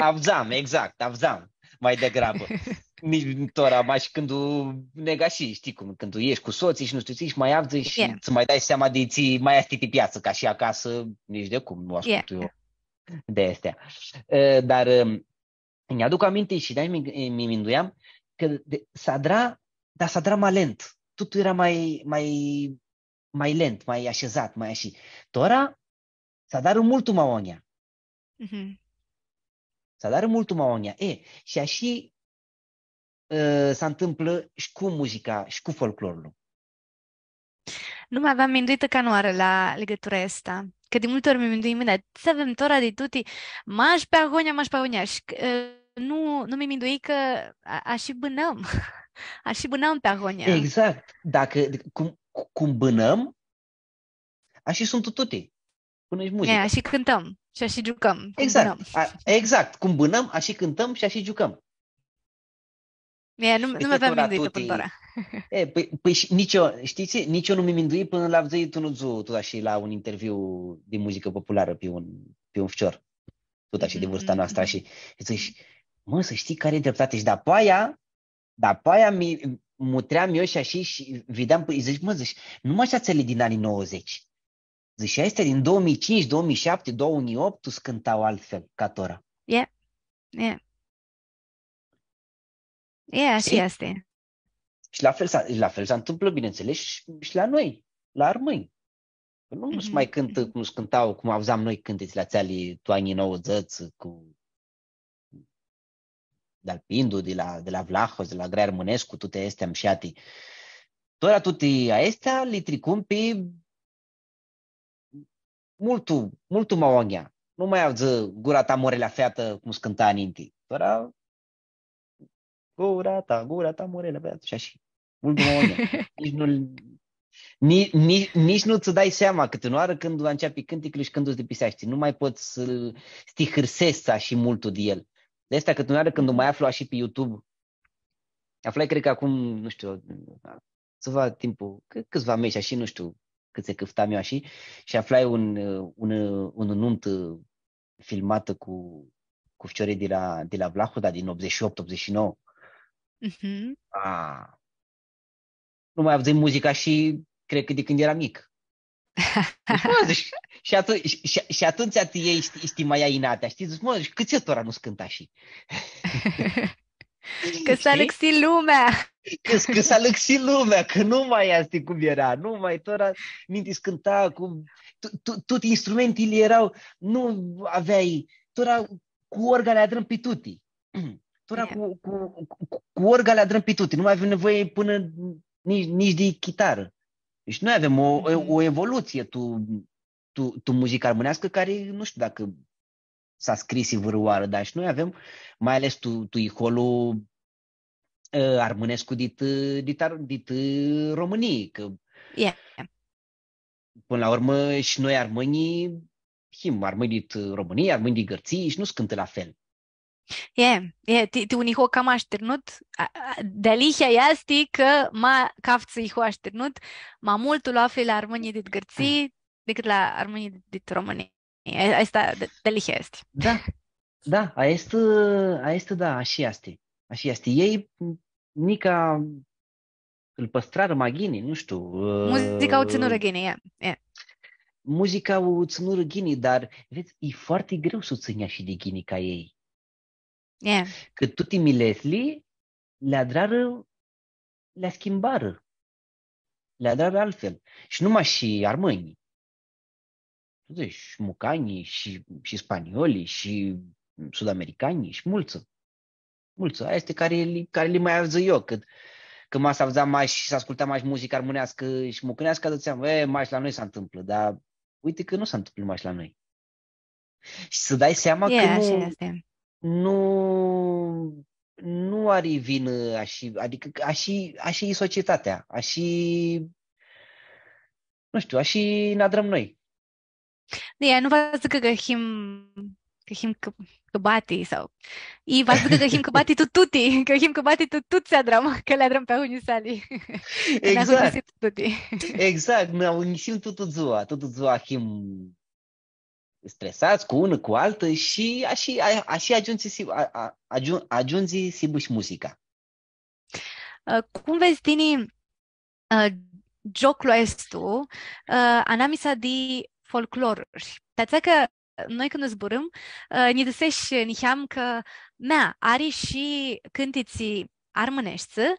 Avdzam, exact, avdzam, mai degrabã. Nitsi tora, mash cãndu nega shi, shtii cum, cãndu eshti cu sotslji shi nu shtiu tsi, shi ma avdzãi shi E. tsã ma dai seama di tsi ma easti pi piatsã, ca shi acasã, nitsi di cum, nu E. ascultu eu di aesti. E, dar, ãm, nj-aduc aminti shi di-aia mi, mi minduiam cã di, s-adra, dar s-adra ma lent. Totul eara ma, ma, ma lent, ma ashezat, ma ashi. Tora s-adarã multu ma agonja. Mhm. S-adarã multu ma agonja. E, shi ashi, ã, s-antãmplã shi cu muzica shi cu folclorlu. Nu mi aveam minduitã canãoarã la ligãtura aestã. Cã di multi ori mi minduim, da, tsi avem tora di tuti, mash pi agonja, mash pi agonja. Shi, ã, nu, nu mi minduii cã a, ashi bãnãm. Ashi bãnãm pi agonja. Exact. Dacã, cum, cum bãnãm, ashi suntu tuti. Pãnã shi muzica. E, ashi cãntãm shi ashi giucãm, cum bãnãm. Exact. A, exact. Cum bãnãm, ashi cãntãm shi ashi giucãm. E, nu, nu mi aveam minduitã pãnã tora. E, pãi, pãi shi nici eu, shtii tsi? Nici eu nu mi minduii pãnã lu avdzãi tu unã dzuã, tut ashi, la un interviu di muzicã popularã pi un, pi un ficior. Tut ashi, di vãrsta noastrã, ashi. Shi dzãc, „Mã, s-shtii cã ari dreptati.” Shi dapoaia, dapoaia mi mutream eu shi ashi shi videam, pãi, dzãc, „Mã”, dzãc, „nu mash atseali din anii nouăzeci.” Dzãc, „Shi aestea din două mii cinci, două mii șapte, două mii opt, s-cãnta altfel ca tora.” E, e. E, ashi easti. Shi la fel s-, la fel s-antãmplã, bineînțeles, shi, shi la noi, la armãnj. Cã nu, nu s-ma cãntã cum s-cãnta, cum avdzam noi cãntitsli atseali tu anii nouăzeci, cu di-al Pindu, di la, di la Vlahos, di la Grai Armãnescu, tuti aesti mushati. Tora tuti aesti li tricum pi multu, multu ma agonja. Nu ma avdzã „Gura ta, morelea featã”, cum s-cãnta ninti. Tora „Gura ta, gura ta, morelea featã”, shi ashi. Multu ma agonja. Nitsi nu, ni-, ni-, nitsi nu tsã dai seama cãti unã oarã cãndu anceapi cãnticlu shi cãndu s-dipiseashti. Nu ma pots s-ti hãrseshti ashi multu di el. Di aestã cãti unã oarã cãndu ma aflu ashi pi YouTube, aflai, cred cã acum, nu shtiu, tsiva timpu, cã-, cãtsiva meshi, ashi, nu shtiu, cãtse cãftam eu ashi, shi aflai un, un, un numtã filmatã cu, cu ficiorlji di la, di la Vlahu, dar din optzeci și opt, optzeci și nouă. Mhm. A, nu ma avdzãi muzica shi cred cã di cãndu eram njic. Deci, mã, deci, shi atu-, shi, shi, shi atumtsea ti ljei, shtii, shtii, ma ljai inatea, shtii? Dzãts, „Mã, shi cãtse tora nu s-cãnta ashi?” Cã s-alãxi lumea. Cã, cã s-alãxi lumea, cã nu ma easti cum eara, nu ma, tora ninti s-cãnta cu, tu, tu, tuti instrumentili eara, nu aveai, tora cu orga li adrãm pi tuti. Tora cu, cu, cu, cu orga li adrãm pi tuti, nu ma avem nevoie pãnã nitsi, nitsi di chitarã. Deci noi avem o, o, o evoluție tu, tu, tu muzica armãneascã cari, nu shtiu dacã s-scrisi vãrãoarã, dar shi noi avem, mai ales tu, tu iholu, ã, armãnescu dit, ã, dit ar-, dit, ã, Romãnii, cã pãnã la urmã shi noi armãnjlji him armãnj dit, ã, Romãnii, armãnj dit Gãrtsii shi nu s-cãntã la fel. E, e, ti, ti un iho cama ashtirnut, a, a, dealihea easti cã ma caftsã iho ashtirnut, ma multu lu afli la armãnjlji dit Gãrtsii dicãt la armãnjlji dit, dit Romãnii. E, aestã de-, dealihea easti. Da, da, aestã, aestã, da, ashi easti. Ashi easti. Elj, nica, lu pãstrarã ma ghini, nu shtiu, muzica u tsãnurã ghini, e, e. Muzica u tsãnurã ghini, dar, vedz, e foarte greu s-u tsãnj ashi di ghini ca elj. E. Cã tuti miletsli li adrarã, li schimbarã. Li adrarã altfel. Shi nu mash armãnjlji. Shi mucanjlji, shi, shi spaniolii, shi sud-americanjlji, shi multsã. Multsã. Aia easti cari li, cari li ma avdzãi eu, cã, cã ma s-avdzam mash, s-ascultam mash muzica armãneascã shi mucãneascã, dzãtseam, „E, mash la noi s-antãmplã”, dar uite cã nu s-antãmplã mash la noi. Shi s-dai seama cã nu, nu, nu ari vinã ashi, adicã cã ashi, ashi e societatea, ashi, nu shtiu, ashi nã adrãm noi. Ea nu va dzãcã cã him, cã him cã-, cãbati sau, i va dzãcã cã him cãbati tu tuti, cã him cãbati tu tuti tsi adrãm, cã li adrãm pi agonjisali. Cã nã agonjisim tu tuti. Exact, nã agonjisim tutã dzua, tutã dzua him stresats cu unã, cu altã shi ashi, a-, ashi agiundzi s-, a-, a-, agiun-, agiundzi s-hibã shi muzica. Ã, cum vedz tini, ã, gioclu aestu, ã, anamisa di folcloruri? Ti atsea cã noi cãndu zburãm, ã, nji dzãseshi niheam cã, mea, ari shi cãntitsi armãneshti,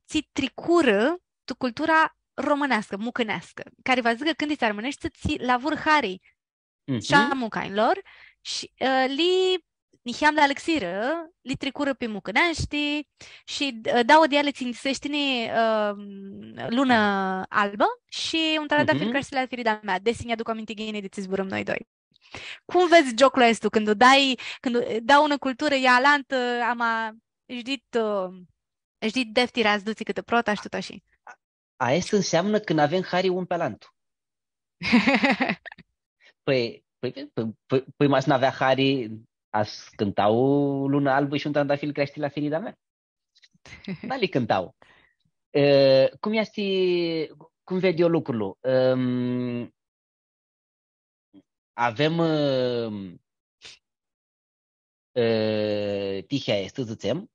tsi tricurã tu cultura romãneascã, mucãneascã, cari va dzãcã cãntitsi armãneshti tsi lã avurã hari shi a mucanjlor, shi, ã, li, niheamã li alãxirã, li tricurã pi mucãneashti shi, ã, dauã di eali tsi nj-dzãsesh tini, ã, Lunã Albã shi Un trandafir creashti la firida mea, desi nj-aduc aminti ghini di tsi zburãm noi doi. Cum vedz gioclu aestu, cãndu dai, cãndu dai unã culturã, ia alantã, ama, sh-dit, ã, sh-dit deftira s-dutsi cãtã prota shi tut ashi? Aestã nseamnã cã n-avem hari un pi alantu. Pãi, pãi, pãi, pãi, pãi ma s-nu avea hari, a s-cãntau Lunã Albã shi Un trandafir creashti la firida mea? Nu li cãntau. E, cum easti, cum ved eu lucrul? Ãm, avem, ãm, ã, tihea aestã, dzãtsem,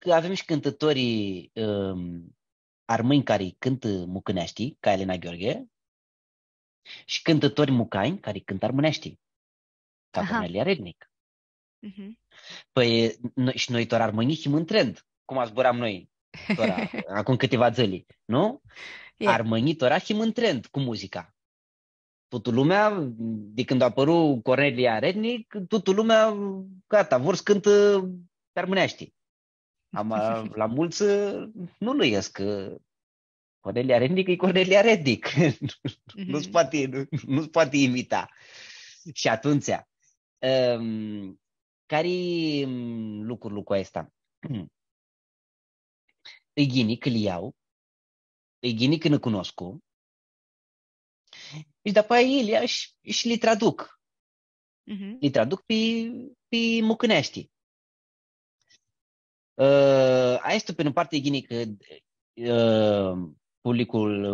cã avem shi cãntãtori, ãm, armãnj cari cãntã mucãneashti, ca Elena Gheorghe, shi cãntãtori mucanj cari cãntã armãneashti, ca Aha. Cornelia Rednic. Mhm. Pãi, noi, shi noi tora armãnjlji him în trend, cum zburam noi tora, acum câteva dzãli, nu? E. Armãnjlji tora him în trend cu muzica. Tutã lumea, di cãndu apãru Cornelia Rednic, tutã lumea, gata, vor s-cãntã pi armãneashti. Ama, la multsã, nu lã ies, cã Cornelia Rednic e Cornelia Rednic. Nu-ts Mhm. poati, nu, nu-ts poati imita. Shi atumtsea, ãm, cari-i, ãm, lucrul cu aestã? E ghini cã li ljau, e ghini cã nã cunoscu, shi dapoaia elj shi, shi li traduc. Mhm. Li traduc pi, pi mucãneashti. Ã, aestã, pi unã parti, e ghini cã, ã, publicul, ã,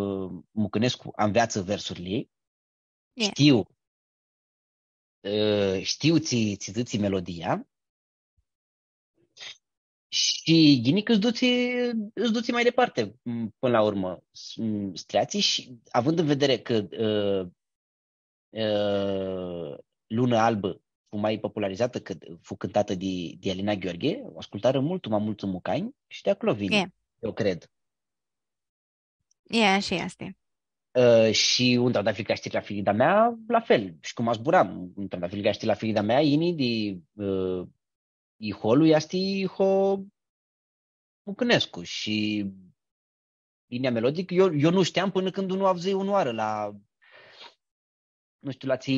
mucãnescu anveatsã versurli, E. shtiu, ã, shtiu tsi, tsi dzãtsi melodia, shi ghini cã s-dutsi, s-dutsi ma departe, m, pãnã la urmã, s-, m, s-treatsi shi, având în vedere cã, ã, ã, Lunã Albã fu ma popularizatã cã fu cãntatã di, di Elena Gheorghe, u ascultarã multu ma multsã mucanj shi di aclo vini, E. eu cred. E, ashi easti. Ã, shi Un trandafir creashti la firida mea, la fel. Shi cum zburam, Un trandafir creashti la firida mea, yini di, ã, iholu easti iho mucãnescu shi linia melodic, eu, eu nu shteam pãnã cãndu nu avdzãi unãoarã la, nu shtiu, la tsi,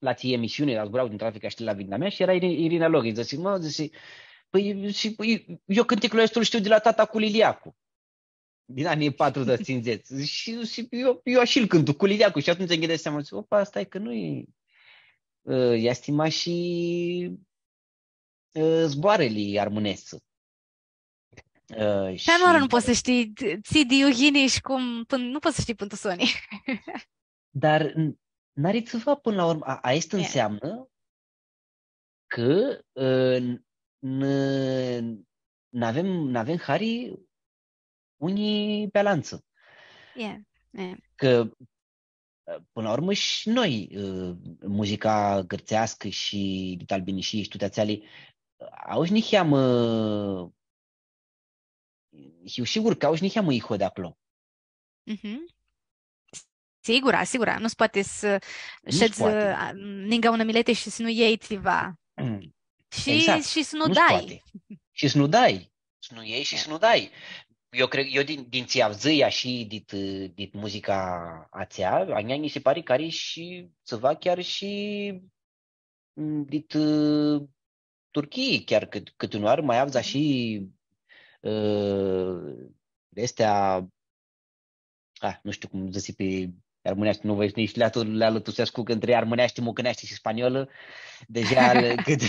la tsi emisiuni, la zbura Un trandafir creashti la firida mea shi eara Iri-, Irina Loghi, dzãsi, mã, dzãsi, pãi, shi, pãi, eu cãnticlu aestu lu shtiu di la tata cu Liliacu, din anii patruzeci, cincizeci. Shi, shi eu, eu ashi-l cãntu, cu Liliacu. Shi atumtsea nji dai seama, dzãc, opa, stai cã nu-i, ã, easti mash shi, ã, zboarãli armãneshti. Ã, Shi shi nu pots s-shtii tsi di iu yini shi cum, pãn-, nu pots s-shtii pãn tu soni. Dar n-, n-ari tsiva pãnã la urmã. A, aestã E. nseamnã cã, ã, n-, n-, n-avem, n-avem hari unji pi alantsã. E, e. Cã, ã, pãnã la urmã shi noi, ã, muzica gãrtseascã shi di Albinishii shi tuti atseali, ã, au shi niheamã, hiu sigur cã au shi niheamã iho di aclo. Mhm. Sigura, sigura. Nu s-poati s-, Nu shedz, s-poati. ã, ningã unã mileti shi s-nu ljei tsiva. Mm. Shi, Exact. shi s-nu Nu dai. s-poati. Shi s-nu dai. S-nu ljei shi Da. s-nu dai. Eu cred, eu din, din tsi avdzãi shi dit, dit muzica atsea, a njia nji si pari cã ari shi tsiva chiar shi, m, dit, ã, Turchii, chiar cãt, cãti unãoarã ma avdzã shi, ã, di aesti, ah, nu shtiu cum dzãtsi pi armãneashti, nu voi nici li atu-, li alãtusescu, cã ntrã armãneashti, mucãneashti shi spaniolã, deja le, cãt,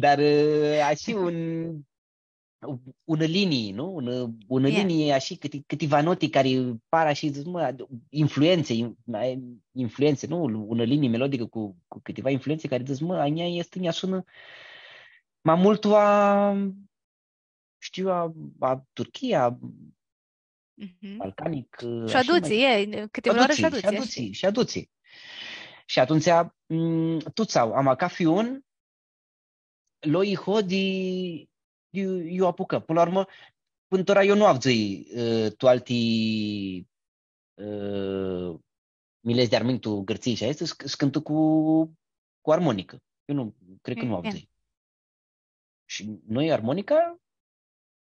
dar, ã, ashi un, unã linii, nu? Unã, unã Yeah. linii ashi, cãti, cãtiva noti cari par ashi, dzãts, mã, influentsi, in-, ai influentsi, nu? Unã linii melodicã cu, cu cãtiva influentsi cari dzãts, mã, a njia easti, nj-asunã ma multu a, shtiu, a, a Turchia, Mhm. balcanic, Shi ashi adutsi, ma e, cãtivãrãoarã shi adutsi, shi adutsi, ashi. shi adutsi. Shi atumtsea, mm, tuts au, ama cathi un, lo iho di, di iu apucã. Pãnã la urmã, pãnã tora eu nu avdzãi, ã, tu alti, ã, milets di armãnj tu Gãrtsii shi aestã, s-, s-cãntã cu, cu armonicã. Eu nu, cred cã nu avdzãi. Shi noi armonica,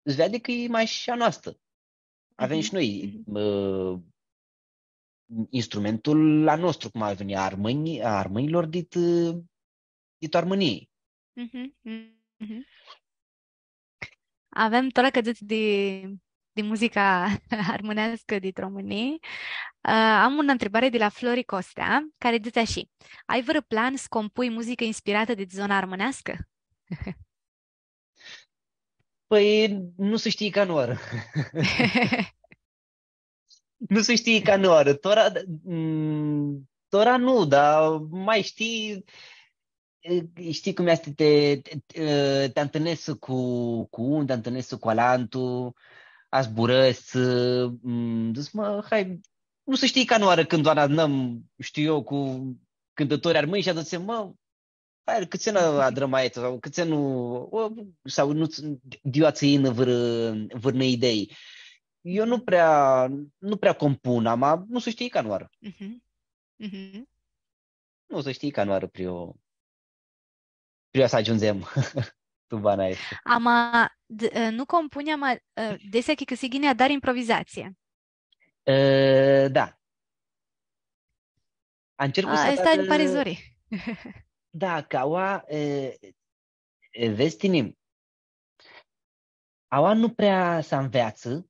s-veadi cã e mash a noastrã. Avem shi noi, ã, instrumentul a nostru, cum ar veni, a armãnj-, a armãnjlor dit, ã, dit Armãnii. Mhm, mhm. Avem, tora cã dzãts di, di muzica armãneascã di Romãnii. Ã, am unã ntribari di la Flori Costea, cari dzãtsi ashi: Ai vãrã plan s-compui muzicã inspiratã di zona armãneascã? Pãi, nu s-shtii canãoarã. Nu s-shtii canãoarã. Tora, mm, tora nu, dar ma shtii, e, shtii cum easti, ti, ti, e, ti ntãlneshti cu, cu un, ti ntãlneshti cu alantu, azburãshti, mm, dzãts, mã, hai, nu s-shtii canãoarã cãndu va nã adunãm, shtiu eu, cu cãntãtori armãnj shi dzãtsem, mã, hai, cãtse nu adrãm aestã, sau cãtse nu, o, sau nu, di iu tsã yinã vãrã, vãrnã idei. Eu nu prea, nu prea compun, ama nu s-shtii canãoarã. Mhm. Mhm. Nu s-shtii canãoarã priu, priu s-agiundzem tu bana aestã. Ama, d-, ã, nu compuni, ama, ã, desi achicãsii ghini adari improvizatsii. Ã, da. Am încercat. A, să asta îmi pare zori. Da, cã aua, e, e, vedz tini, aua nu prea s-anveatsã,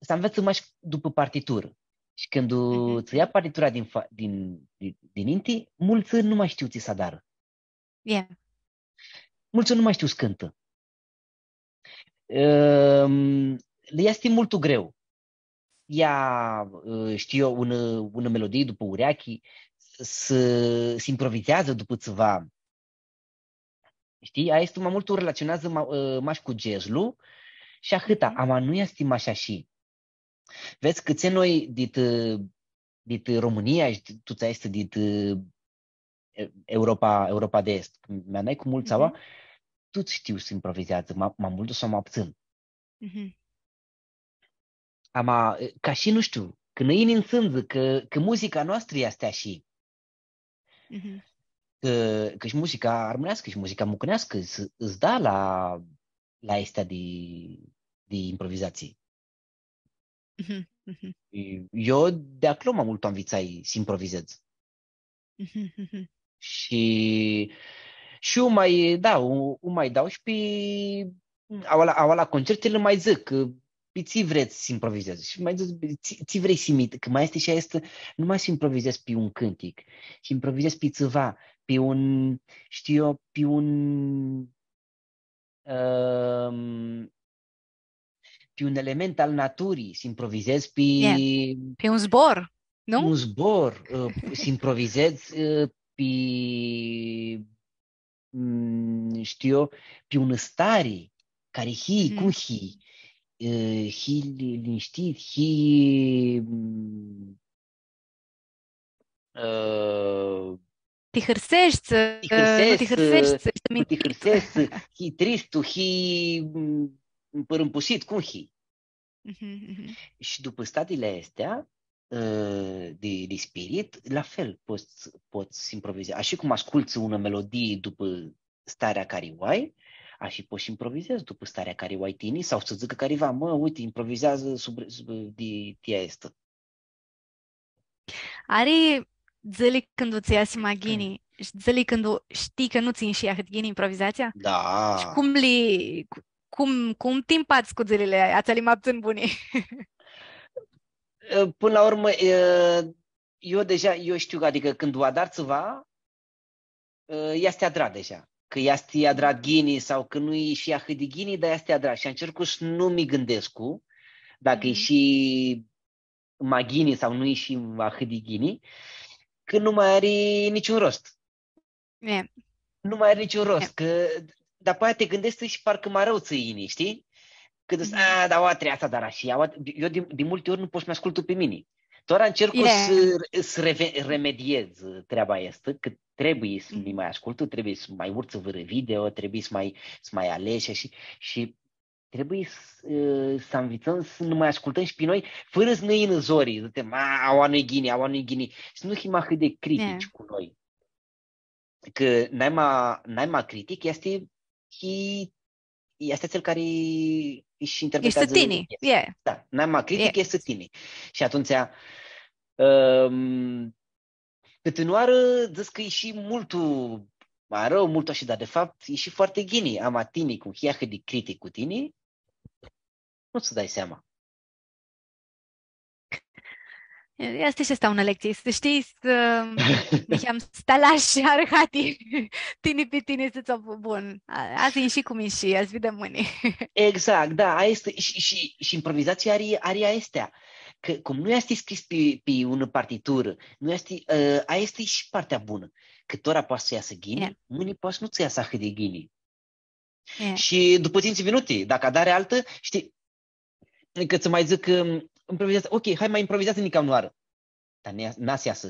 s-anveatsã mash dupã partiturã. Shi cãndu, mhm, tsã lja partitura din fa-, din, din, dininti, multsã nu ma shtiu tsi s-adarã. E. Multsã nu ma shtiu s-cãntã. Ehm, lã easti multu greu. Ia, ã, shtiu eu, unã, unã melodii dupã ureachi, s-, s-improvizeadzã dupã tsiva. Shtii? Aia easti ma multu, u relaționează ma-, ã, mash cu jazzlu shi ahãta, mhm, ama nu easti mash ashi. Vedz, cãtse noi dit, ã, dit Romãnia shi tu tsi easti dit, ã, E-, Europa, Europa de Est. Mi adunai cu multsã aua, mhm, tuts shtiu s-improvizeadzã, ma, ma multu sau ma putsãn. Mhm. Ama, e, ca shi, nu shtiu, cã nã yini tu sãndzi, cã, cã muzica a noastrã easti ashi. Mhm. Cã, cã shi muzica armãneascã shi muzica mucãneascã s-, s-da la, la aestea di, di improvizatsii. Mhm, mhm. E, eu di aclo ma multu anvitsai s-improvizez. Mhm, mhm. Shi, shi eu ma, da, eu, eu ma dau shi pi, aua la, aua la concertili ma dzãc, cã pi tsi vrei s-improvizezi. Shi ma dzãc, tsi, tsi vrei s-imit-, cã ma easti shi aestã, nu ma s-improvizezi pi un cãntic, s-improvizezi pi tsiva, pi un, shtiu eu, pi un, ãm, pi un element al naturii, s-improvizezi pi, e, pi un zbor, nu? Un zbor, ã, s-improvizezi, ã, pi, mm, shtiu eu, pi unã stari cari hii, mm, cum hii, ã, hii li-, linishtit, hii, mm, ã, ti hãrseshti, ti hãrseshti, nu ti hãrseshti, ã, easti mintit, ti hãrseshti, hii tristu, hii, mm, mpãrãmpusit, cum hii. Mhm, mhm. Shi dupã stadiili aesti, ã, di, di spirit, la fel, pots, pots s-improvizezi. Ashi cum ascultsã unã melodii dupã starea cari u ai, ashi pots s-improvizezi dupã starea cari u ai tini, sau s-dzãcã cariva, mã, uite, improvizeadzã sub, sub, di, di aestã. Ari dzãli cãndu tsã easi ma ghini shi dzãli cãndu shtii cã nu tsã inshi ahãt ghini improvizatsia? Da. Shi cum li, cu-, cum, cum ti mpats cu dzãlili atseali ma putsãn buni? Pãnã la urmã, e, eu deja, eu shtiu, adicã cãndu adar tsiva, ã, easti adrat deja. Cã easti adrat ghini sau cã nu-i shi ahãt di ghini, dar easti adrat. Shi ancercu s-nu mi gãndescu dacã e, mhm, shi ma ghini sau nu-i shi ahãt di ghini, cã nu ma ari niciun rost. E. Nu ma ari niciun rost, e, cã dapoaia ti gãndeshti shi parcã ma arãu tsã yini, shtii? Cã dzãts, mhm, „A, dar aua, treaba aestã, dar ashi, aua”, eu di, di multi ori nu pot s-mi ascultu pi mini. Tora ancercu, e, s-, s-reve-, remediez treaba aestã, cã trebuie s-, mhm, mi ma ascultu, trebuie s-ma urcu vãrã video, trebuie s-ma, s-ma aleshu shi, shi trebuie s-, ã, s-anvitsãm s-nã ma ascultãm shi pi noi, fãrã s-nã yinã zori, s-dzãtsem, „A, aua nu-i ghini, aua nu-i ghini.” Shi nu him ahãt di critici cu noi. Cã naima, naima critic easti, e, easti atsel cari își interpretează... Ești tine, e. Da, naima critic easti tini. Shi atumtsea, ãm, cãti unãoarã dzãts cã e shi multu ma arãu, multu ashi, dar de fapt e shi foarte ghini, ama tini, cum hii ahãt di critic cu tini, nu tsã dai seama. Easti shi aestã unã lectsii. S-shtii, s-, niheam s-ti alashi arãhati tini pi tini, s-dzãts, „Bun, a-, azi inshi cum inshi, azi videm mãni.” Exact, da, aia easti. Shi, shi, shi improvizatsia ari, ari aestea. Cã cum nu easti scris pi, pi unã partiturã, nu easti, ã, aia easti shi partea bunã. Cã tora poati s-easã ghini, mãni poati s-nu tsã easã ahãt di ghini. Shi dupã tsintsi minuti, dacã adari altã, shtii, cã tsã ma dzãc, ãm, improvizeazã, ok, hai, ma improvizeazã nica unãoarã. Dar n-a-, n-a s-easã.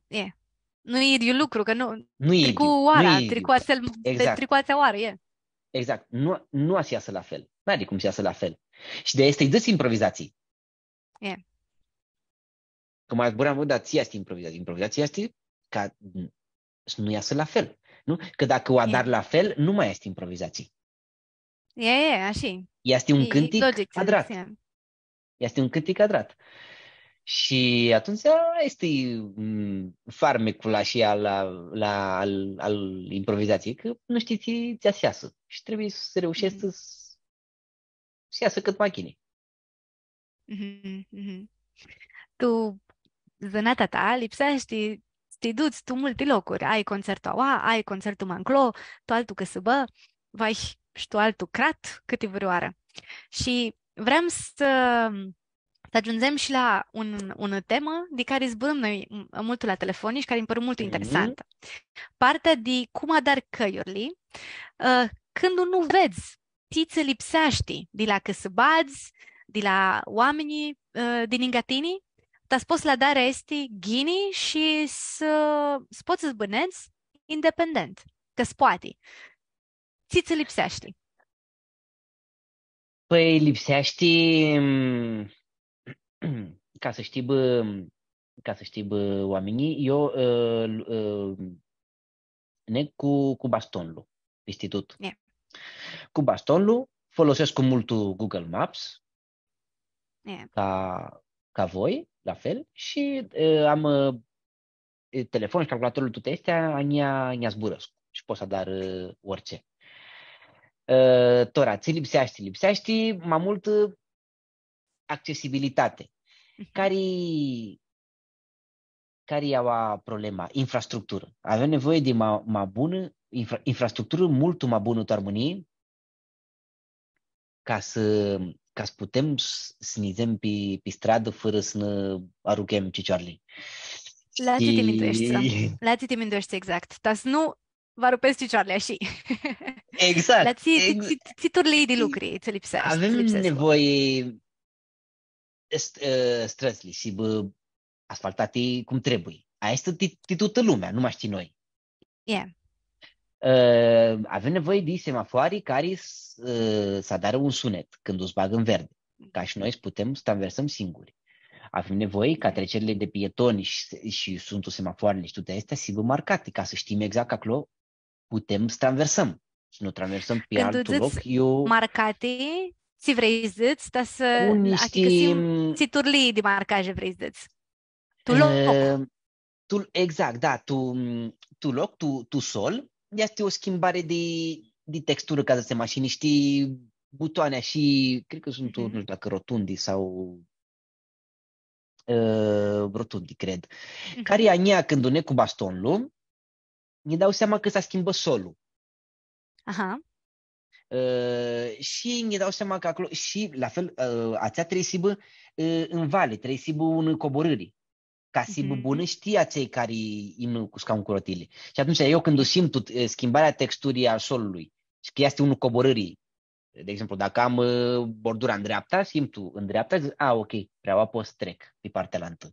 E. Nu e idyiul lucru, cã nu, nu e tricu idyiul, oara, nu e tricu idyiul. Atsel, exact. Tricu atsea oarã, e. Exact. Nu, nu a s-easã la fel. N-ari cum s-easã la fel. Shi di aia easti dzãsi improvizatsii. E. Cã ma zburam, „Bã, dar tsi easti improvizatsii?” Improvizatsii easti ca, s-nu easã la fel, nu? Cã dacã u adari la fel, nu ma easti improvizatsii. E, e, ashi. Easti un cãntic adrat. Easti un cãntic adrat. Shi atumtsea easti, mm, farmeclu ashi al, al, al improvizatsiei, cã nu shtii tsi, tsi va s-easã. Shi trebuie s-reusheshti s- s-easã cãt ma ghini. Mhm, mhm. Tu zãnatea ta lipseashti s-ti duts tu multi locuri. Ai concertul aua, ai concertul ma nclo, tu altu cãsãbã, vai, shi tu altu crat, cãti vãrãoarã. Shi vream s-, s-agiundzem shi la un, unã temã di cari zburãm noi m-, multu la telefon shi cari nji pãru multu interesantã. Partea di cum adari cãljurli, ã, cãndu nu vedz tsi tsã lipseashti di la cãsãbadz, di la oaminjlji, ã, di ningã tini, ta s-pots s-li adari aesti ghini shi s-, s-pots s-bãnedz independent, cã s-poati. Tsi tsã lipseashti? Pãi, lipseashti, mm, ca s-shtibã, ca s-shtibã oaminjlji, eu, ã, l-, ã, neg cu, cu bastonlu, pisti tut. Cu bastonlu, folosescu multu Google Maps, ca, ca voi, la fel, shi, ã, am, ã, telefon shi calculatorlu, tuti aesti, nj-li, nj-li zburãscu shi pot s-adar, ã, oritsi. Ã, tora, tsi lipseashti? Lipseashti ma multã, ã, accesibilitate. Cari, cari easti problema? Infrastructurã. Avem nevoie di ma, ma bunã infra-, infrastructurã, multu ma bunã tu Armãnii, ca s-, ca s-putem s-, s-nidzem pi, pi stradã fãrã s-nã arugãm cicioarli. La tsi ti mindueshti, Sam? La tsi ti mindueshti exact? Ta s-nu vã rupets cicioarli ashi. Exact. La tsi, tsi, tsi, tsi turlii di lucri tsã lipseashti, avem nevoie st-, ã, strãdzli s-hibã asfaltati cum trebuie. Aia easti ti, ti tutã lumea, nu mash ti noi. Ã, avem nevoie di semafoari cari s-, ã, s-adarã un sunet cãndu s-bagã tu verde, ca shi noi s-putem s-traversãm singuri. Avem nevoie ca trecerile de pietoni shi, shi suntu semafoarele shi tuti aesti s-hibã marcati, ca s-shtim exact cã aclo putem s-traversãm. Shi nu traversãm pi altu loc, eu... Marcati, tsi vrei s-dzãts, ta s-, cu nisti, adicã tsi, tsi turlii di marcaje vrei s-dzãts? Tu loc. Ã, tu, exact, da, tu, tu loc, tu, tu sol, easti o schimbare di, di texturã, ca s-dzãtsem ashi, nishti butoani ashi, cred cã suntu, nu shtiu dacã rotundi sau, ã, rotundi, cred. Cari a njia, cãndu neg cu bastonlu, nji dau seama cã s-schimbã solul. Aha. Ã, shi nji dau seama cã aclo, shi la fel, ã, atsea trebuie s-hibã, ã, tu vali, trebuie s-hibã unã coborãri. Ca s-hibã bunã, shtii, atselj cari imnã cu scaun cu rotili. Shi atumtsea, eu cãndu simtu, ã, schimbarea texturii a solului, shi cã easti unã coborãri, de exemplu, dacã am, ã, bordura tu dreapta, simtu tu dreapta, dzãc, „A, ok, prea pot s-trec pi partea alantã.”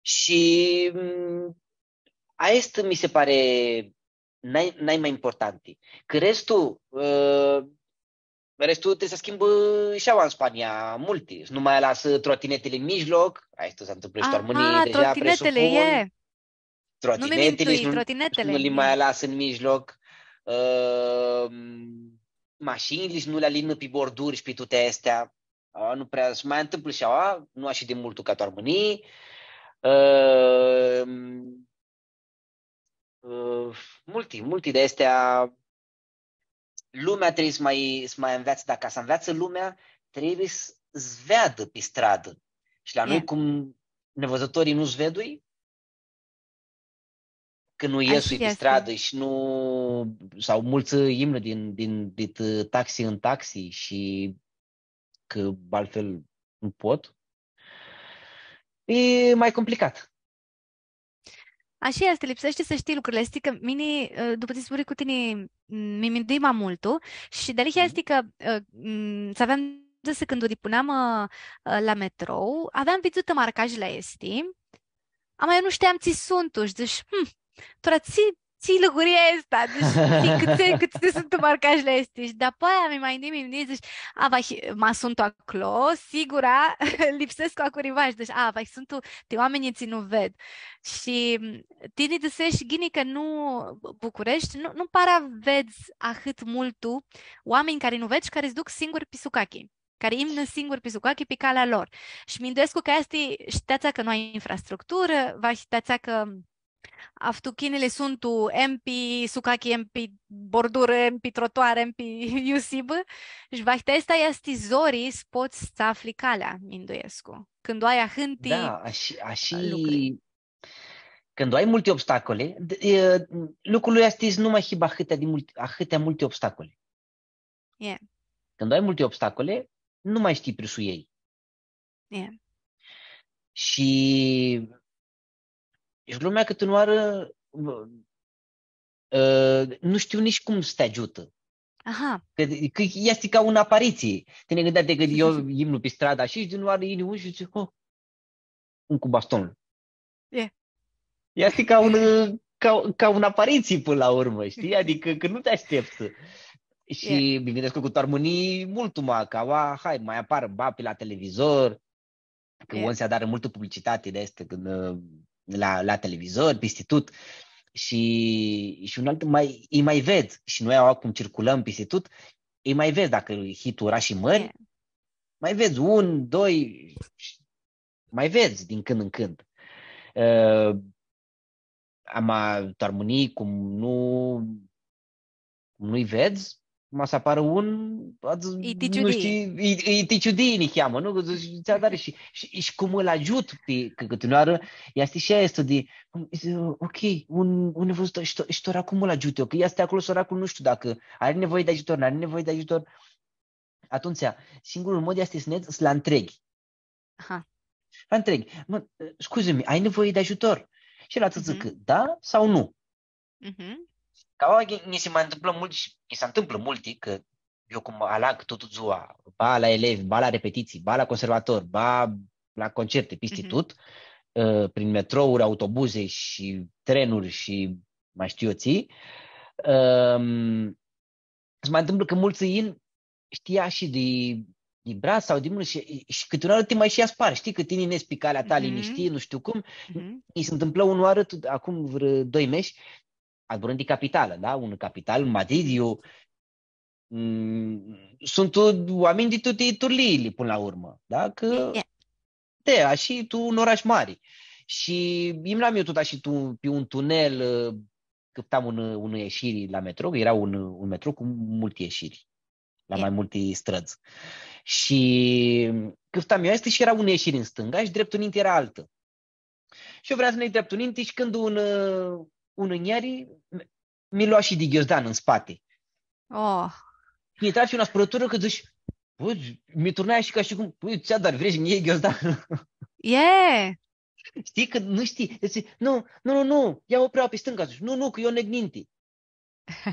Shi, mm, aestã mi se pare nai, nai ma importanti. Cã restul, ã, restul ti s-schimbã shi aua tu Spania, multi. Nu ma alasã trotinetili tu mijloc, aestã s-ntãmplã shi tu Armãnii, deja trotinetili, presupun. E. Nu mi mintui, trotinetili shi nu, trotinetili, nu li ma alasã tu mijloc. Ã, mashinili shi nu li alinã pi borduri shi pi tuti aesti. Ã, nu prea s-ma ntãmplã shi aua, nu ashi di multu ca tu Armãnii. Ã, ã, multi, multi di aesti, lumea trebuie s-ma, s-ma nveatsã, dar ca s-nveatsã lumea, trebuie s-, s-veadã pi stradã. Shi la noi, cum nevãdzãtorii nu s-vedui, cã nu iesui pi stradã shi nu, sau multsã imnã din, din, dit taxi în taxi shi cã altfel nu pot, e mai complicat. Ashi easti, lipseashti s-shtii lucrurli aesti, cã mini, ã, dupã tsi zburãi cu tini, m, mi mindui ma multu shi dealihea easti cã, ã, m, s-aveam dzãsã cãndu dipuneam, ã, ã, la metrou, aveam vidzutã marcajli aesti, ama eu nu shteam tsi suntu, shi dzãsh, hm, tora tsi, tsi liguria aestã, dzãsh, tsi, cãtse, cãtse suntu marcajli aesti, shi dapoaia mi ma mindui, mi mindui, dzãsh, a, va, ma suntu aclo, sigura, lipsescu a curiva, shi dzãsh, a, va, suntu ti oaminjlji tsi nu ved. Shi, m, tini dzãseshi ghini cã nu, Bucureshti, nu, nu para vedz ahãt multu oaminj cari nu ved shi cari s-duc singuri pi sucachi, cari imnã singuri pi sucachi pi calea lor. Shi minduescu cã aestã e, shtii, cã nu ai infrastructurã, va shtii cã aftuchinili suntu em pi sucachi, em pi bordurã, em pi trotuar, em pi iu s-hibã, shi va shtii, aestã easti zori s-pots s-afli calea, minduescu. Cãndu ai ahãnti, da, ashi, ashi lucri. Cãndu ai multi obstacole, d-, e, lucrul easti s-nu ma hibã ahãtea di multi, ahãtea multi obstacole. E. Cãndu ai multi obstacole, nu ma shtii pri iu s-u ljei. E. Shi easti lumea cãtã unãoarã, ã, nu shtiu nitsi cum s-ti agiutã. Aha. Cã, cã easti ca unã aparitsii. Tini gãndea-ti cã eu imnu pi stradã shi di unãoarã yini un shi dzãtsi, oh, un cu bastonlu. E. Easti ca un, ca, ca unã aparitsii pãnã la urmã, shtii? Adicã cã nu ti ashteptsã. Shi mi gãndescu cã tu Armãnii multu ma, cã aua, hai, ma apar, ba, pi la televizor, cã, e, ori s-adarã multã publicitati di aestã, cãndu, ã, la, la televizor, pisti tut. Shi, shi un altu, ma, lji ma vedz. Shi noi, aua, cum circulãm pisti tut, lji ma vedz, dacã hii tu orashi mãri, e, ma vedz un, doi, shi ma vedz din cãndu în cãndu. Ã, ama tu Armãnii, cum nu, cum nu-lj vedz, ma s-aparã un, adz-, e ti ciudii. Nu shtii, e, e ti ciudii niheamã, nu? Dzãts, tsi adari shi, shi, shi cum ãl agiut pi, cã, cãti unãoarã, easti shi aestã di, cum, dzãts, ok, un, un nevãzut, shi to-, shi tora cum ãl agiut eu? Cã easti aclo sãracul, nu shtiu dacã ari nevoie di agiutor, n-ari nevoie di agiutor. Atumtsea, singurul mod easti s-nedz, s-lu ntreghi. Aha. Lu ntreghi, „Mã, scuze-mi, ai nevoie de ajutor?” Shi el va tsã dzãcã da sau nu. Mhm. Ca oaminjlji, nji si ma ntãmplã multi shi nji si ntãmplã multi, cã eu cum alag tutã dzua, ba la elevi, ba la repetiții, ba la conservator, ba la concerte, pisti tut, ã, prin metrouri, autobuze shi trenuri shi ma shtiu eu tsi, ãm, s-ma ntãmplã cã multsã yin, shtii, shi di, di bratsã sau di mãnã shi, shi cãti unãoarã ti ma shi aspar, shtii, cã tini nedz pi calea ta, linish-, shtii, nu shtiu cum. Mhm. Nji si ntãmplã unãoarã, tu, acum vãrã doi mesh, zburãm di capitalã, da? Un capital, Madrid, eu, mm, suntu oaminj di tuti turliili, pãnã la urmã, da? Cã, e, da, shi tu un orash mari. Shi imnam eu tut ashi tu, pi un tunel, ã, cãftam un, un ieșiri la metro, cã eara un, un metro cu multi ieșiri, la, e, ma multi strãdz. Shi cãftam eu aestã shi eara un ieșiri în stânga shi dreptul ninti eara altã. Shi eu vream s-neg dreptul ninti shi cãndu un, ã, un njeri, mi, mi lua shi di ghiozdan în spate. Oh. Nj-intrã shi unã aspãrãturã cã dzãsh, „Bã, mi turnai shi ca shi cum, bã, tsi adari, vrei s-nji ljei ghiozdan?” E. Shtii cã nu shtii. Dzãtsi, „Nu, nu, nu, nu, ia opreaua pi stânga.” Dzãsh, „Nu, nu, cã eu neg ninti.”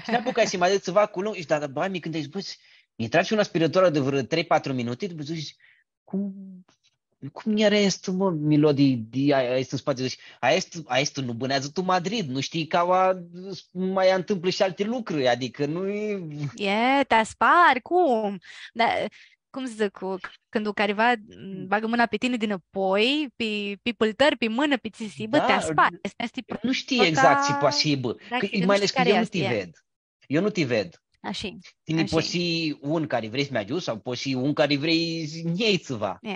Shi n-apucai s-ma dzãc tsiva cu lung, shi da, da, ba, mi gãndesc, bã, nj-intrã shi unã aspãrãturã di vãrã trei, patru minuti, dupã dzãsh, „Cum, cum eara aestã, mã, Milodi, di, a, aestã în spațiu, zici, aestã, aestã nu bãneadzã tu Madrid, nu știi cã va, mai întâmplă și alte lucruri, adică nu e... E, ti aspari, cum? Da, cum s-dzãc, cu, cãndu cariva, m, bagã mãna pi tini dinãpoi, pi, pi pãltãri, pi mãnã, pi tsi s-hibã, ti aspari. Aestã easti nu știi exact tsi poati s-hibã, cã mai ales cã eu nu ti ved. Eu nu ti ved. Ashi, tini pots s-hii un cari vrei s-mi agiuts sau pots s-hii un cari vrei s-nj-ljei tsiva. E.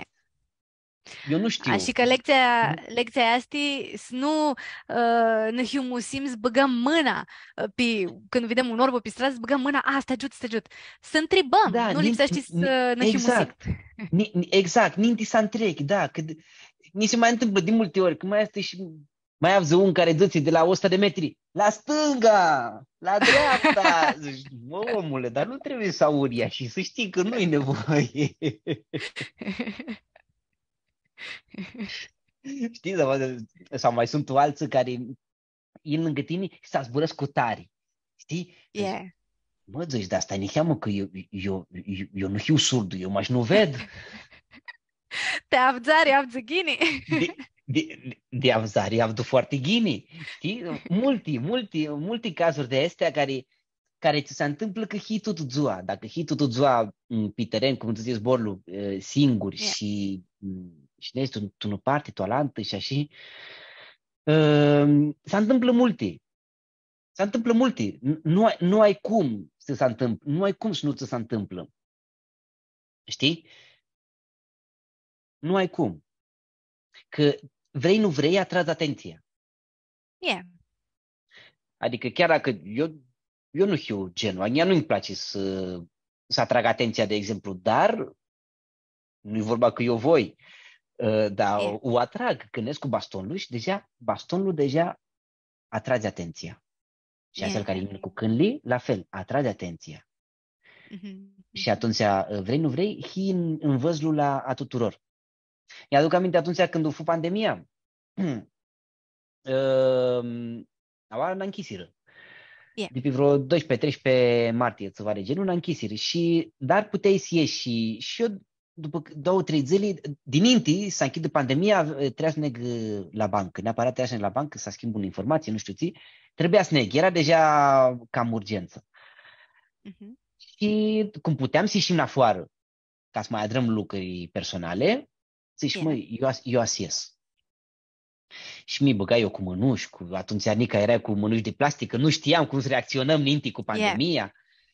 Eu nu știu. Ashi cã lectsia, lectsia easti s-nu, ã, nã hiumusim, s-bãgãm mãna, ã, pi, cãndu videm un orbu pi stradã, s-bãgãm mãna, „A, s-ti agiut, s-ti agiut.” S-ntribãm, nu lipseashti s-nã hiumusim. Exact. Ni, ni, exact, ninti s-ntreghi, da, cã d-, mi se mai întâmplă de multe ori, cã mai easti shi mai avdzã un cari dzãtsi di la o sută de metri, „La stânga! La dreapta!” Dzãc, „Mã, omule, dar nu trebuie să auri ashi, să știi că nu-i nevoie.” Știi, sau, sau mai sunt alții care yin lângă tine și s-zburãscu cu tari. Știi? Dzãc, „Mã, dzãc, dar stai niheamã, cã eu, eu, eu, eu nu hiu surdu, eu mash nu ved.” Ti avdzari, avdzã ghini. Di, di, di avdzari, avdu foarte ghini. Știi? Multi, multi, multi cazuri de astea care, care ți se întâmplă că hii tutã dzua. Dacă hii tutã dzua, m, pe teren, cum zice zborlu, e, singur și, m, și nu ești tu, tu unã parte, tu alantã și așa, e, se întâmplă multe. Se întâmplă multe. Nu, nu ai, nu ai cum să se întâmplă, nu ai cum să nu ți se întâmplă. Știi? Nu ai cum. Că vrei, nu vrei, atragi atenția. E. Adică chiar dacă eu, eu nu hiu genul, a mea nu-mi place să, să atrag atenția, de exemplu, dar nu e vorba că eu voi, ă, dar o, o atrag. Când ies cu bastonul și deja, bastonul deja atrage atenția. Și acel care vine cu câinele, la fel, atrage atenția. Mhm. Și atunci, ă, vrei, nu vrei, hii în, în văzul la, a tuturor. Mi-aduc aminte atunci când fu pandemia, ãm, aua nã nchisirã. Di pe vreo doisprezece, treisprezece martie, tsiva de genul, nã nchisirã. Și, dar puteai să ieși și, și eu, după c-, două, trei zile, dininti s-nchisã pandemia, ave-, trebuia să neg, ã, la bancă. Neapărat trebuia să neg la bancă, să schimb ună informație, nu știu ce. Trebuia să neg. Era deja cam urgență. Mhm. Și cum puteam să ieșim în afară, ca să mai adrăm lucruri personale, zici, „Măi, eu as-, eu as ies.” Și mi băgai eu cu mănuși, cu, atunci nica era cu mănuși de plastic, că nu știam cum să reacționăm ninti cu pandemia.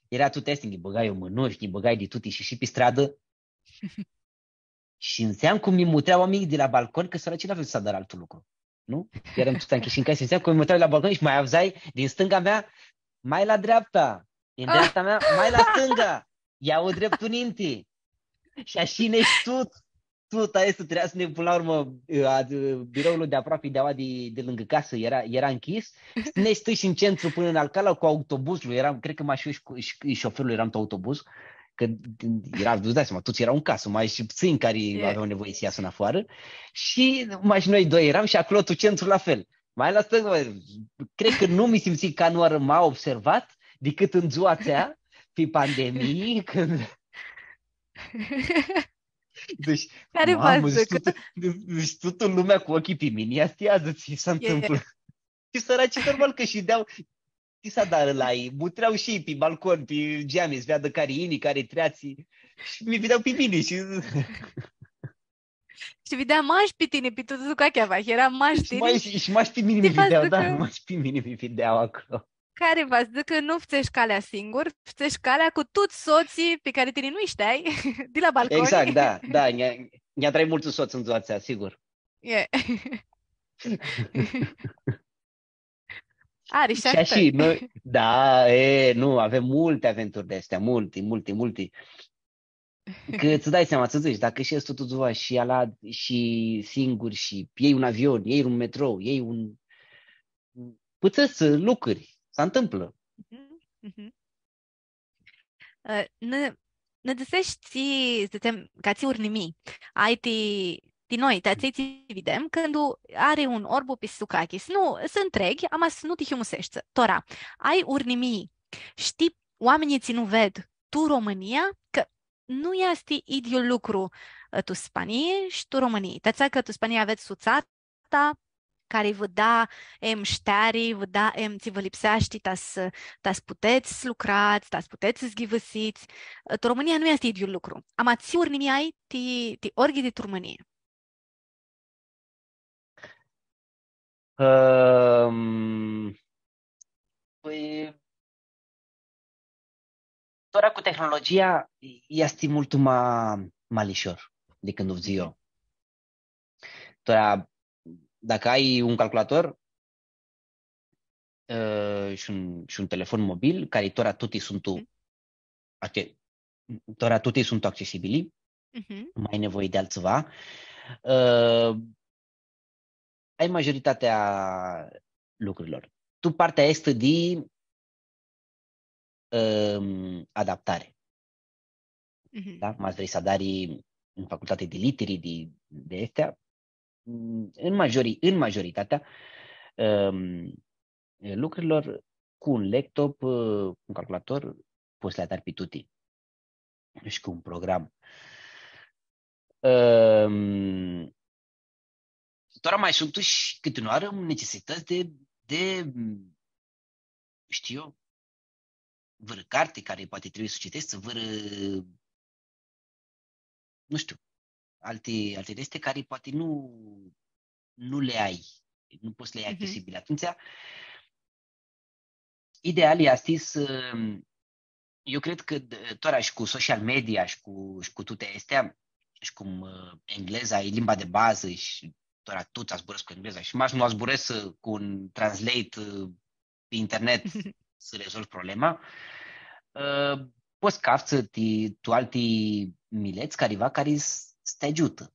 Era tot asta, mi băgai eu mănuși, mi băgai de tuti și, și pe stradă. Și înseamnă cum mi mutrea oamenii de la balcon, că săracii n-aveau să adară altul lucru. Nu? Eram tot închiși în casă, înseamnă cum mi mutrea la balcon și mai avzai din stânga mea, „Mai la dreapta.” Din dreapta mea, „Mai la stânga.” Ia-u dreptul ninti. Și așa ne tot. Tot aia este, trebuia să ne, până la urmă, a, biroul de aproape de aua de, de lângă casă era, era închis. Să ne stâi și în centru până în Alcala cu autobuzul. Eram, cred că mai și eu și, cu- și, și șoferul eram tot autobuz. Că era, îți dai seama, toți erau în casă, mai și puțini care aveau nevoie să iasă în afară. Și mai și noi doi eram și acolo tot centrul la fel. Mai la stânga, mă, cred că nu mi simți ca nu ar m-a observat decât în ziua aia, pe pandemie, când... Deci, cari va mamă, să zic, toată, deci toată lumea cu ochii pe mine, ia stai, ia zi ce se întâmplă. Și săracii, normal că și deau, ți s-adarã la ei, mutreau și ei pe balcon, pe geami, să vadă care yini, care treatsi. Și mi vedeau pe mine și Shi videa mash pi tini, pi tu, tu cachea va, era mash tini. Shi mash, shi mash pi mini mi videa, da, mash pi mini mi videa aclo. Cari va s-dzãcã cã nu fãtsesh calea singur, fãtsesh calea cu tuts sotslji pi cari tini nu-lj shteai, di la balcon. Exact, da, da, nj-a, nj-adrai multsã sots tu dzua atsea, sigur. E. Ari shi ashi, noi, da, e, nu, avem multe aventuri de astea, multe, multe, multe. Cã ts-dai seama, ts-dzãts, dacã shi easti tutã dzua shi alats, shi singur, shi ljei un avion, ljei un metrou, ljei un... Pãtsãts lucruri, s-ntãmplã. Mhm, mhm. Ã, nã, nã dzãseshi, dzãtsem, ca tsi urnimii ai ti, ti noi, ti atselj tsi videm, cãndu ari un orbu pi sucachi. S-nu, s-ntreghi, ama s-nu ti hiumuseshti. Tora, ai urnimii, shtii, oaminjlji tsi nu ved, tu Romãnia, cã nu easti idyiul lucru, ã, tu Spanii shi tu Romãnii. Ti atsea cã tu Spanii avets sutsata, cari vã da em shteari, vã da em tsi vã lipseashti ta s-, ta s-putets s-lucrats, ta s-putets s-ghivãsits. Ã, tu Romãnia nu easti idyiul lucru. Ama tsi urnimii ai ti, ti orghi di tu Romãnii? Ãm, pãi, tora cu tehnologia easti multu ma, ma lishor di cãndu u dzãc eu. Tora, dacã ai un calculator, ã, shi un, shi un telefon mobil, cari tora tuti suntu, Mhm. acce-, tora tuti suntu accesibili, Mhm. nu mai ai nevoie di altsiva. Ã, ai majoritatea lucrurilor. Tu partea aestã di, ãm, adaptare. Mhm. Da? Ma s-vrei s-adari în facultate de literi, de, de astea, în majori-, în majoritatea, ãm, lucrurilor, cu un laptop, ã, cu un calculator, pots s-li adari pi tuti. Shi cu un program. Ãm, tora ma suntu shi cãti unãoarã necesitãts di, di, shtiu eu, vãrã carti cari poati trebuie s-u citeshti, vãrã, nu shtiu, alti, alti di aesti cari poati nu, nu li ai, nu pots s-li ai Mhm. accesibili. Atumtsea, ideal easti s-, eu cred cã d-, tora shi cu social media shi cu, shi cu tuti aesti, shi cum, ã, engleza e limba di bazã shi tora tuts zburãscu cu engleza shi mash nu zburãscu cu un translate, ã, pi internet s-rezolvi problema, ã, pots s-caftsã ti, tu alti milets cariva cari s-, s-ti agiutã.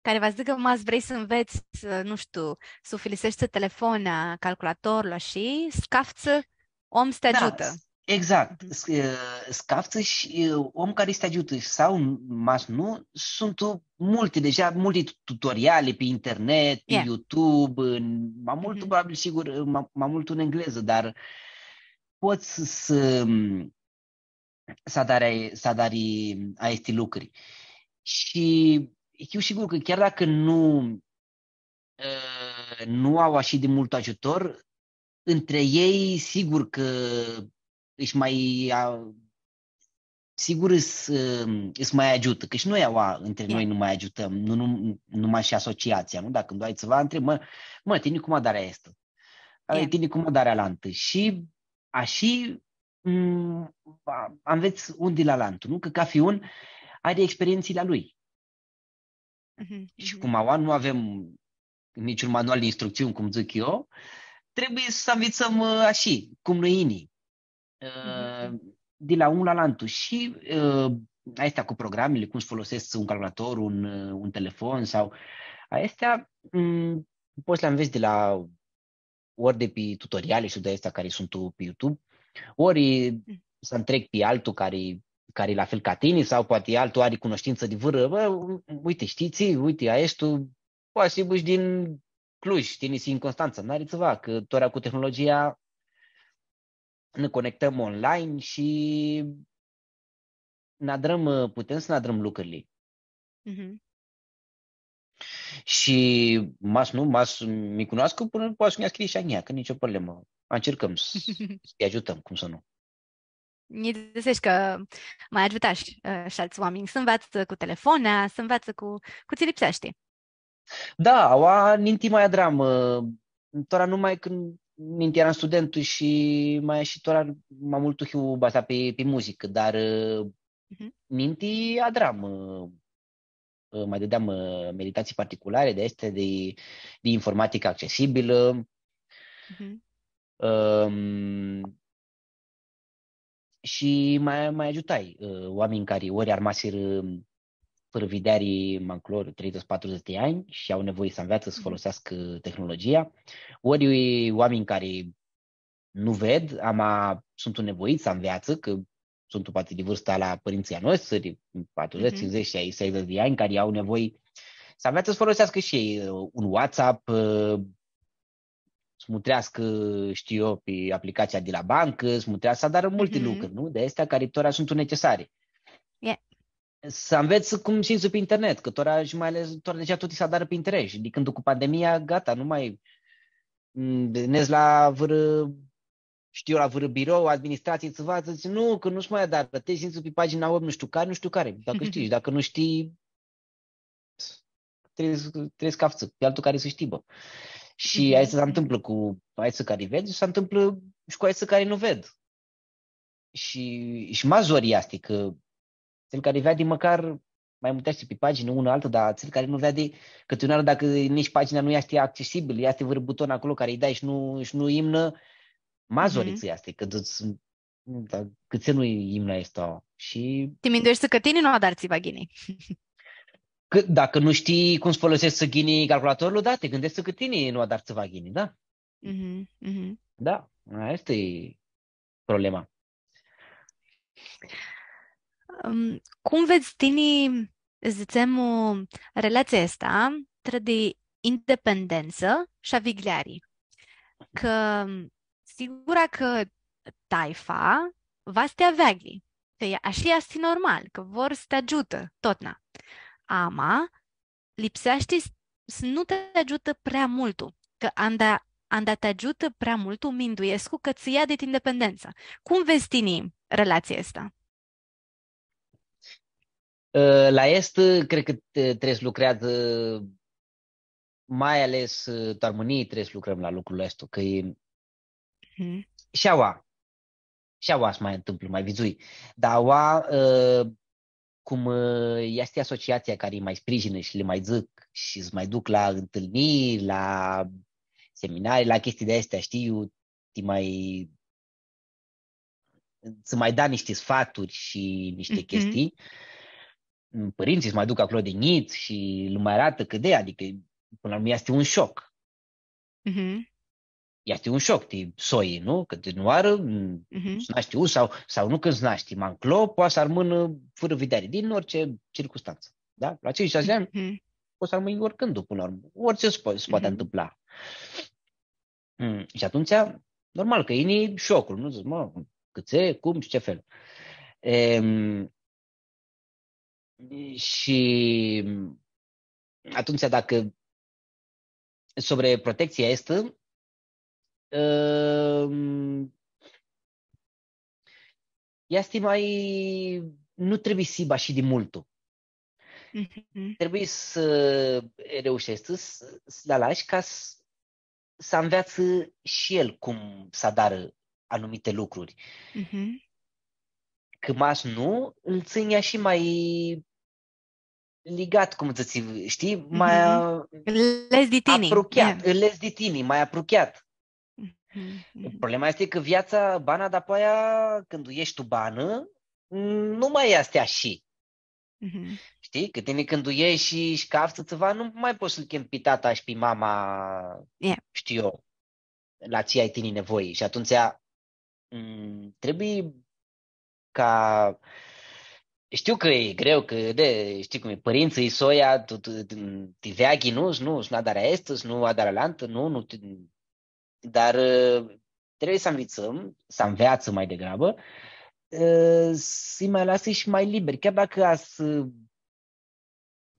Cari va s-dzãcã, ma s-vrei s-nvets, nu shtiu, s-ufiliseshti telefonea, calculatorlu, shi s-caftsã om s-ti Da, agiutã. Exact. Mhm. S-, ã, s-caftsã shi, ã, om cari s-ti agiutã. Sau, mash nu, suntu multi, deja multi tu-, tutoriale pi internet, pi Yeah. YouTube, în, ma multu, Mhm. probabil, sigur, ma, ma multu în engleză, dar pots s-, s-adari, s-adari aesti lucri. Shi eu sigur cã chiar dacã nu, ã, nu au ashi di multu agiutor, între ei, sigur cã își mai, a, sigur îs, ã, îs mai agiutã, cã shi noi aua între Ia. noi nu mai agiutăm, nu, nu, nu mai shi asociația, nu? Dacă îmi dai ceva, întreb, „Mă, mă, tini cum adari aestã? Ia. Tini cum adari alantã?” Shi ashi, m, a, anvets un di la alantu, nu? Cã cafi un ari experientsili a lui. Mhm, Shi mhm. cum aua nu avem niciun manual de instrucțiuni, cum zic eu, trebuie să învățăm, ă, ashi, cum nã yini. Ă, Mhm, mhm. di la un la alantu. Shi, ă, aestea cu programele, cum să folosești un calculator, un, ă, un telefon sau aestea, m, poți să le înveți de la ori di pi tutoriale shi di aestea cari suntu pi YouTube, ori Mm. s-ntreb pi altu cari, cari la fel ca tini, sau poati altu ari cunoștință di vãrã, „Bã, uite, shtii tsi, uite, aestu, poati s-hibã shi din Cluj, tini s-hii în Constanța, n-ari tsiva, cã tora cu tehnologia nã conectăm online shi nã adrãm, putem s-nã adrãm lucrili.” Mhm. Shi mash nu, mash mi cunoascu, pãnã poati s-nã scrie shi a njia, cã nicio problemã. Încercăm s-, s-lji agiutãm, cum s-nu. Nji dzãsesh cã ma agiutash, ã, shi altsã oaminj s-nveatsã cu telefonea, s-nveatsã cu, cu tsi lipseashti. Da, aua ninti ma adram, ã, tora nu ma cãndu ninti eram studentu shi ma, shi tora ma multu hiu bazat pi, pi muzicã, dar, ã, Mhm. ninti adram, ã, ã, ma dãdeam, ã, meditații particulare di aesti di, di informaticã accesibilã. Mhm. Ãm, shi ma, ma agiutai, ã, oaminj cari ori armasirã fãrã videari ma nclo, treidzãts, patrudzãts di anj shi au nevoie s-anveatsã s-, Mhm. foloseascã tehnologia, ori oaminj cari nu ved, ama suntu nevoits s-anveatsã, cã suntu poati di vãrsta la pãrintsãlj a noshtri, patrudzãts, Mhm. cincizeci, shaidzãts di anj, cari au nevoie s-anveatsã s-foloseascã shi elj, ã, un WhatsApp, ã, s-mutreascã, shtiu eu, pi aplicația di la bancã, s-mutreascã, s-adarã multi Mhm. lucri, nu? Di aesti cari tora suntu necesari. S-anvets cum simts pi internet, cã tora shi mai ales, tora deja tut s-adarã pi internet. Shi di cãndu cu pandemia, gata, nu mai, mm, nedz la vãrã, shtiu, la vãrã birou, administratsii, tsiva, dzãts, „Nu, cã nu s-mai adarã, ti simts pi pagina web nu shtiu cari, nu shtiu cari.” Dacã shtii, shi dacã nu shtii, trebuie, trebuie s-cafts pi altu cari s-shtii, bã. Shi aestã s-ntãmplã cu aeshti cari ved shi s-ntãmplã shi cu aeshti cari nu ved. Shi, shi ma zori easti cã atsel cari veadi mãcar mai mutreashti pi paginã, unã, altã, dar atsel cari nu veadi, cãti unã oarã, dacã nitsi pagina nu easti accesibil, easti vãrã buton aclo cari lji dai shi nu, shi nu imnã, ma zori tsã easti, cã dzãts, „Da, cãtse nu imnã aestã?” Shi ti mindueshti cã tini nu adari tsiva ghini. Cã, dacã nu shtii cum s-foloseshti ghini calculatorlu, da, ti gãndeshti cã tini nu adari tsiva ghini, da? Mhm, mhm. Da, aestã e problema. Ãm, cum vedz tini, dzãtsem, relatsia aestã trã di independentsã shi avigljari? Cã, sigura cã taifa va s-ti aveaglji, cã e, ashi easti normal, cã vor s-ti agiutã totna. Ama, lipseashti s-, s-nu ti agiutã prea multu, cã anda, anda ti agiutã prea multu, minduescu cã tsã ia dit independentsa. Cum vedz tini relatsia aestã? Ã, la aestã, cred cã t-, trebuie s-lucreadzã, mai ales, ã, tu Armãnii trebuie s-lucrãm la lucrul aestu, cã e, mhm, shi aua, shi aua s-mai ntãmplã, mai vidzui. Dar aua, ã, cum, ã, easti asociatsia cari ma sprijinã shi li ma dzãc shi s-ma duc la ntãlniri, la seminarii, la chestii di aesti, shtii, iu ti ma, tsã ma da nishti sfaturi shi nishti, mhm, chestii. Pãrintsãlj s-ma duc aclo di njits shi lã ma aratã cãt di, adicã, pãnã la urmã, easti un shoc. Mhm. Easti un shoc, ti soi, nu? Cã di unã oarã, mhm, s-nashti, u, sau, sau nu cãndu s-nashti, ma nclo, poati s-armãnã fãrã videari, din orice circumstantsã. Da? La tsindzãts shi shasi di anj, mhm, pots s-armãnj oricãndu, pãnã la urmã. Orice s-po-, s-poati, mhm, ntãmpla. Mm, shi atumtsea, normal cã yini shoclu, nu? Dzãts, „Mã, cãtse, cum shi ce fel?” Em, shi atumtsea, dacã sobre protectsia aestã, em, easti ma, nu trebuie s-hibã ashi di multu. Mhm. Trebuie s-reusheshti s-, s-lu alashi ca s-, s-anveatsã shi el cum s-adarã anumite lucruri. Mhm. Cã ma s-nu, ãl tsãnj ashi ma ligat, cum dzãts, shtii, ma, mhm, ãl lezi di tini, aprucheat, e, ãl lezi di tini, ma aprucheat. Mhm, mhm. Problema easti cã viatsa, bana, dapoaia, cãndu eshti tu banã, nu ma easti ashi. Mhm. Shtii? Cã tini cãndu eshti shi, shi caftsã tsiva, nu ma pots s-lu cljinj pi tata shi pi mama, e, shtiu eu, la tsi ai tini nivoi. Shi atumtsea, mm, trebuie ca, shtiu cã e greu, cã, di, shtii cum e, pãrintsãlj, soia, tu, tu, tu, ti veaglji, nu, nu, s-nu adari aestã, s-nu adari alantã, nu, nu, ti, dar, ã, trebuie s-anvitsãm, s-anveatsã mai degrabã, ã, s-lji ma lasã shi ma liberi, chiar dacã va s-,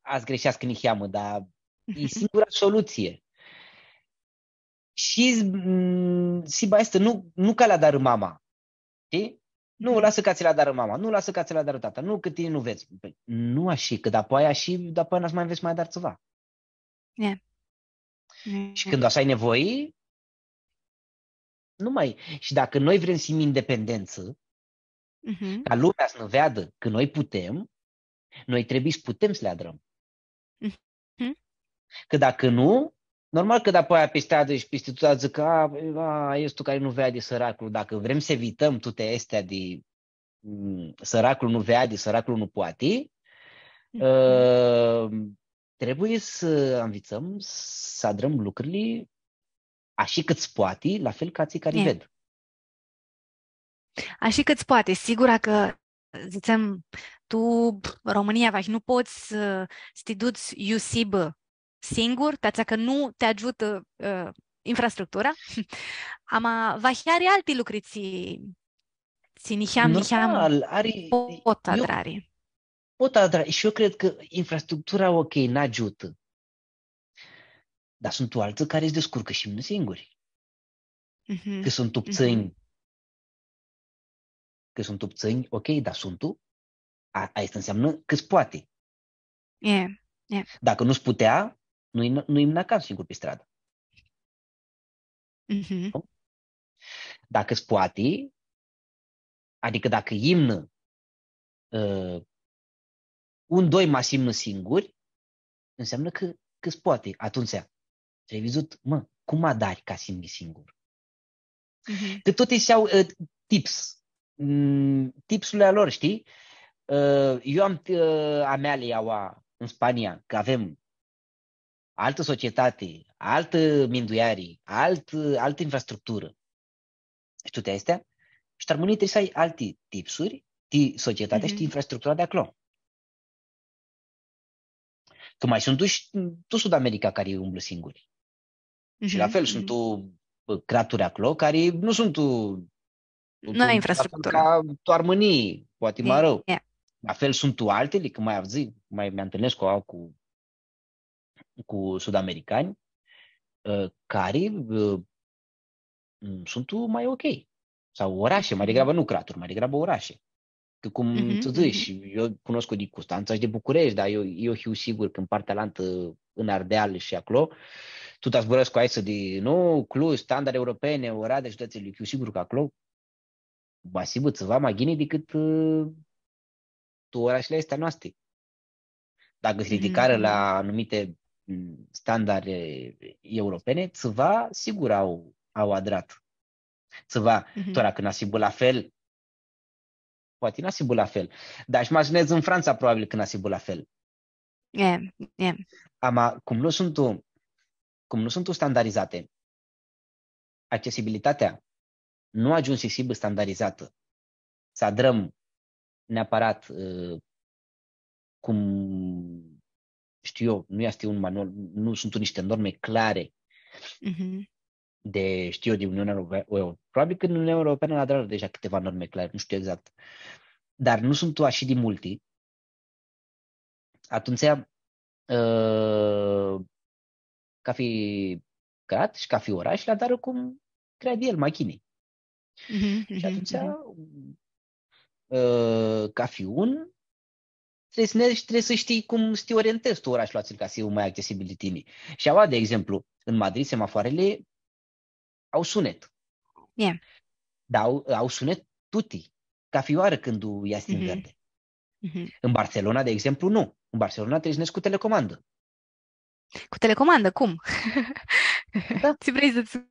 va s-grisheascã niheamã, dar e, mhm, singura solutsii. Shi, mm, s-hibã aestã, nu, nu ca lã adarã mama, shtii? Nu, mhm, lasã ca tsi lã adarã mama, nu, lasã ca tsi lã adarã tata, nu, cã tini nu vedz. Pãi, nu ashi, cã dapoaia shi, dapoaia n-va s-ma nvets s-ma adari tsiva. E. E. Shi cãndu va s-ai nivoi, nu ma. Shi dacã noi vrem s-him independentsã, mhm, ca lumea s-nã veadã cã noi putem, noi trebuie s-putem s-li adrãm. Mhm. Cã dacã nu, normal cã dapoaia pi stradã shi pisti tut va dzãcã, „A, a, aestu cari nu veadi, sãraclu.” Dacã vrem s-evitãm tuti aesti di, mm, „Sãraclu nu veadi, sãraclu nu poati”, mhm, ã, trebuie s-anvitsãm s-adrãm lucrili ashi cãt s-poati, la fel ca atselj cari, e, ved. Ashi cãt s-poati, sigura cã, dzãtsem, tu Romãnia, vahi, nu pots, ã, s-ti duts iu s-hibã singur, ti atsea cã nu ti agiutã, ã, infrastructura. Ama, vahi, ari alti lucri tsi, tsi niheam, niheam, normal, ari, pot, eu, adrari. Pot adra-, shi eu cred cã infrastructura, ok, n-agiutã. Dar suntu altsã cari s-discurcã shi imnã singuri. Mhm. Cã suntu ptsãnj, cã suntu ptsãnj, ok, dar suntu, a, aestã nseamnã cã s-poati. E, e. Dacã nu s-putea, nu-i, nu-i imnã cam singur pi stradã. Mhm. Nu? Dacã s-poati, adicã dacã imnã, ã, un, doi ma s-imnã singuri, nseamnã cã, cã s-poati. Atumtsea, ai vidzut, mã, cum adari ca s-imnji singur? Mhm. Cã toti s-ljau, ã, tips. Mm, tipsuri a lor, shtii? Ã, eu am, ã, a meali aua tu Spania, cã avem altã societati, altã mindueari, altã, altã infrastructurã. Shi tuti aesti, shi tu Romãnii trebuie s-ai alti tipsuri di societati shi di infrastructura di aclo. Cã ma suntu shi tu Sud America cari umblã singuri. Shi la fel, suntu, bã, craturi aclo cari nu suntu, nu ai infrastructurã. La fel ca tu Romãnii, poati ma arãu. La fel suntu altili, cã ma avdzãi, ma mi ntãlnescu cu, cu sud-americani, ã, cari, ã, suntu ma ok. Sau orashi, ma digrabã nu craturi, ma digrabã orashi. Cã cum tsã dzãsh, eu cunoscu di Custantsa shi di Bucureshti, dar eu, eu hiu sigur cã tu partea alantã, tu Ardeal shi aclo, tu ta zburãscu aestã di, nu, Cluj, standarde europene, Oradea shi tuti atseali, hiu sigur cã aclo va s-hibã tsiva ma ghini dicãt, ã, tu orashili aesti a noasti. Dacã s-ridicarã la anumite, m, standarde europene, tsiva sigur au, au adrat. Tsiva, tora cã n-va s-hibã la fel, poati n-va s-hibã la fel. Dar shi ma s-nedz tu Frantsa, probabil cã n-va s-hibã la fel. E, e. Ama, cum nu suntu, cum nu suntu standardizati, accesibilitatea nu agiumsi s-hibã standardizatã. S-adrãm neapãrat, ã, cum shtiu eu, nu easti un manual, nu suntu nishti norme clare di, shtiu eu, di Uniunea Europe-, Eu-, probabil cã tu Uniunea Europeanã adrarã deja cãtiva norme clare, nu shtiu exact. Dar nu suntu ashi di multi. Atumtsea, ã, cafi crat shi cafi orash li adarã cum creadi el ma ghini. Shi atumtsea, ã, cafi un, trebuie s-ne-, trebuie s-shtii cum s-ti orientedz tu orashlu atsel ca s-hibã ma accesibil di tini. Shi aua, di exemplu, tu Madrid, semafoarili au sunet. Dar au, au sunet tuti, cafi oarã cãndu easti tu verdi. Tu Barcelona, di exemplu, nu. Tu Barcelona trebuie s-nedz cu telecomandã. Cu telecomandã? Cum? Da. Tsi vrei s-,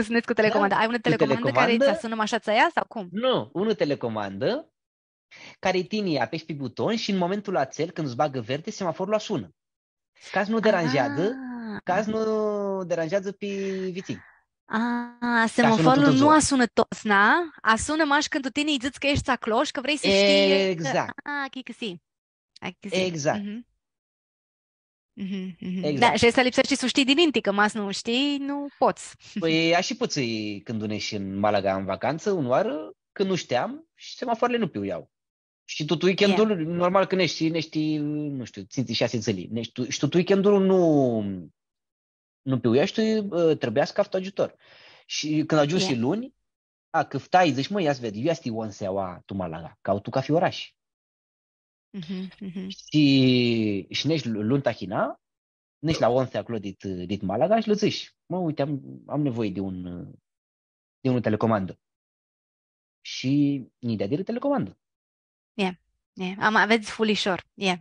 s-nedz cu telecomandã? Ai unã telecomandã cari tsã sunã mash atsea sau cum? Nu, unã telecomandã cari tini apesi pi buton shi tu momentul atsel, cãndu s-bagã verdi, semaforlu asunã. Ca s-nu deranjeadzã, ca s-nu deranjeadzã pi vitsinj. A, semaforlu nu asunã totna, asunã mash cãndu tini lji dzãts cã eshti aclo shi cã vrei s-shtii. Exact. A, achicãsii. Achicãsii. Exact. Da, shi aestã lipseashti s-u shtii dininti, cã ma s-nu shtii, nu pots. Pãi, ashi putsãi cãndu neshi tu Malaga tu vacantsã, unãoarã, cãndu nu shteam, shi semafoarili nu piuiau. Shi tut weekendul, normal cã neshi, neshi, nu shtiu, tsintsi, shasi dzãli. Neshi, shi tut weekendul nu, nu piuiau shi, ã, trebuia s-caftu agiutor. Shi cãndu agiumsi luni, a, cãftai, dzãsh, mã, ia s-ved, iu easti ONCE-ul tu Malaga, cã au tu cafi orash. Shi, shi neshi luni tahina, neshi la ONCE aclo dit, dit Malaga shi lã dzãsh, mã, uite, am, am nevoie de un, de unã telecomandã. Shi nji deadirã telecomandã. E, e. Ama vedz, fu lishor. E.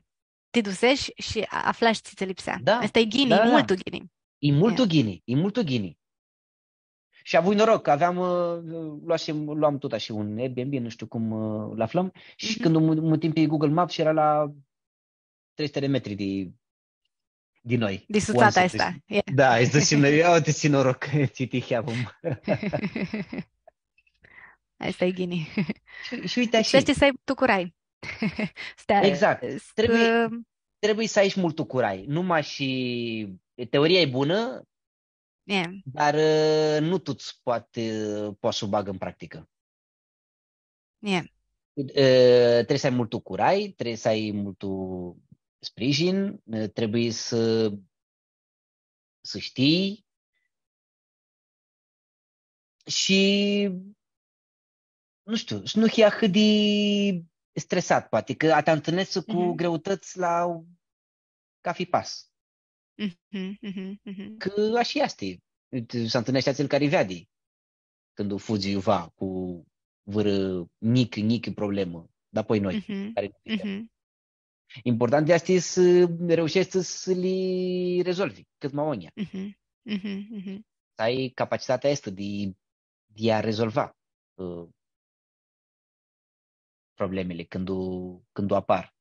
Ti dusesh shi a-, aflash tsi tsã lipsea. Da, aestã e ghini, da, e multu ghini. E multu ghini, e multu ghini. Shi avui noroc, cã aveam, ã, luasem, luam tut ashi un Airbnb, nu shtiu cum, ã, lu aflãm, shi cãndu mu-, mutim pi Google Maps, eara la trei suti di metri di, di noi. Di sutsata aestã, e. Da, aestã shi noi, ia uite tsi noroc, tsi tihea avum. Aestã e ghini. Shi, shi uite ashi. Lipseashti s-ai multu curai. Exact. Trebuie, trebuie s-ai shi multu curai. Numai shi teoria e bunã, dar, ã, nu tuts poati, poati s-u bagã tu practicã. E. E, trebuie să ai multu curai, trebuie să ai multu sprijin, e, trebuie să, să știi și, nu știu, să nu hii ahãt di stresat, poate, cã a ti ntãlneshti cu greutãts la cafi pas. Mhm, mhm, mhm. Cã ashi easti. Uite, s-ntãlneashti atsel cari veadi cãndu fudzi iuva cu vãrã njicã, njicã problemã, dar apoi noi, mhm, cari nu videm. Mhm. Important easti s-reusheshti s-li rezolvi cãt ma agonja. Mhm, mhm, mhm. S-ai capacitatea aestã di, di a rezolva, ã, problemili cãndu, cãndu apar.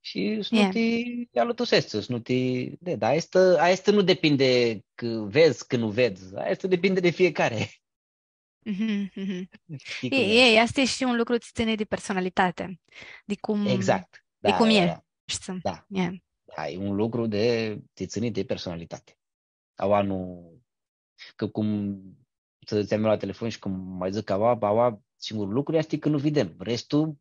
Shi s-nu ti alutuseshti, s-nu ti, de, dar aestã, aestã nu depinde cã vedz, cã nu vedz. Aestã depinde de fiecare. Mhm, mhm. Shtii cum e, e, aestã easti shi un lucru tsi tsãni di personalitati, di cum, exact, di cum eshti. Da, da, da. Da, e un lucru de, tsi tsãni di personalitati. Aua nu, cã cum s-dzãtsem la telefon shi cum ma dzãc aua, aua, singurlu lucru easti cã nu videm. Restul,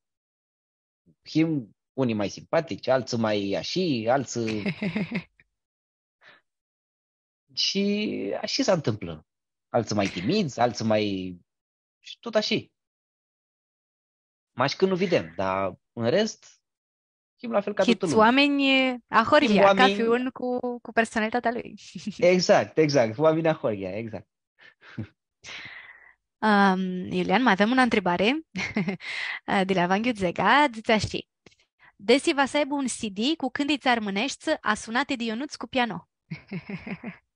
him unii ma simpatici, altsã ma ashi, altsã shi ashi s-ntãmplã. Altsã ma timids, altsã ma, shi tut ashi. Mash cã nu videm, dar în rest, him la fel ca tutã lumea. Hits oaminj ahoryea, cafi un cu, cu personalitatea lui. Exact, exact. Oaminj ahoryea, exact. Ãm, Iulian, ma avem unã ntribari di la Vanghiu Dzega, dzãtsi ashi: Desi va s-aibã un C D cu cãntitsi armãneshti asunati di Ionuț cu piano.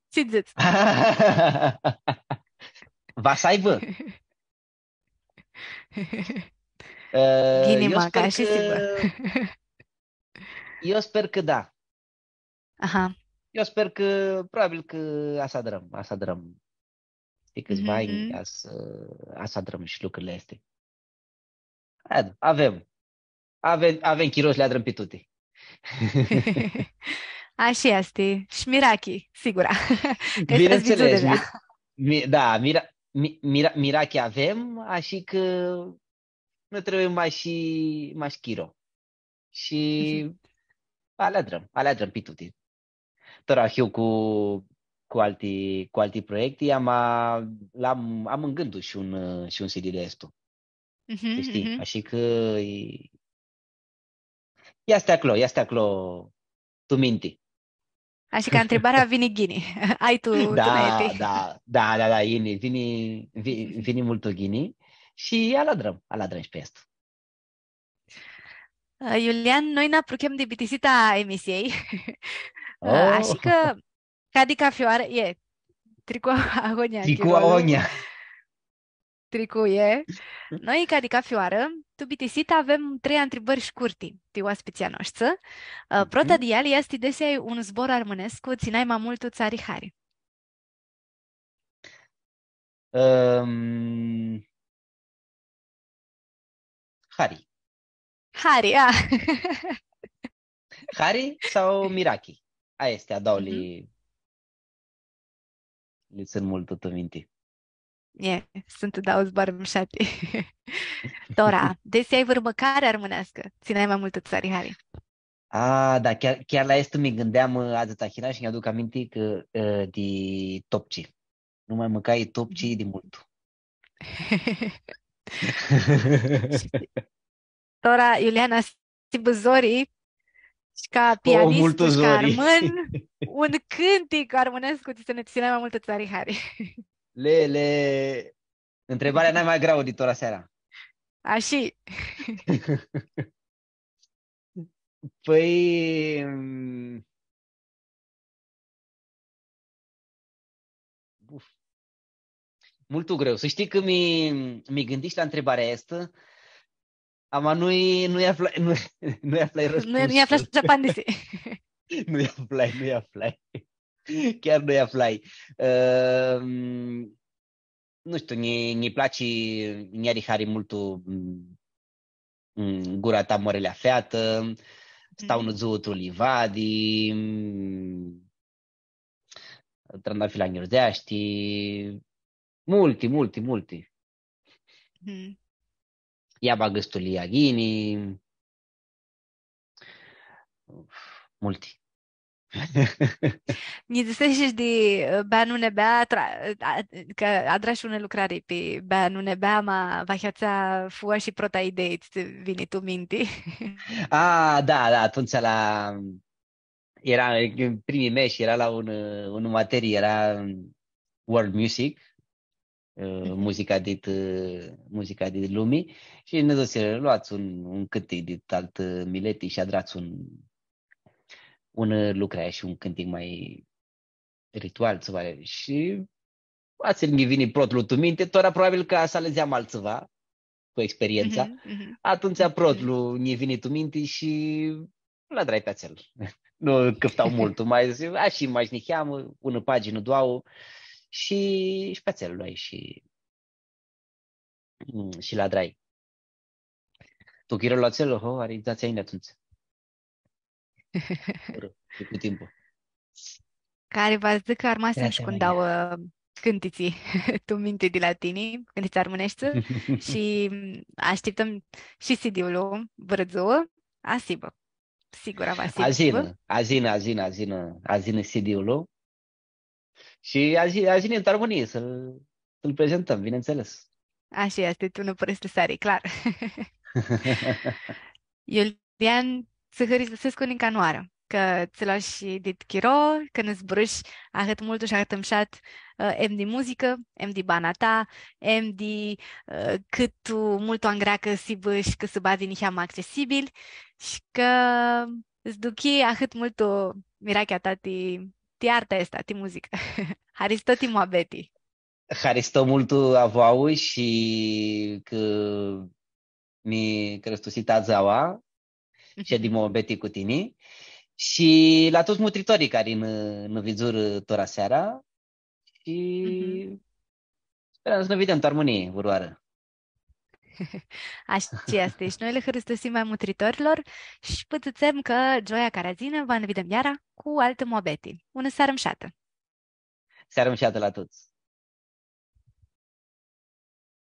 Tsi dzãts? Va s-aibã? Ã, ghini, eu ma, sper cã ashi s-hibã. Eu sper cã da. Aha. Eu sper cã, probabil cã va s-adrãm, va s-adrãm. Shtii, cãtsiva anj, mhm, va s-, va s-adrãm shi lucrurli aesti. Ad-, avem. Avem, avem chiro s-li adrãm pi tuti. Ashi easti. Shi mirachi, sigura. Bineînțeles, mi-, mi-, da, mira-, mi-, mira-, mirachi avem, ashi cã nã trebuie mash, mash chiro. Shi, mhm, va li adrãm, va li adrãm pi tuti. Tora hiu cu, cu alti, cu alti proiecti, ama, l-am, am în gândul shi un, shi un C D di aestu. Mhm, shtii? Mhm. Ashi cã e, easti aclo, easti aclo tu minti. Ashi cã ntribarea vini ghini. Ai tu, tu minti. Da, da, da, da, da, vini, vini, vi-, vini multu ghini shi va li adrãm, va li adrãm shi pi aestu. Ã, Iulian, noi nã apruchem di bitisita a emisiei. Ã, oh, ashi cã, ca di cafi oarã, e, tricu agonja, tricu chirolu. Agonja. Tricu, e. Noi, ca di cafi oarã, tu bitisita avem trei ntribãri shcurti ti oaspitslji a noshtri. Ã, mhm, prota di eali easti desi ai un zbor armãnescu tsi nai ma multu tsã ari hari. Ãm, hari. Hari, a. Hari sau mirachi? Aesti a dauli, mhm, li tsãn multu tu minti. E, suntu dauã zboarã mushati. Tora, desi ai vãrã mãcari armãneascã tsi nai ma multu tsã ari hari. A, da, chiar, chiar la aestã mi gãndeam, ã, adzã tahina shi nj-aduc aminti cã, ã, di topci. Nu ma mãcai topci di multu. Tora, Iulian, s-hibã zori, shi ca pianistu, multu shi ca zori, armãn, un cãntic armãnescu tsi nai ma multu tsã ari hari. Le, le, ntribarea nai ma greauã di tora seara. Ashi. Pãi, mm, uf. Multu greu. S-shtii cã mi, mi gãndish la ntribarea aestã, ama nu-i, nu-i aflai, nu, nu-i aflai răspunsul. Nu, nu-i aflai shi apandisi. Nu-i aflai, nu-i aflai. Chiar nu-i aflai. Ã, nu shtiu, nji, nji platsi, nj-ari hari multu, mm, mm, Gura ta mãrlea featã, Stau nã dzuã tu livadi, mm, Trandafila njiurdzeashti, multi, multi, multi. Mhm. Ia bagã-ts tu lia ghini. Multi. Nji dzãseshi di, ã, Bea nu nã bea, tra-, a, cã adrash unã lucrari pi Bea nu nã bea, ma vahi atsea fu shi prota idei, tsi vini tu minti. A, da, da, atumtsea la, eara, în primii mei shi eara la un, un materie, eara world music, ã, muzica dit, ã, muzica dit lumi, shi nã dzãsi, loats un, un cãntic dit altã, ã, mileti shi adrats un, un, ã, lucrari shi un cãntic ma ritual, tsi pari. Shi atsel nji vini protlu tu minti, tora probabil cã s-alãdzeam altsiva cu experientsa. Mhm, mhm. Atumtsea protlu nji vini tu minti shi lu adrai pi atsel. Nu cãftam multu, ma dzãsh, a, shi ma niheamã, unã paginã, doauã, shi, shi pi atsel lu ai shi, mm, shi lu adrai. Tu chirolu atsel, ho, ari dzatsi anj di atumtsea. Fãrã, shi cu timpul. Cari va s-dzãcã cã armasem shi cu dauã cãntitsi tu minti di la tini, cãntitsi armãneshti, shi, mm, ashtiptãm shi C D-ul, vãrã dzuã, a s-hibã. Sigura va s-hibã. Ashi yini, ashi yini, ashi yini, ashi yini, ashi yini C D-ul. Shi ashi, ashi yini tu Romãnii s-lu, s-lu prezentãm, bineînțeles. Ashi easti, tu unã pãrãstisiri, clar. Iulian, tsã hãristusescu nica nãoarã, cã tsã loash dit chiro, cã nã zburãsh ahãt multu shi ahãt mushat, ã, em di muzicã, em di bana ta, em di, ã, cãt tu multu angreacã s-hibã shi cã s-badz niheamã accesibil, shi cã s-duchi ahãt multu mirachea ta ti, ti arta aestã, ti muzicã. Haristo ti muabeti. Haristo multu a voauã shi cã mi cristusits adzãua shi di muabeti cu tini. Shi la tuts mutritorlji cari nã, nã vidzurã tora seara shi sperãm s-nã videm tu Romãnii vãrãoarã. Ashi easti. Shi noi lã hãristusim a mutritorlor shi pãtsãtsem cã gioia cari yini va nã videm iara cu altã muabeti. Unã searã mushatã! Searã mushatã la tuts!